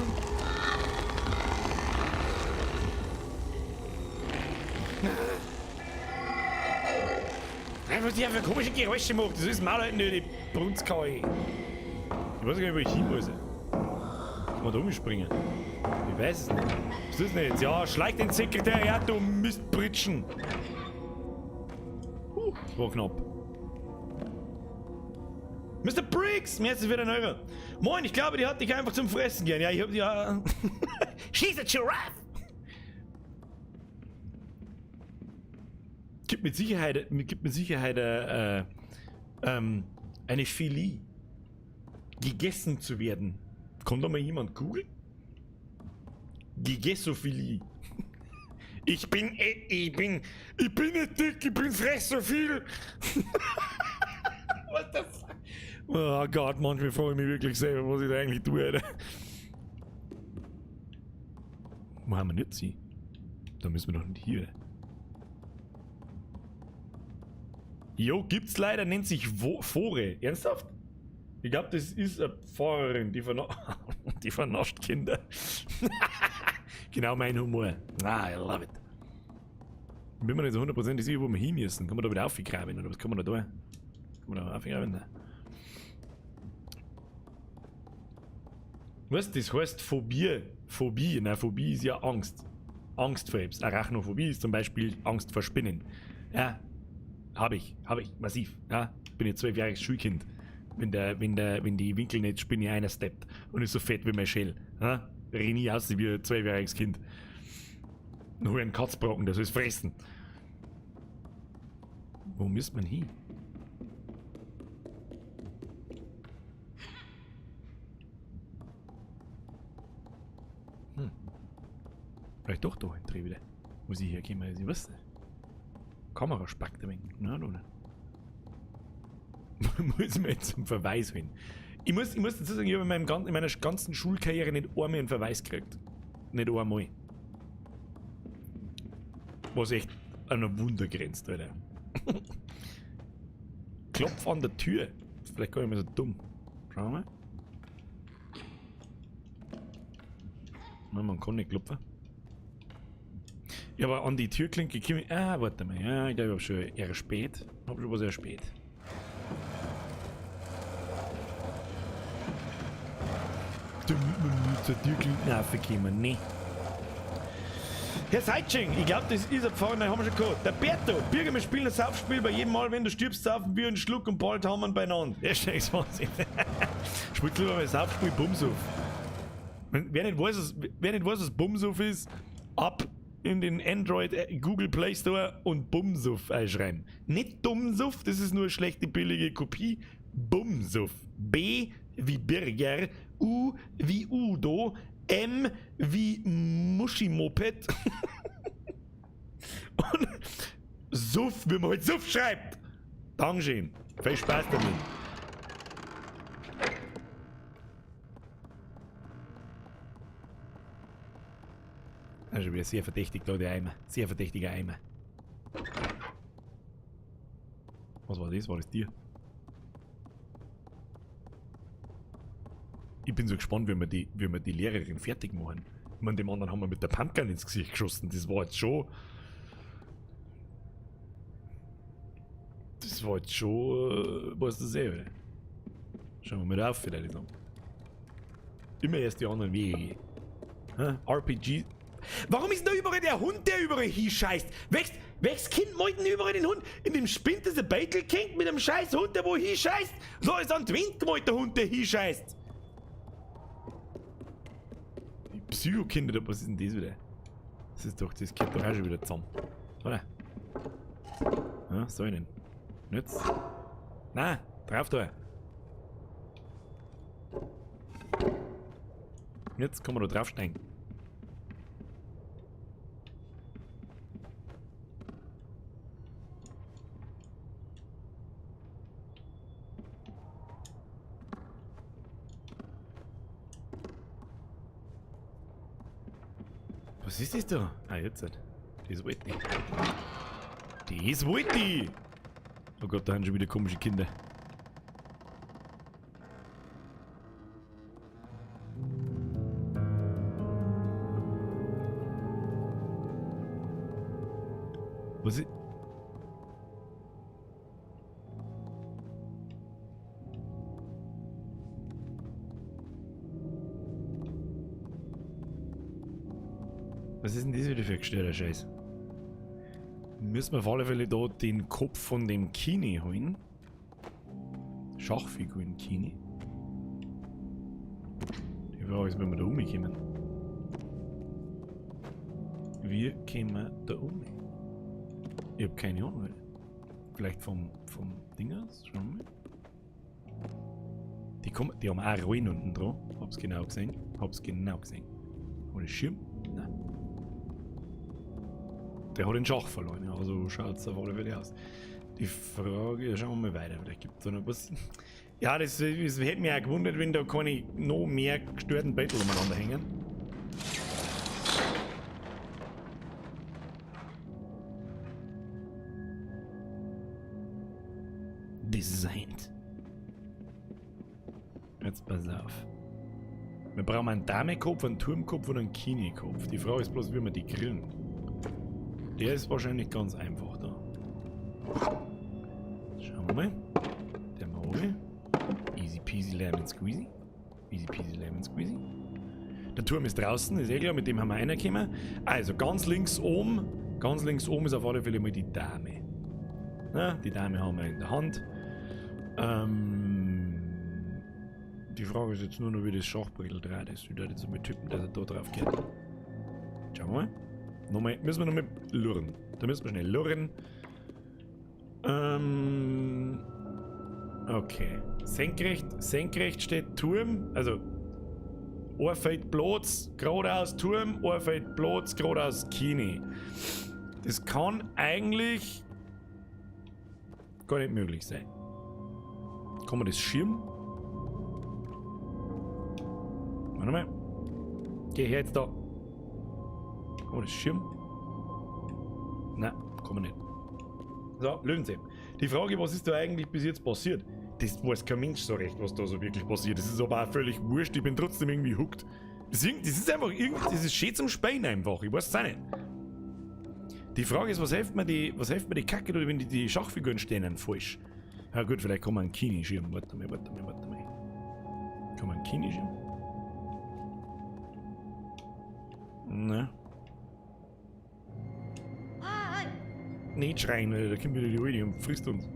Was die für komische Geräusche macht, das ist mal halt nicht die Brunzkau. Ich weiß gar nicht, wo ich hin muss. Kann man da umspringen? Ich weiß es nicht. Was ist denn jetzt? Ja, schleich den Sekretariat, du Mistbritschen. Das war knapp. Mr. Briggs, mir ist es wieder ein Euro. Moin, ich glaube, die hat dich einfach zum Fressen gern. Ja, ich hab die ja. She's a giraffe! Gibt mit Sicherheit eine Philie, gegessen zu werden. Kann da mal jemand googeln? Gegessophilie. Ich bin nicht dick, ich bin fressophil. What the fuck? Oh Gott, manchmal frage ich mich wirklich selber, was ich da eigentlich tue, Alter. Wo haben wir nicht sie? Da müssen wir doch nicht hier. Jo, gibt's leider, nennt sich Fore. Ernsthaft? Ich glaub, das ist eine Pfarrerin, die vernascht Kinder. Genau mein Humor. Ah, I love it. Ich bin mir nicht so hundertprozentig sicher, wo wir hin müssen. Kann man da wieder aufgraben oder was kann man da tun? Kann man da aufgraben? Nein. Was? Das heißt Phobie. Phobie. Nein, Phobie ist ja Angst. Angst vor etwas. Arachnophobie ist zum Beispiel Angst vor Spinnen. Ja. Hab ich. Hab ich. Massiv. Ja. Bin jetzt 12-jähriges Schulkind. Wenn, der, wenn, der, wenn die Winkelnetzspinne einer steppt und ist so fett wie mein Schäl. Ja? Renn ich aus wie ein 12-jähriges Kind. Dann hol ich einen Katzbrocken, der soll es fressen. Wo müsste man hin? Vielleicht doch da in Dreh wieder. Muss ich herkommen? Ich weiß nicht. Kamera spackt ein wenig. Nein, oder? Muss ich mir jetzt einen Verweis holen. Ich muss dazu sagen, ich habe in meiner ganzen Schulkarriere nicht einmal einen Verweis gekriegt. Nicht einmal. Was echt an ein Wunder grenzt, Alter. Klopf an der Tür. Vielleicht gar nicht mehr so dumm. Schauen wir mal. Nein, man kann nicht klopfen. Ja, aber an die Türklinke komme ich. Ah, warte mal. Ja, ich glaube, ich hab schon eher spät. Hab schon was eher spät. Da muss man nicht zur Türklinke raufkommen, ne? Herr Seitsching, ich glaube, das ist ein Pfarrer, nein, haben wir schon gehabt. Der Berto, Birger, wir spielen ein Saufspiel, bei jedem Mal, wenn du stirbst, saufen wir einen Schluck und bald haben wir ihn beieinander. Ja, ist Wahnsinn. Spielt lieber mal Saufspiel Bumsuff. Wer nicht weiß, was Bumsuff ist, ab in den Android Google Play Store und Bumsuff einschreiben. Nicht Dummsuff, das ist nur eine schlechte billige Kopie. Bumsuff. B wie Birger, U wie Udo, M wie Muschi-Moped. Und Suff, wie man halt Suff schreibt. Dankeschön. Viel Spaß damit. Das ist schon wieder sehr verdächtig da, der Eimer. Sehr verdächtiger Eimer. Was war das? War das dir? Ich bin so gespannt, wie wir die Lehrerin fertig machen. Ich meine, dem anderen haben wir mit der Pumpgun ins Gesicht geschossen. Das war jetzt schon... Das war jetzt schon... Weißt du selber. Schauen wir mal drauf, vielleicht sagen. Immer erst die anderen Wege gehen. Hä? RPG... Warum ist denn da überall der Hund, der überall hinscheißt? Welches Kind malt denn überall den Hund? In dem Spind ist ein Beitel-Kind mit einem scheiß Hund, der wo hinscheißt. So ist an die Wind gemalt, der Hund, der hinscheißt. Die Psychokinder, was ist denn das wieder? Das ist doch, das geht doch auch schon wieder zusammen. Oder? Ja, was soll ich denn? Jetzt? Nein, drauf da. Jetzt kann man da draufsteigen. Was ist das da? Ah, jetzt halt. Das wollte ich. Das wollte ich! Oh Gott, da haben schon wieder komische Kinder. Was ist... Was ist denn das wieder für ein gestörter Scheiß? Müssen wir auf alle Fälle da den Kopf von dem Kini holen. Schachfiguren Kini. Die Frage ist, wenn wir da rumkommen. Wie kommen wir da um? Ich hab keine Ahnung. Vielleicht vom Ding aus? Schauen wir mal. Die haben auch Rollen unten dran. Hab's genau gesehen. Hab's genau gesehen. Oder Schirm? Nein. Der hat den Schach verloren, ja, also schaut's auf alle Fälle aus. Die Frage, schauen wir mal weiter, vielleicht gibt's da noch was. Ja, das hätte mich auch gewundert, wenn da keine noch mehr gestörten Bettel umeinander hängen. This is a hint. Jetzt pass auf. Wir brauchen einen Damekopf, einen Turmkopf und einen Kinikopf. Die Frage ist bloß, wie wir die grillen. Der ist wahrscheinlich ganz einfach da. Schauen wir mal. Der Maul. Easy peasy lemon squeezy. Easy peasy lemon squeezy. Der Turm ist draußen, ist eh klar, mit dem haben wir reingekommen. Also ganz links oben ist auf alle Fälle mal die Dame. Na, die Dame haben wir in der Hand. Die Frage ist jetzt nur noch, wie das Schachbrettel dreht ist. Ich würde jetzt mal tippen, dass er da drauf geht. Schauen wir mal. Nochmal, müssen wir nochmal lurren. Da müssen wir schnell lurren. Okay. Senkrecht steht Turm. Also, ein Feld Platz, geradeaus Turm, ein Feld Platz, geradeaus Kini. Das kann eigentlich gar nicht möglich sein. Kann man das schirmen? Warte mal. Geh her jetzt da. Kann man das schirmen? Nein, kann man nicht. So, Löwenzahn. Die Frage, was ist da eigentlich bis jetzt passiert? Das weiß kein Mensch so recht, was da so wirklich passiert. Das ist aber auch völlig wurscht, ich bin trotzdem irgendwie hooked. Das ist einfach irgendwie, das ist schön zum Speien einfach, ich weiß es auch nicht. Die Frage ist, was hilft mir die Kacke, oder wenn die Schachfiguren stehen falsch? Ja gut, vielleicht kann man einen Kini schirmen. Warte mal. Kann man einen Kini schirmen? Ne. Nicht schreien, weil da kommt wieder die Alte und frisst uns.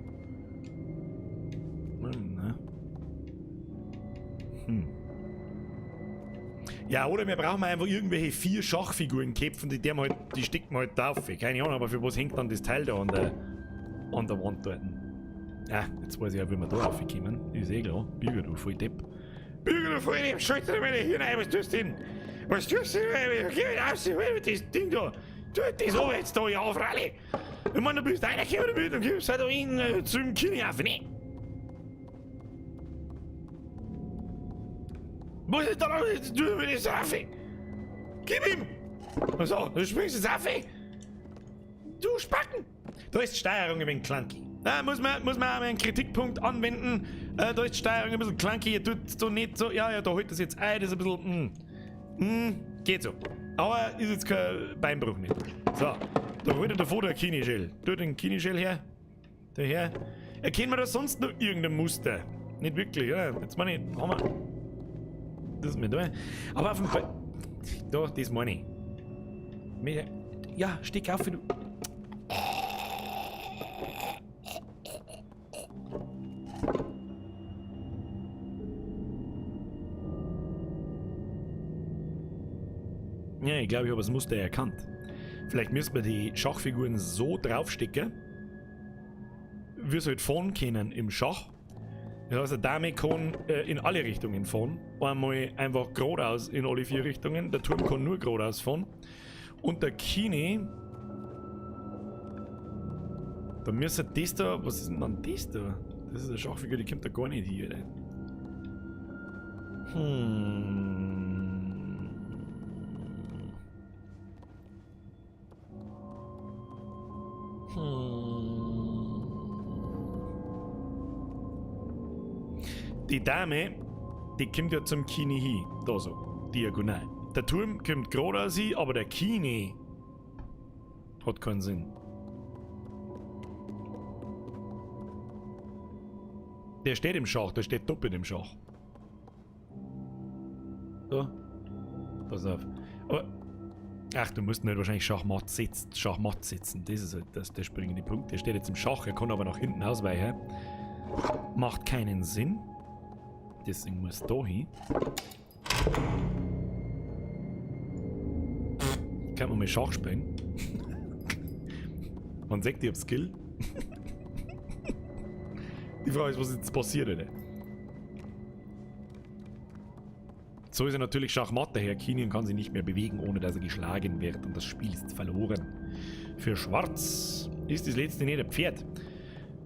Na. Ja, oder wir brauchen einfach irgendwelche 4 Schachfiguren kämpfen, die stecken wir halt drauf. Keine Ahnung, aber für was hängt dann das Teil da an der Wand dort? Ja, jetzt weiß ich auch, wie wir da raufkommen. Ist eh klar. Birger, du voll Depp. Birger, du voll Depp, schalt dir meine Hirn ein, was tust du denn? Was tust du denn? Geh raus, hol das Ding da. Tu das aber jetzt da, ja, freilich. Ich meine, du bist reingekommen damit und kommst halt da hin zum Kini auf, ne? Was ist da los? Du mit das rauf. Gib ihm! So, du springst jetzt rauf. Du Spacken! Da ist die Steuerung ein wenig clunky. Da muss man auch mal einen Kritikpunkt anwenden. Da ist die Steuerung ein bisschen clunky. Ihr tut so nicht so. Ja, da holt das jetzt ein. Das ist ein bisschen. Geht so. Aber ist jetzt kein Beinbruch nicht. So, da holt er davor der Kinischell. Tu den Kinischell her. Daher. Erkennen wir da sonst noch irgendein Muster? Nicht wirklich, oder? Jetzt meine ich, haben wir. Das ist mir da. Aber auf dem Fall. Da, das meine ich. Ja, steck auf, du. Ja, ich glaube, ich habe das Muster erkannt. Vielleicht müssen wir die Schachfiguren so draufstecken, wie sie halt fahren können im Schach. Das heißt, der Dame kann in alle Richtungen fahren. Einmal einfach geradeaus in alle 4 Richtungen. Der Turm kann nur geradeaus fahren. Und der Kini... Da müsste das da... Was ist denn dann das da? Das ist eine Schachfigur, die kommt da gar nicht hier. Die Dame, die kommt ja zum Kini hin, da so, diagonal. Der Turm kommt geradeaus hin, aber der Kini hat keinen Sinn. Der steht im Schach, der steht doppelt im Schach. So, pass auf. Aber, ach, du musst nicht wahrscheinlich Schachmatt setzen. Das ist halt der springende Punkt. Der steht jetzt im Schach, er kann aber nach hinten ausweichen. Macht keinen Sinn. Deswegen muss da hin. Kann man mal Schach spielen? Man sagt, ich hab Skill. Die Frage ist, was jetzt passiert, oder? So ist er natürlich Schachmatt, der Herr Kinian kann sich nicht mehr bewegen, ohne dass er geschlagen wird. Und das Spiel ist verloren. Für Schwarz ist das letzte nicht ein Pferd.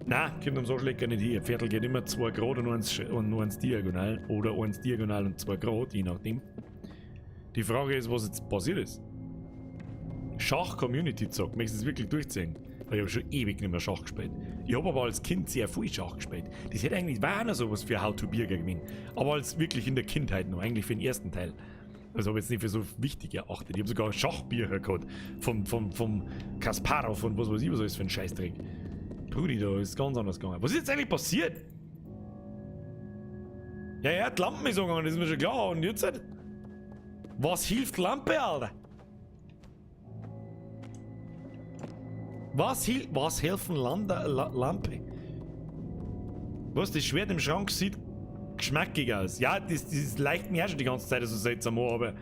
Na, kommt am so schlecht gar nicht hier. Ein Pferdl geht immer 2 Grad und nur eins diagonal. Oder 1 diagonal und 2 Grad, je nachdem. Die Frage ist, was jetzt passiert ist. Schach-Community-Zock, möchtest du es wirklich durchziehen? Weil ich hab schon ewig nicht mehr Schach gespielt. Ich hab aber als Kind sehr viel Schach gespielt. Das hätte eigentlich, war auch noch sowas für How to Birger gewesen. Aber als wirklich in der Kindheit noch, eigentlich für den ersten Teil. Also hab ich jetzt nicht für so wichtig erachtet. Ich hab sogar Schachbücher gehabt. Vom Kasparov und was weiß ich, was alles für ein Scheißdreck. Brudi, da ist ganz anders gegangen. Was ist jetzt eigentlich passiert? Ja, ja, die Lampe ist angegangen, das ist mir schon klar. Und jetzt halt? Was hilft Lampe, Alter? Was helfen Lampe? Was, das Schwert im Schrank sieht Geschmackig aus. Ja, das leicht mir auch schon die ganze Zeit so seltsam an, aber...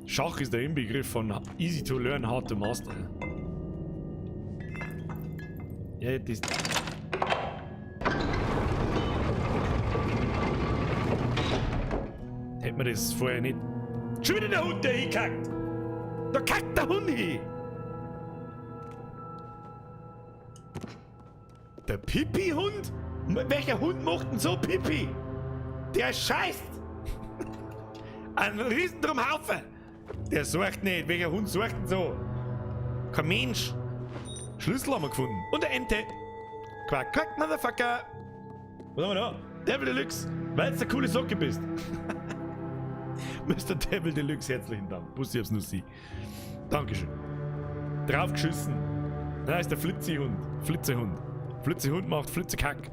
Schach ist der Inbegriff von easy to learn, hard to master. Ja, das... Hätte man das vorher nicht... Schon wieder der Hund, der hinkackt! Da kackt der Hund hin! Der Pipi-Hund? Welcher Hund macht denn so Pipi? Der scheißt! Ein Riesendrumhaufen! Der sorgt nicht. Welcher Hund sorgt denn so? Kein Mensch. Schlüssel haben wir gefunden. Und eine Ente. Quack, quack, Motherfucker. Was haben wir da? Devil Deluxe. Weil du eine coole Socke bist. Mr. Devil Deluxe, herzlichen Dank. Bussi aufs Nussi. Dankeschön. Draufgeschissen. Da ist der Flitzi-Hund. Flitzehund. Flitzehund macht Flitzekack.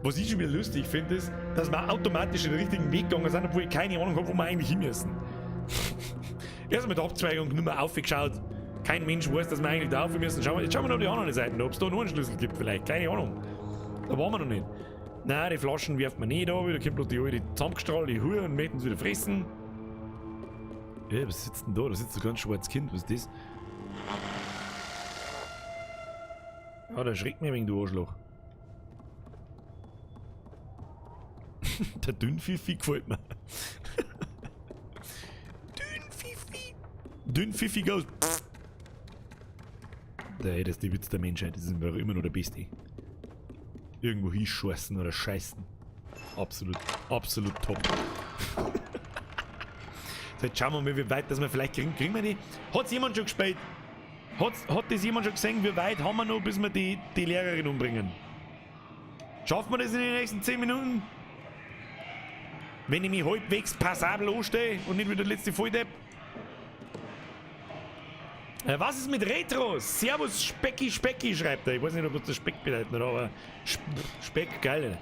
Was ich schon wieder lustig finde, ist, dass wir automatisch den richtigen Weg gegangen sind, obwohl ich keine Ahnung habe, wo wir eigentlich hin müssen. Erst mit der Abzweigung nur mal aufgeschaut. Kein Mensch weiß, dass wir eigentlich da rauf müssen. Jetzt schauen wir noch die anderen Seiten, ob es da noch einen Schlüssel gibt vielleicht. Keine Ahnung. Da waren wir noch nicht. Nein, die Flaschen wirft man nicht da, da kommt bloß die alte zusammengestrahlte Hure und möchten sie wieder fressen. Ja, was sitzt denn da? Da sitzt ein ganz schwarzes Kind. Was ist das? Ja, der schreckt mich wegen, du Arschloch. Der Dünnpfiffi gefällt mir. Dünnpfiffi. Dünnpfiffi goes. Der, das ist die Witz der Menschheit. Das ist immer noch der Beste. Irgendwo hinscheißen oder scheißen. Absolut, absolut top. So, jetzt schauen wir mal, wie weit das wir vielleicht kriegen. Kriegen wir die? Hat's jemand schon gespielt? Hat das jemand schon gesehen? Wie weit haben wir noch, bis wir die Lehrerin umbringen? Schaffen wir das in den nächsten 10 Minuten? Wenn ich mich halbwegs passabel anstehe und nicht wieder der letzte Volldepp. Was ist mit Retro? Servus Specki Specki, schreibt er. Ich weiß nicht, ob das der Speck bedeutet, aber Speck, geil.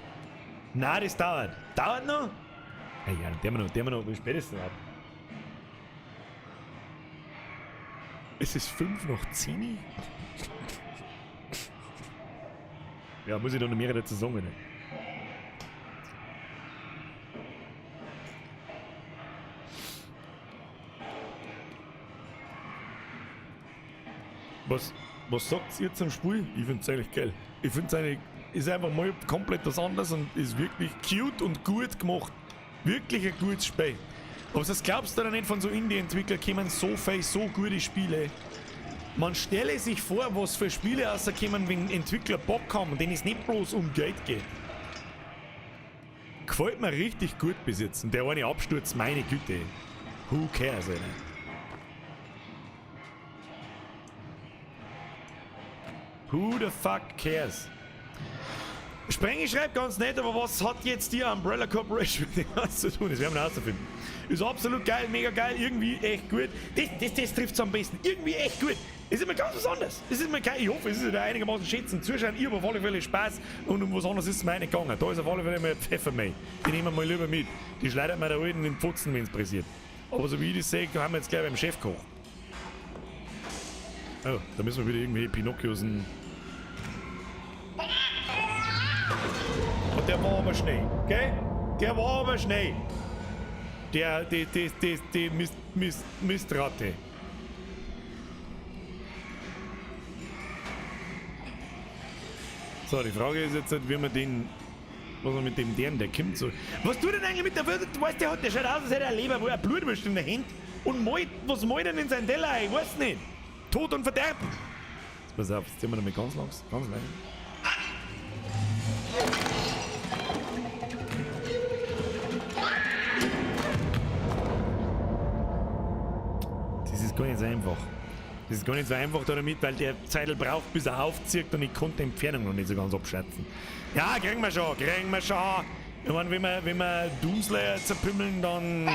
Nein, das dauert. Dauert noch? Ja, ja, der noch, wie spät ist denn ab? Es ist 9:05. Ja, muss ich da noch mehr dazu sagen, ne? Was sagt ihr zum Spiel? Ich find's eigentlich geil. Ich find's eigentlich, ist einfach mal komplett was anderes und ist wirklich cute und gut gemacht. Wirklich ein gutes Spiel. Aber das glaubst du doch nicht, von so Indie-Entwicklern kommen so viel, so gute Spiele. Man stelle sich vor, was für Spiele rauskommen, wenn Entwickler Bock haben und denen es nicht bloß um Geld geht. Gefällt mir richtig gut bis jetzt. Und der eine Absturz, meine Güte. Who cares, Alter. Who the fuck cares? Sprengi schreibt ganz nett, aber was hat jetzt die Umbrella Corporation mit dem was zu tun? Das werden wir noch rausfinden. Ist absolut geil, mega geil, irgendwie echt gut. Das trifft's am besten. Irgendwie echt gut. Ist immer ganz was anderes. Das ist immer geil. Ich hoffe, es ist ja einigermaßen schön zum Zuschauen. Ich habe auf alle Fälle Spaß und um was anderes ist es mir nicht gegangen. Da ist auf alle Fälle mal ein Pfeffermehl. Die nehmen wir mal lieber mit. Die schleudert mir da unten in den Pfotzen, wenn's pressiert. Aber so wie ich das sehe, haben wir jetzt gleich beim Chefkoch. Oh, da müssen wir wieder irgendwie Pinocchios und... Und der war aber schnell, gell? Der war aber schnell. Die Mistratte. So, die Frage ist jetzt, wie man den... Was man mit dem deren, der kommt so... Was tut denn eigentlich mit der Welt? Du weißt, der schaut aus, als hätte er Leber, wo er Blutwurst in der Hand. Und malt, was malt er denn in seinen Teller? Ich weiß nicht. Tod und Verderben. Jetzt pass auf, jetzt ziehen wir nochmal ganz langsam, ganz leicht. Das ist gar nicht so einfach. Das ist gar nicht so einfach da damit, weil der Zeitl braucht, bis er aufzieht und ich konnte die Entfernung noch nicht so ganz abschätzen. Ja, kriegen wir schon, kriegen wir schon. Ich meine, wenn wir Doomslayer zerpümmeln, dann...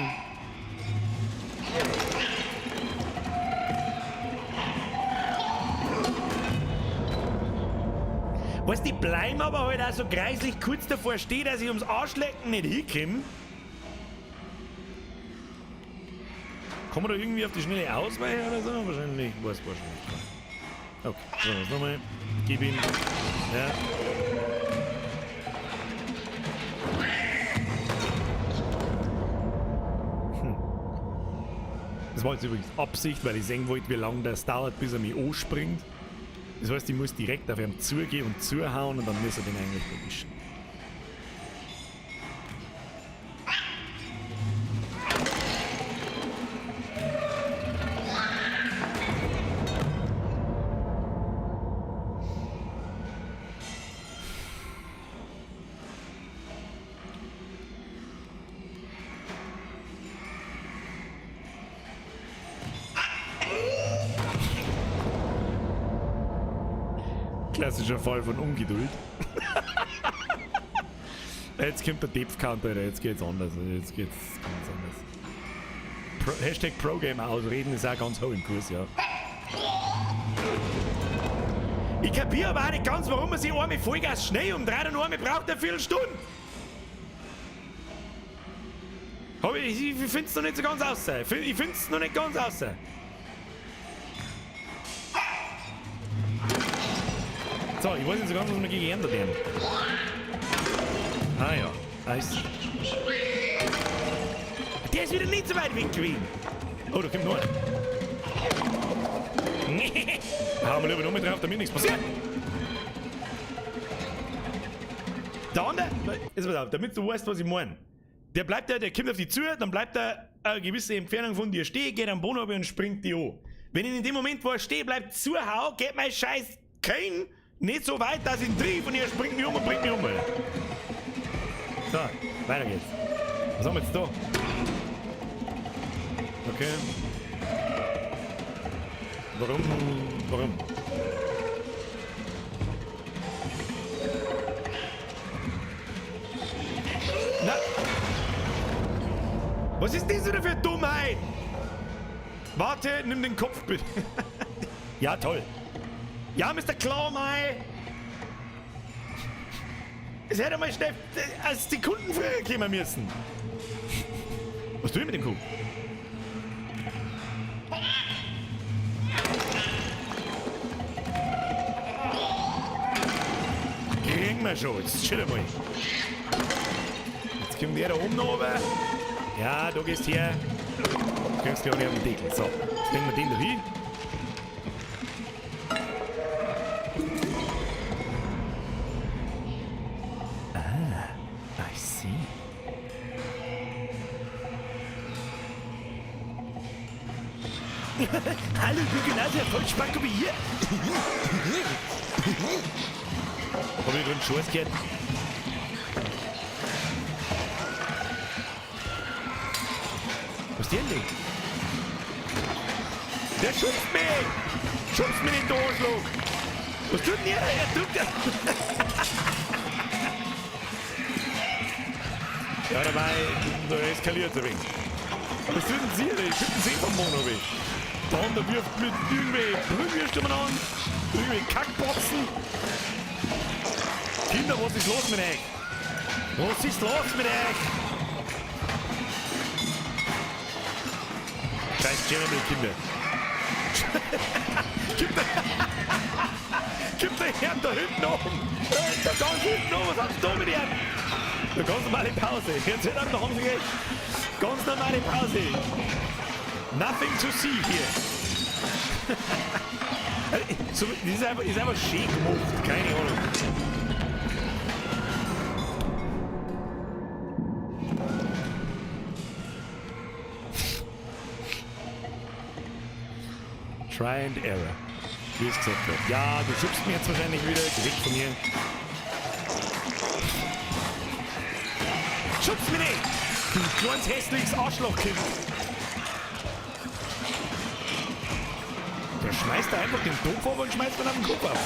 Weißt du, die bleiben aber halt auch so greislich kurz davor stehen, dass ich ums Arschlecken nicht hinkomme. Kann man da irgendwie auf die Schnelle ausweichen oder so? Wahrscheinlich. Weiß wahrscheinlich. Okay, so, was nochmal. Gib ihm. Ja. Das war jetzt übrigens Absicht, weil ich sehen wollte, wie lange das dauert, bis er mich anspringt. Das heißt, ich muss direkt auf ihn zugehen und zuhauen und dann muss er den eigentlich erwischen. Klassischer Fall von Ungeduld. Jetzt kommt der Depth Counter, jetzt geht's anders. Jetzt geht's ganz anders. Hashtag ProGamer ausreden ist auch ganz hoch im Kurs, ja. Ich kapiere aber auch nicht ganz, warum man sich einmal Vollgas schnell umdreht und einmal braucht eine Viertelstunde. Aber ich find's noch nicht so ganz aus. Ich find's noch nicht ganz aus. So, ich weiß nicht so ganz, was wir gegen ändern werden. Ah ja, nice. Der ist wieder nicht so weit weg gewesen. Oh, da kommt noch einer. Hauen wir lieber noch mit drauf, damit nichts passiert. Der andere, jetzt pass auf, damit du weißt, was ich meine. Der bleibt da, der kommt auf dich zu, dann bleibt er eine gewisse Entfernung von dir stehen, geht am Boden runter und springt dich an. Wenn ich in dem Moment, wo er stehen bleibt, zuhau, geht mein scheiß Kein nicht so weit, dass ich ihn triff und er springt mich um und bringt mich um. So, weiter geht's. Was haben wir jetzt da? Okay. Warum? Warum? Na! Was ist das wieder für Dummheit? Warte, nimm den Kopf bitte. Ja, toll. Ja, Mr. Clawmai. Es hätte mal schnell als Sekunden früher kommen müssen. Was tue ich mit dem Kuh? Kriegen wir schon. Jetzt chill mal. Jetzt kommt der da oben noch runter. Ja, du gehst her. Du kriegst gleich auf den Deckel. So, jetzt legen wir den da hin. Ah, I see. Hallo, ich bin genauso Erfolgsspack wie ihr. Hab ich gerade einen Schuss gehört? Was ist denn denn? Der schubst mich! Schubst mich nicht, du Arschloch! Was tut denn der? Er tut der. Ja, dabei, da eskaliert es ein wenig. Was tut denn sie denn? Ich schütten sie vom Mono weg. Der andere wirft mit irgendwie Brühwürste umeinander, irgendwie Kackboxen. Kinder, was ist los mit euch? Was ist los mit euch? Scheiß Jeremy, Kinder. Gib der Herr da hinten oben. Da ganz hinten oben, was hast du da mit ihm? Eine ganz normale Pause. Jetzt da haben sie recht. Ganz normale Pause. Nothing to see here. So, das ist einfach schön gemacht. Keine Ahnung. Try and Error. Wie es gesagt wird. Ja, du schubst mich jetzt wahrscheinlich wieder. Geh weg von mir. Schubst mich nicht! Du kleines hässliches Arschlochkind! Der schmeißt da einfach den Topf auf und schmeißt dann auf den Kopf auf.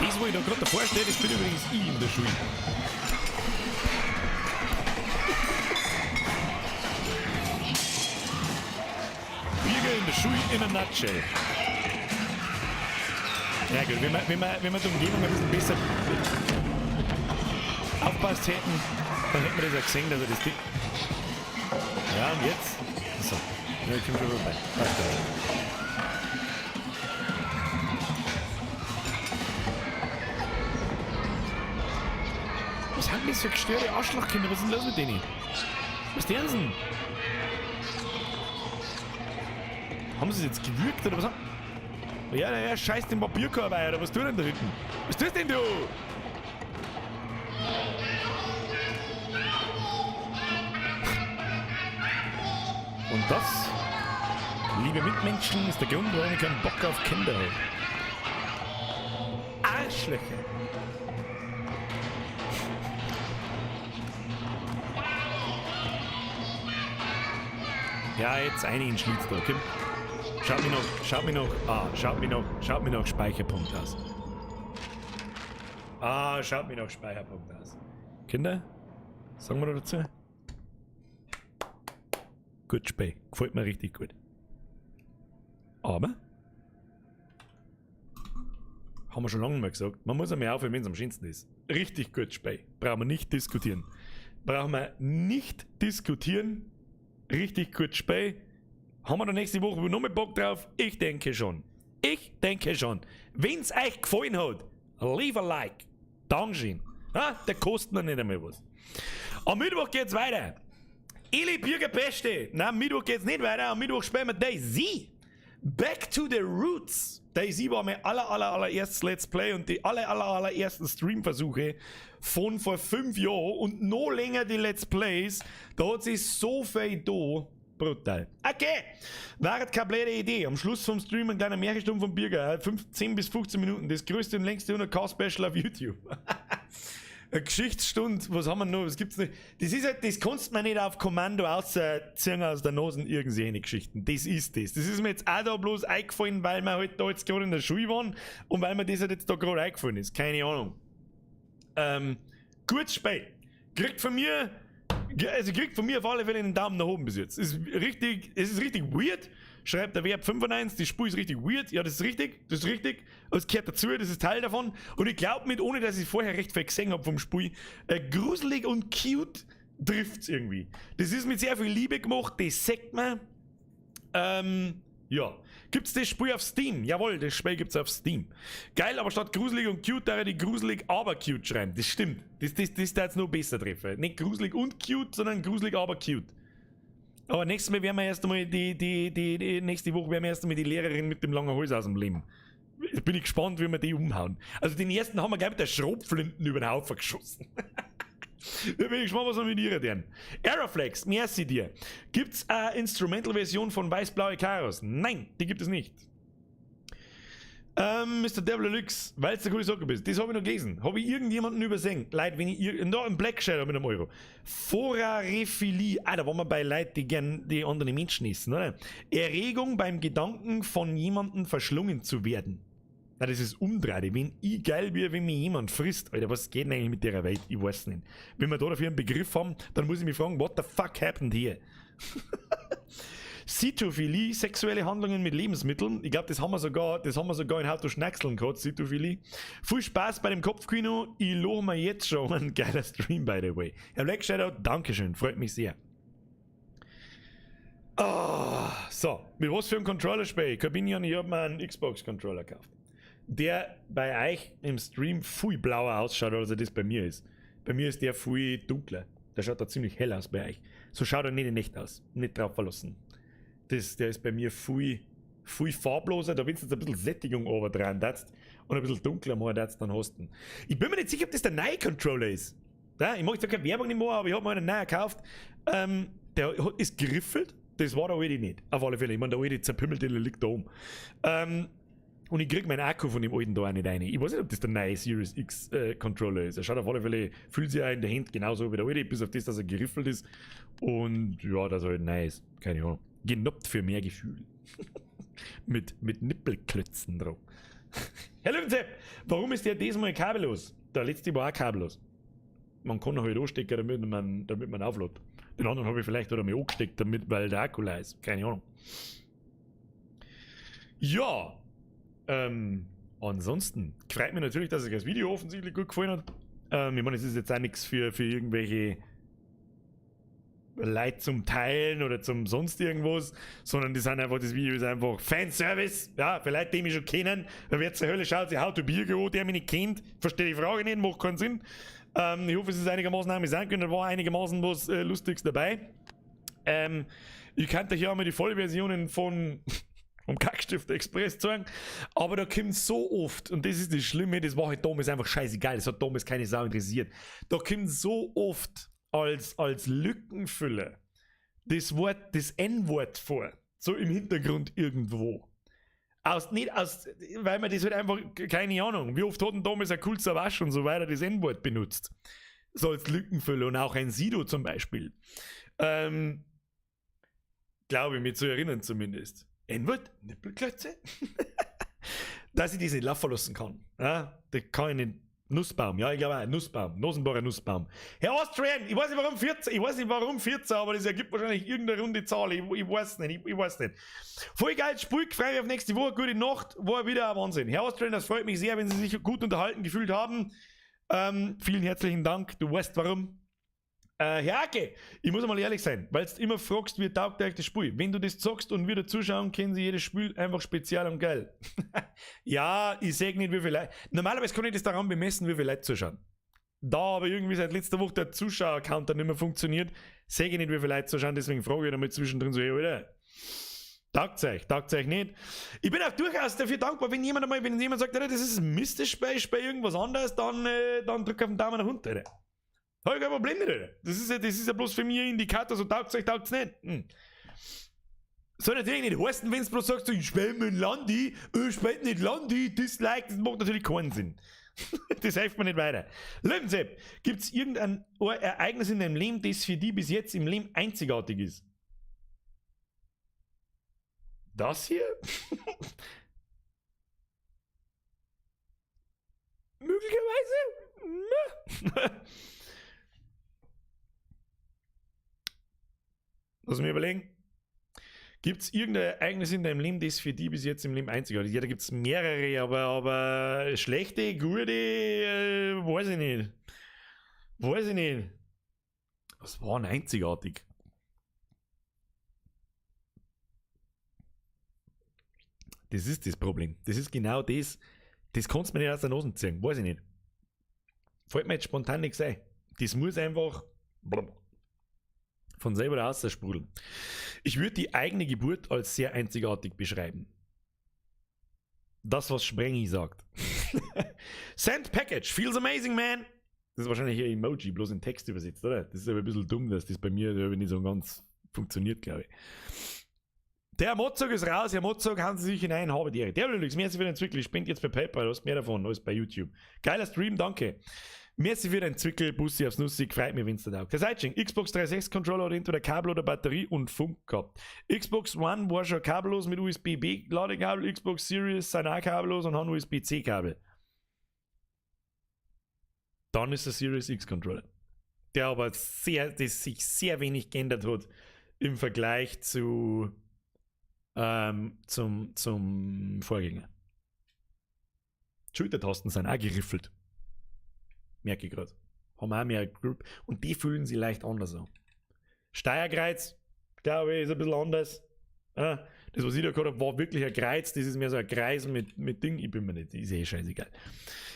Das, wo ich da gerade davor stehe, das bin übrigens ich in der Schule. Birger in der Schule in a nutshell. Ja gut, wenn wir die Umgebung ein bisschen besser aufpasst hätten, dann hätten wir das ja gesehen, dass er das Ding... Ja, und jetzt? So. Ja, ich komm schon vorbei. Passt schon. Was haben das für gestörte Arschlochkinder? Was ist denn los mit denen? Was tun sie denn? Haben sie es jetzt gewürgt oder was? Ja, ja, ja, scheiß den Papierkorb ein, oder was tut denn da hinten? Was tust denn du? Und das, liebe Mitmenschen, ist der Grund, warum ich keinen Bock auf Kinder habe. Arschlöcher! Ja, jetzt eine in Schlitz da, komm. Schaut mich noch, schaut mich noch, ah, schaut mich noch, schaut mich noch Speicherpunkt aus. Ah, schaut mich noch Speicherpunkt aus. Kinder, sagen wir da dazu? Gut Spiel, gefällt mir richtig gut. Aber, haben wir schon lange nicht mehr gesagt, man muss einmal aufhören, wenn es am schönsten ist. Richtig gut Spiel, brauchen wir nicht diskutieren. Brauchen wir nicht diskutieren. Richtig gut Spiel. Haben wir da nächste Woche noch mal Bock drauf? Ich denke schon. Ich denke schon. Wenn's euch gefallen hat, leave a like. Dankeschön. Ja, der kostet noch nicht einmal was. Am Mittwoch geht's weiter. Eli Birger Beste. Nein, am Mittwoch geht's nicht weiter. Am Mittwoch spielen wir DayZ. Back to the Roots. DayZ war mein aller, aller, allererstes Let's Play und die aller, aller, allerersten Streamversuche von vor 5 Jahren und noch länger die Let's Plays. Da hat sich so viel da. Brutal. Okay, war keine blöde Idee. Am Schluss vom Stream ein kleiner Märchenstunde vom Birger. 10 bis 15 Minuten. Das größte und längste 100k-Special auf YouTube. Eine Geschichtsstunde, was haben wir noch? Was gibt's nicht? Das ist halt, das kannst du mir nicht auf Kommando ausziehen aus der Nase irgendwelche Geschichten. Das ist das. Das ist mir jetzt auch da bloß eingefallen, weil wir halt da jetzt gerade in der Schule waren und weil mir das halt jetzt da gerade eingefallen ist. Keine Ahnung. Gutes Spiel. Kriegt von mir, also kriegt von mir auf alle Fälle einen Daumen nach oben bis jetzt. Ist richtig, es ist richtig weird. Schreibt der Verb 95, die Spur ist richtig weird. Ja, das ist richtig, das ist richtig. Es gehört dazu, das ist Teil davon. Und ich glaub mit, ohne dass ich vorher recht viel gesehen hab vom Spiel, gruselig und cute trifft's irgendwie. Das ist mit sehr viel Liebe gemacht, das sagt man. Ja. Gibt's das Spiel auf Steam? Jawohl, das Spiel gibt's auf Steam. Geil, aber statt gruselig und cute, da die gruselig, aber cute schreiben. Das stimmt. Das darf jetzt noch besser treffen. Nicht gruselig und cute, sondern gruselig, aber cute. Aber nächstes Mal werden wir erst einmal die nächste Woche werden wir erst einmal die Lehrerin mit dem langen Hals aus dem Leben. Jetzt bin ich gespannt, wie wir die umhauen. Also den ersten haben wir, glaub ich, mit der Schrotflinten über den Haufen geschossen. Da bin ich gespannt, was wir mit ihr tun. Aeroflex, merci dir. Gibt's eine Instrumental-Version von Weiß-Blaue Karos? Nein, die gibt es nicht. Mr. Devil Deluxe, weil's der coole Socke bist. Das hab ich noch gelesen. Hab ich irgendjemanden übersehen? Leute, wenn ich da ein Black Shadow mit einem Euro. Vorarephilie. Ah, da waren wir bei Leuten, die gern die anderen Menschen essen, oder? Erregung beim Gedanken, von jemandem verschlungen zu werden. Na, das ist umdreht. Wenn ich geil bin, wenn mich jemand frisst. Alter, was geht denn eigentlich mit der Welt? Ich weiß nicht. Wenn wir da dafür einen Begriff haben, dann muss ich mich fragen, what the fuck happened here? Sitophilie, sexuelle Handlungen mit Lebensmitteln. Ich glaub, das haben wir sogar in How to Schnackseln gehabt, Sitophilie. Viel Spaß bei dem Kopfkino. Ich loche mir jetzt schon ein geiler Stream, by the way. Herr Black Shadow, Dankeschön, freut mich sehr. Ah, so, mit was für einem Controller spiele ich? Corbinian, ich hab mir einen Xbox-Controller gekauft. Der bei euch im Stream viel blauer ausschaut, als er das bei mir ist. Bei mir ist der viel dunkler. Der schaut da ziemlich hell aus bei euch. So schaut er nicht in echt aus. Nicht drauf verlassen. Der ist bei mir viel, viel farbloser. Da, wenn du jetzt ein bisschen Sättigung oben dran darfst und ein bisschen dunkler mal darfst, dann hast du ihn. Ich bin mir nicht sicher, ob das der neue Controller ist. Ja, ich mache jetzt keine Werbung nicht mehr, aber ich hab mir einen neuen gekauft. Der ist geriffelt. Das war der alte nicht. Auf alle Fälle. Ich meine, der alte zerpümmelte liegt da oben. Und ich krieg meinen Akku von dem alten da auch nicht rein. Ich weiß nicht, ob das der neue Series X Controller ist. Er schaut auf alle Fälle, fühlt sich auch in der Hand genauso wie der alte, bis auf das, dass er geriffelt ist. Und ja, dass er halt neu ist. Keine Ahnung. Genoppt für mehr Gefühl. Mit Nippelklötzen drauf. Herr Löwenzepp, warum ist der diesmal kabellos? Der letzte war auch kabellos. Man kann halt anstecken, damit man auflädt. Den anderen habe ich vielleicht oder mir angesteckt, weil der Akku leer ist. Keine Ahnung. Ja. Ansonsten freut mich natürlich, dass euch das Video offensichtlich gut gefallen hat. Ich meine, es ist jetzt auch nichts für irgendwelche Leute zum Teilen oder zum sonst irgendwas, sondern die sind einfach, das Video ist einfach Fanservice, ja, für Leute, die mich schon kennen. Wer zur Hölle schaut sich How to Birge an, der mich nicht kennt, verstehe die Frage nicht, macht keinen Sinn. Ich hoffe, es ist einigermaßen amüsant gewesen, da war einigermaßen was Lustiges dabei. Ich könnte euch ja mal die Vollversionen von vom Kackstift Express zeigen, aber da kommt so oft, und das ist das Schlimme, das war halt damals einfach scheißegal, das hat damals keine Sau interessiert, da kommt so oft als Lückenfüller das Wort, das N-Wort vor, so im Hintergrund irgendwo. Aus, nicht aus, weil man das halt einfach, keine Ahnung, wie oft hat denn damals ein Kool Savas und so weiter das N-Wort benutzt? So als Lückenfüller und auch ein Sido zum Beispiel. Glaube ich, mir zu erinnern zumindest. N-Wort? Nippelklötze? Dass ich das nicht laufen lassen kann. Ja, das kann ich nicht. Nussbaum, ja, ich glaube auch, Nussbaum, Nosenbacher Nussbaum. Herr Austrian, ich weiß nicht warum 14, ich weiß nicht warum 14, aber das ergibt wahrscheinlich irgendeine runde Zahl, ich weiß nicht, ich weiß nicht. Voll geil, Spiel, freue mich auf nächste Woche, gute Nacht, war wieder ein Wahnsinn. Herr Austrian, das freut mich sehr, wenn Sie sich gut unterhalten gefühlt haben. Vielen herzlichen Dank, du weißt warum. Herr Hake, ich muss mal ehrlich sein, weil du immer fragst, wie taugt euch das Spiel. Wenn du das zockst und wieder zuschauen, kennen sie jedes Spiel einfach spezial und geil. Ja, ich seh nicht, wie viele Leute. Normalerweise kann ich das daran bemessen, wie viele Leute zuschauen. Da aber irgendwie seit letzter Woche der Zuschauer-Counter nicht mehr funktioniert, seh ich nicht, wie viele Leute zuschauen, deswegen frage ich nochmal zwischendrin so, hey, Alter, taugt's euch, taugt's euch nicht. Ich bin auch durchaus dafür dankbar, wenn jemand einmal, wenn jemand sagt, Alter, das ist ein Mist, das Spiel, ich spiel irgendwas anderes, dann drück auf den Daumen nach unten, Alter. Hab ich kein Problem mit, Alter. Das ist ja bloß für mich ein Indikator, so taugt's euch, taugt's nicht. Soll natürlich nicht heißen, wenn's bloß sagst, so, ich spiel mit Landi, ich spiel nicht Landi, Dislike, das macht natürlich keinen Sinn. Das hilft mir nicht weiter. Löwensepp, gibt's irgendein Ereignis in deinem Leben, das für dich bis jetzt im Leben einzigartig ist? Das hier? Möglicherweise? Lass mich überlegen. Gibt's irgendein Ereignis in deinem Leben, das für dich bis jetzt im Leben einzigartig ist? Ja, da gibt's mehrere, aber schlechte, gute, weiß ich nicht. Weiß ich nicht. Was war denn einzigartig? Das ist das Problem. Das ist genau das. Das kannst du mir nicht aus der Nase ziehen. Weiß ich nicht. Fällt mir jetzt spontan nichts ein. Das muss einfach von selber raussprudeln. Ich würde die eigene Geburt als sehr einzigartig beschreiben. Das, was Sprengi sagt. Send Package. Feels amazing, man. Das ist wahrscheinlich hier Emoji, bloß in Text übersetzt, oder? Das ist aber ein bisschen dumm, dass das bei mir nicht so ganz funktioniert, glaube ich. Der Mozog ist raus, Herr Mozog, hauen Sie sich hinein, habe die Ehre. Der Lux, merci für den Zwickel, ich spende jetzt bei PayPal, du hast mehr davon als bei YouTube. Geiler Stream, danke. Merci für den Zwickel, Bussi aufs Nussi, freut mich, wenn's dir taugt. Der Seitsching, Xbox 360 Controller hat entweder Kabel oder Batterie und Funk gehabt. Xbox One war schon kabellos mit U S B B Ladekabel, Xbox Series sind auch kabellos und haben U S B C Kabel. Dann ist der Series X Controller, der aber sehr, das sich sehr wenig geändert hat im Vergleich zum Vorgänger. Schultertasten sind auch geriffelt. Merke ich grad. Haben auch mehr Grip. Und die fühlen sich leicht anders an. Steuerkreuz, glaube ich, ist ein bisschen anders. Ja, das, was ich da gehabt hab, war wirklich ein Kreuz. Das ist mehr so ein Kreis mit Ding. Ich bin mir nicht. Ist eh scheißegal.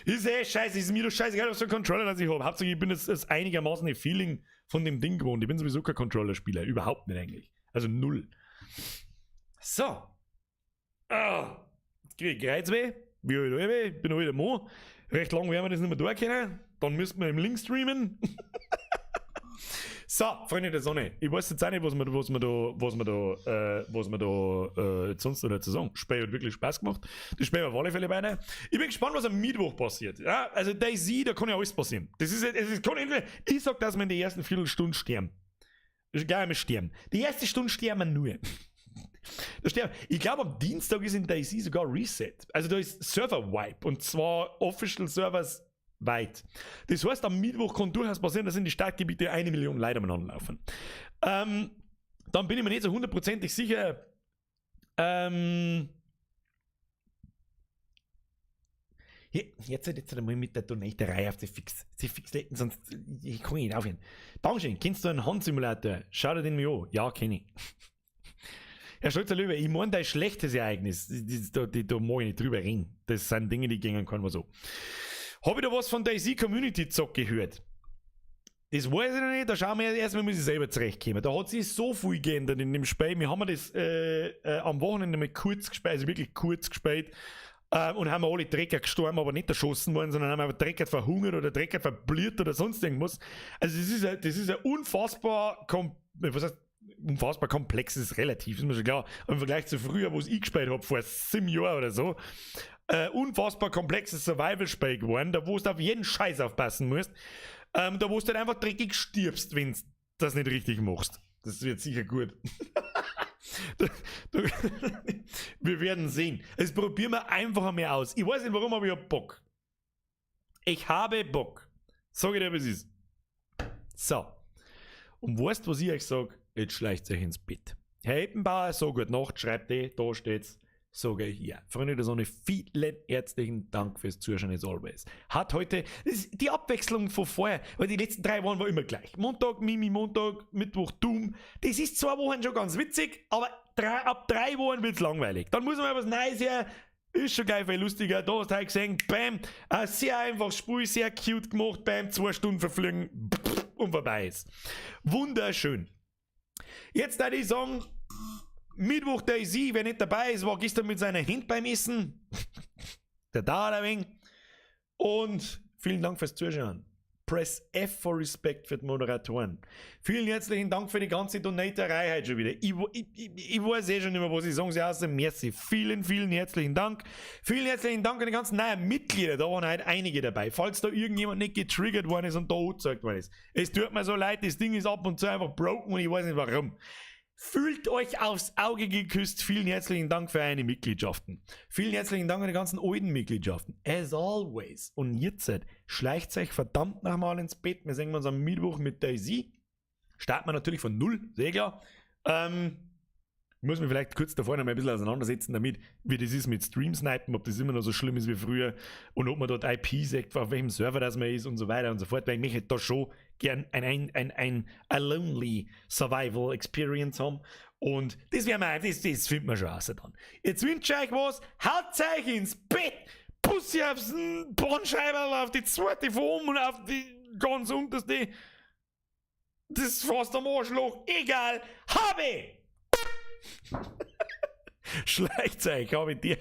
Ist eh scheiße. Ist mir doch scheißegal, was für ein Controller das ich hab. Hauptsache, ich bin das einigermaßen Feeling von dem Ding gewohnt. Ich bin sowieso kein Controller-Spieler. Überhaupt nicht eigentlich. Also null. So. Ah. Jetzt krieg ich Kreuzweh. Wie halt alle. Ich bin wieder Mo. Recht lang werden wir das nicht mehr tun können. Dann müssten wir im Link streamen. So, Freunde der Sonne. Ich weiß jetzt auch nicht, was wir da sonst noch dazu sagen. Das Spiel hat wirklich Spaß gemacht. Das Spiel auf alle Fälle weiter. Ich bin gespannt, was am Mittwoch passiert. Ja, also DayZ, da kann ja alles passieren. Das ist, es ist, kann entweder, ich sag, dass wir in der ersten Viertelstunde sterben. Das ist geil, wir sterben. Die erste Stunde sterben wir nur. Da sterben. Ich glaub, am Dienstag ist in DayZ sogar Reset. Also da ist Server-Wipe. Und zwar Official Servers weit. Das heißt, am Mittwoch kann durchaus passieren, dass in die Startgebiete 1 Million Leute umeinander laufen. Dann bin ich mir nicht so hundertprozentig sicher. Jetzt einmal mit der Donaterei auf die fix, die fix lecken, sonst ich kann nicht aufhören. Dankeschön. Kennst du einen Handsimulator? Schau dir den mir an. Ja, kenn ich. Herr Stolzer Löwe, ich meine, dein schlechtes Ereignis, da mag ich nicht drüber reden. Das sind Dinge, die gehen kann man so. Habe ich da was von DayZ Community Zock gehört? Das weiß ich noch nicht, da schauen wir erstmal, muss ich selber zurechtkommen. Da hat sich so viel geändert in dem Spiel. Wir haben das am Wochenende mal kurz gespielt, also wirklich kurz gespielt. Und haben alle Drecker gestorben, aber nicht erschossen worden, sondern haben einfach Drecker verhungert oder Drecker verbliert oder sonst irgendwas. Also das ist ein unfassbar, kom was heißt, unfassbar komplexes relativ, ist mir schon klar. Aber im Vergleich zu früher, wo es ich gespielt habe, vor 7 Jahren oder so, unfassbar komplexes Survival-Spiel geworden, da wo du auf jeden Scheiß aufpassen musst. Da wo du halt einfach dreckig stirbst, wenn du das nicht richtig machst. Das wird sicher gut. Wir werden sehen. Das probieren wir einfach einmal aus. Ich weiß nicht warum, aber ich hab Bock. Ich habe Bock. Sag ich dir, wie es ist. So. Und weißt, was ich euch sag? Jetzt schleicht euch ins Bett. Herr Eppenbauer, so gute Nacht, schreibt eh, da steht's. Sage ich hier. Freunde der Sonne, vielen herzlichen Dank fürs Zuschauen as always. Hat heute, das ist die Abwechslung von vorher, weil die letzten 3 Wochen war immer gleich. Montag, Mimi, Montag, Mittwoch, Doom. Das ist 2 Wochen schon ganz witzig, aber ab 3 Wochen wird's langweilig. Dann muss man was Neues her. Ist schon gleich viel lustiger. Da hast du heute gesehen, bam, ein sehr einfaches Spiel, sehr cute gemacht, bam, 2 Stunden verflogen und vorbei ist. Wunderschön. Jetzt da ich sagen, Mittwoch DayZ, wer nicht dabei ist, war gestern mit seiner Hand beim Essen. Der dauert ein wenig. Und vielen Dank fürs Zuschauen. Press F for Respect für die Moderatoren. Vielen herzlichen Dank für die ganze Donaterei heute schon wieder. Ich weiß eh schon nicht mehr, was ich sagen soll, außer merci. Vielen, vielen herzlichen Dank. Vielen herzlichen Dank an die ganzen neuen Mitglieder. Da waren heute einige dabei. Falls da irgendjemand nicht getriggert worden ist und da angezeigt worden ist. Es tut mir so leid, das Ding ist ab und zu einfach broken und ich weiß nicht, warum. Fühlt euch aufs Auge geküsst. Vielen herzlichen Dank für eure Mitgliedschaften. Vielen herzlichen Dank an die ganzen alten Mitgliedschaften. As always. Und jetzt schleicht euch verdammt nochmal ins Bett. Wir sehen uns am Mittwoch mit DayZ. Starten wir natürlich von null, sehr klar. Ich muss mich vielleicht kurz davor noch mal ein bisschen auseinandersetzen damit, wie das ist mit Stream-Snipen, ob das immer noch so schlimm ist wie früher und ob man dort IP sagt, auf welchem Server das man ist und so weiter und so fort, weil ich möchte da schon gern ein a lonely Survival Experience haben und das werden wir, das finden wir schon raus dann. Jetzt wünsche ich euch was, haut euch ins Bett, Bussi aufs Bandscheiberl, auf die zweite Form und auf die ganz unterste, das ist fast am Arschloch, egal, habe! Schleicht euch, habe die.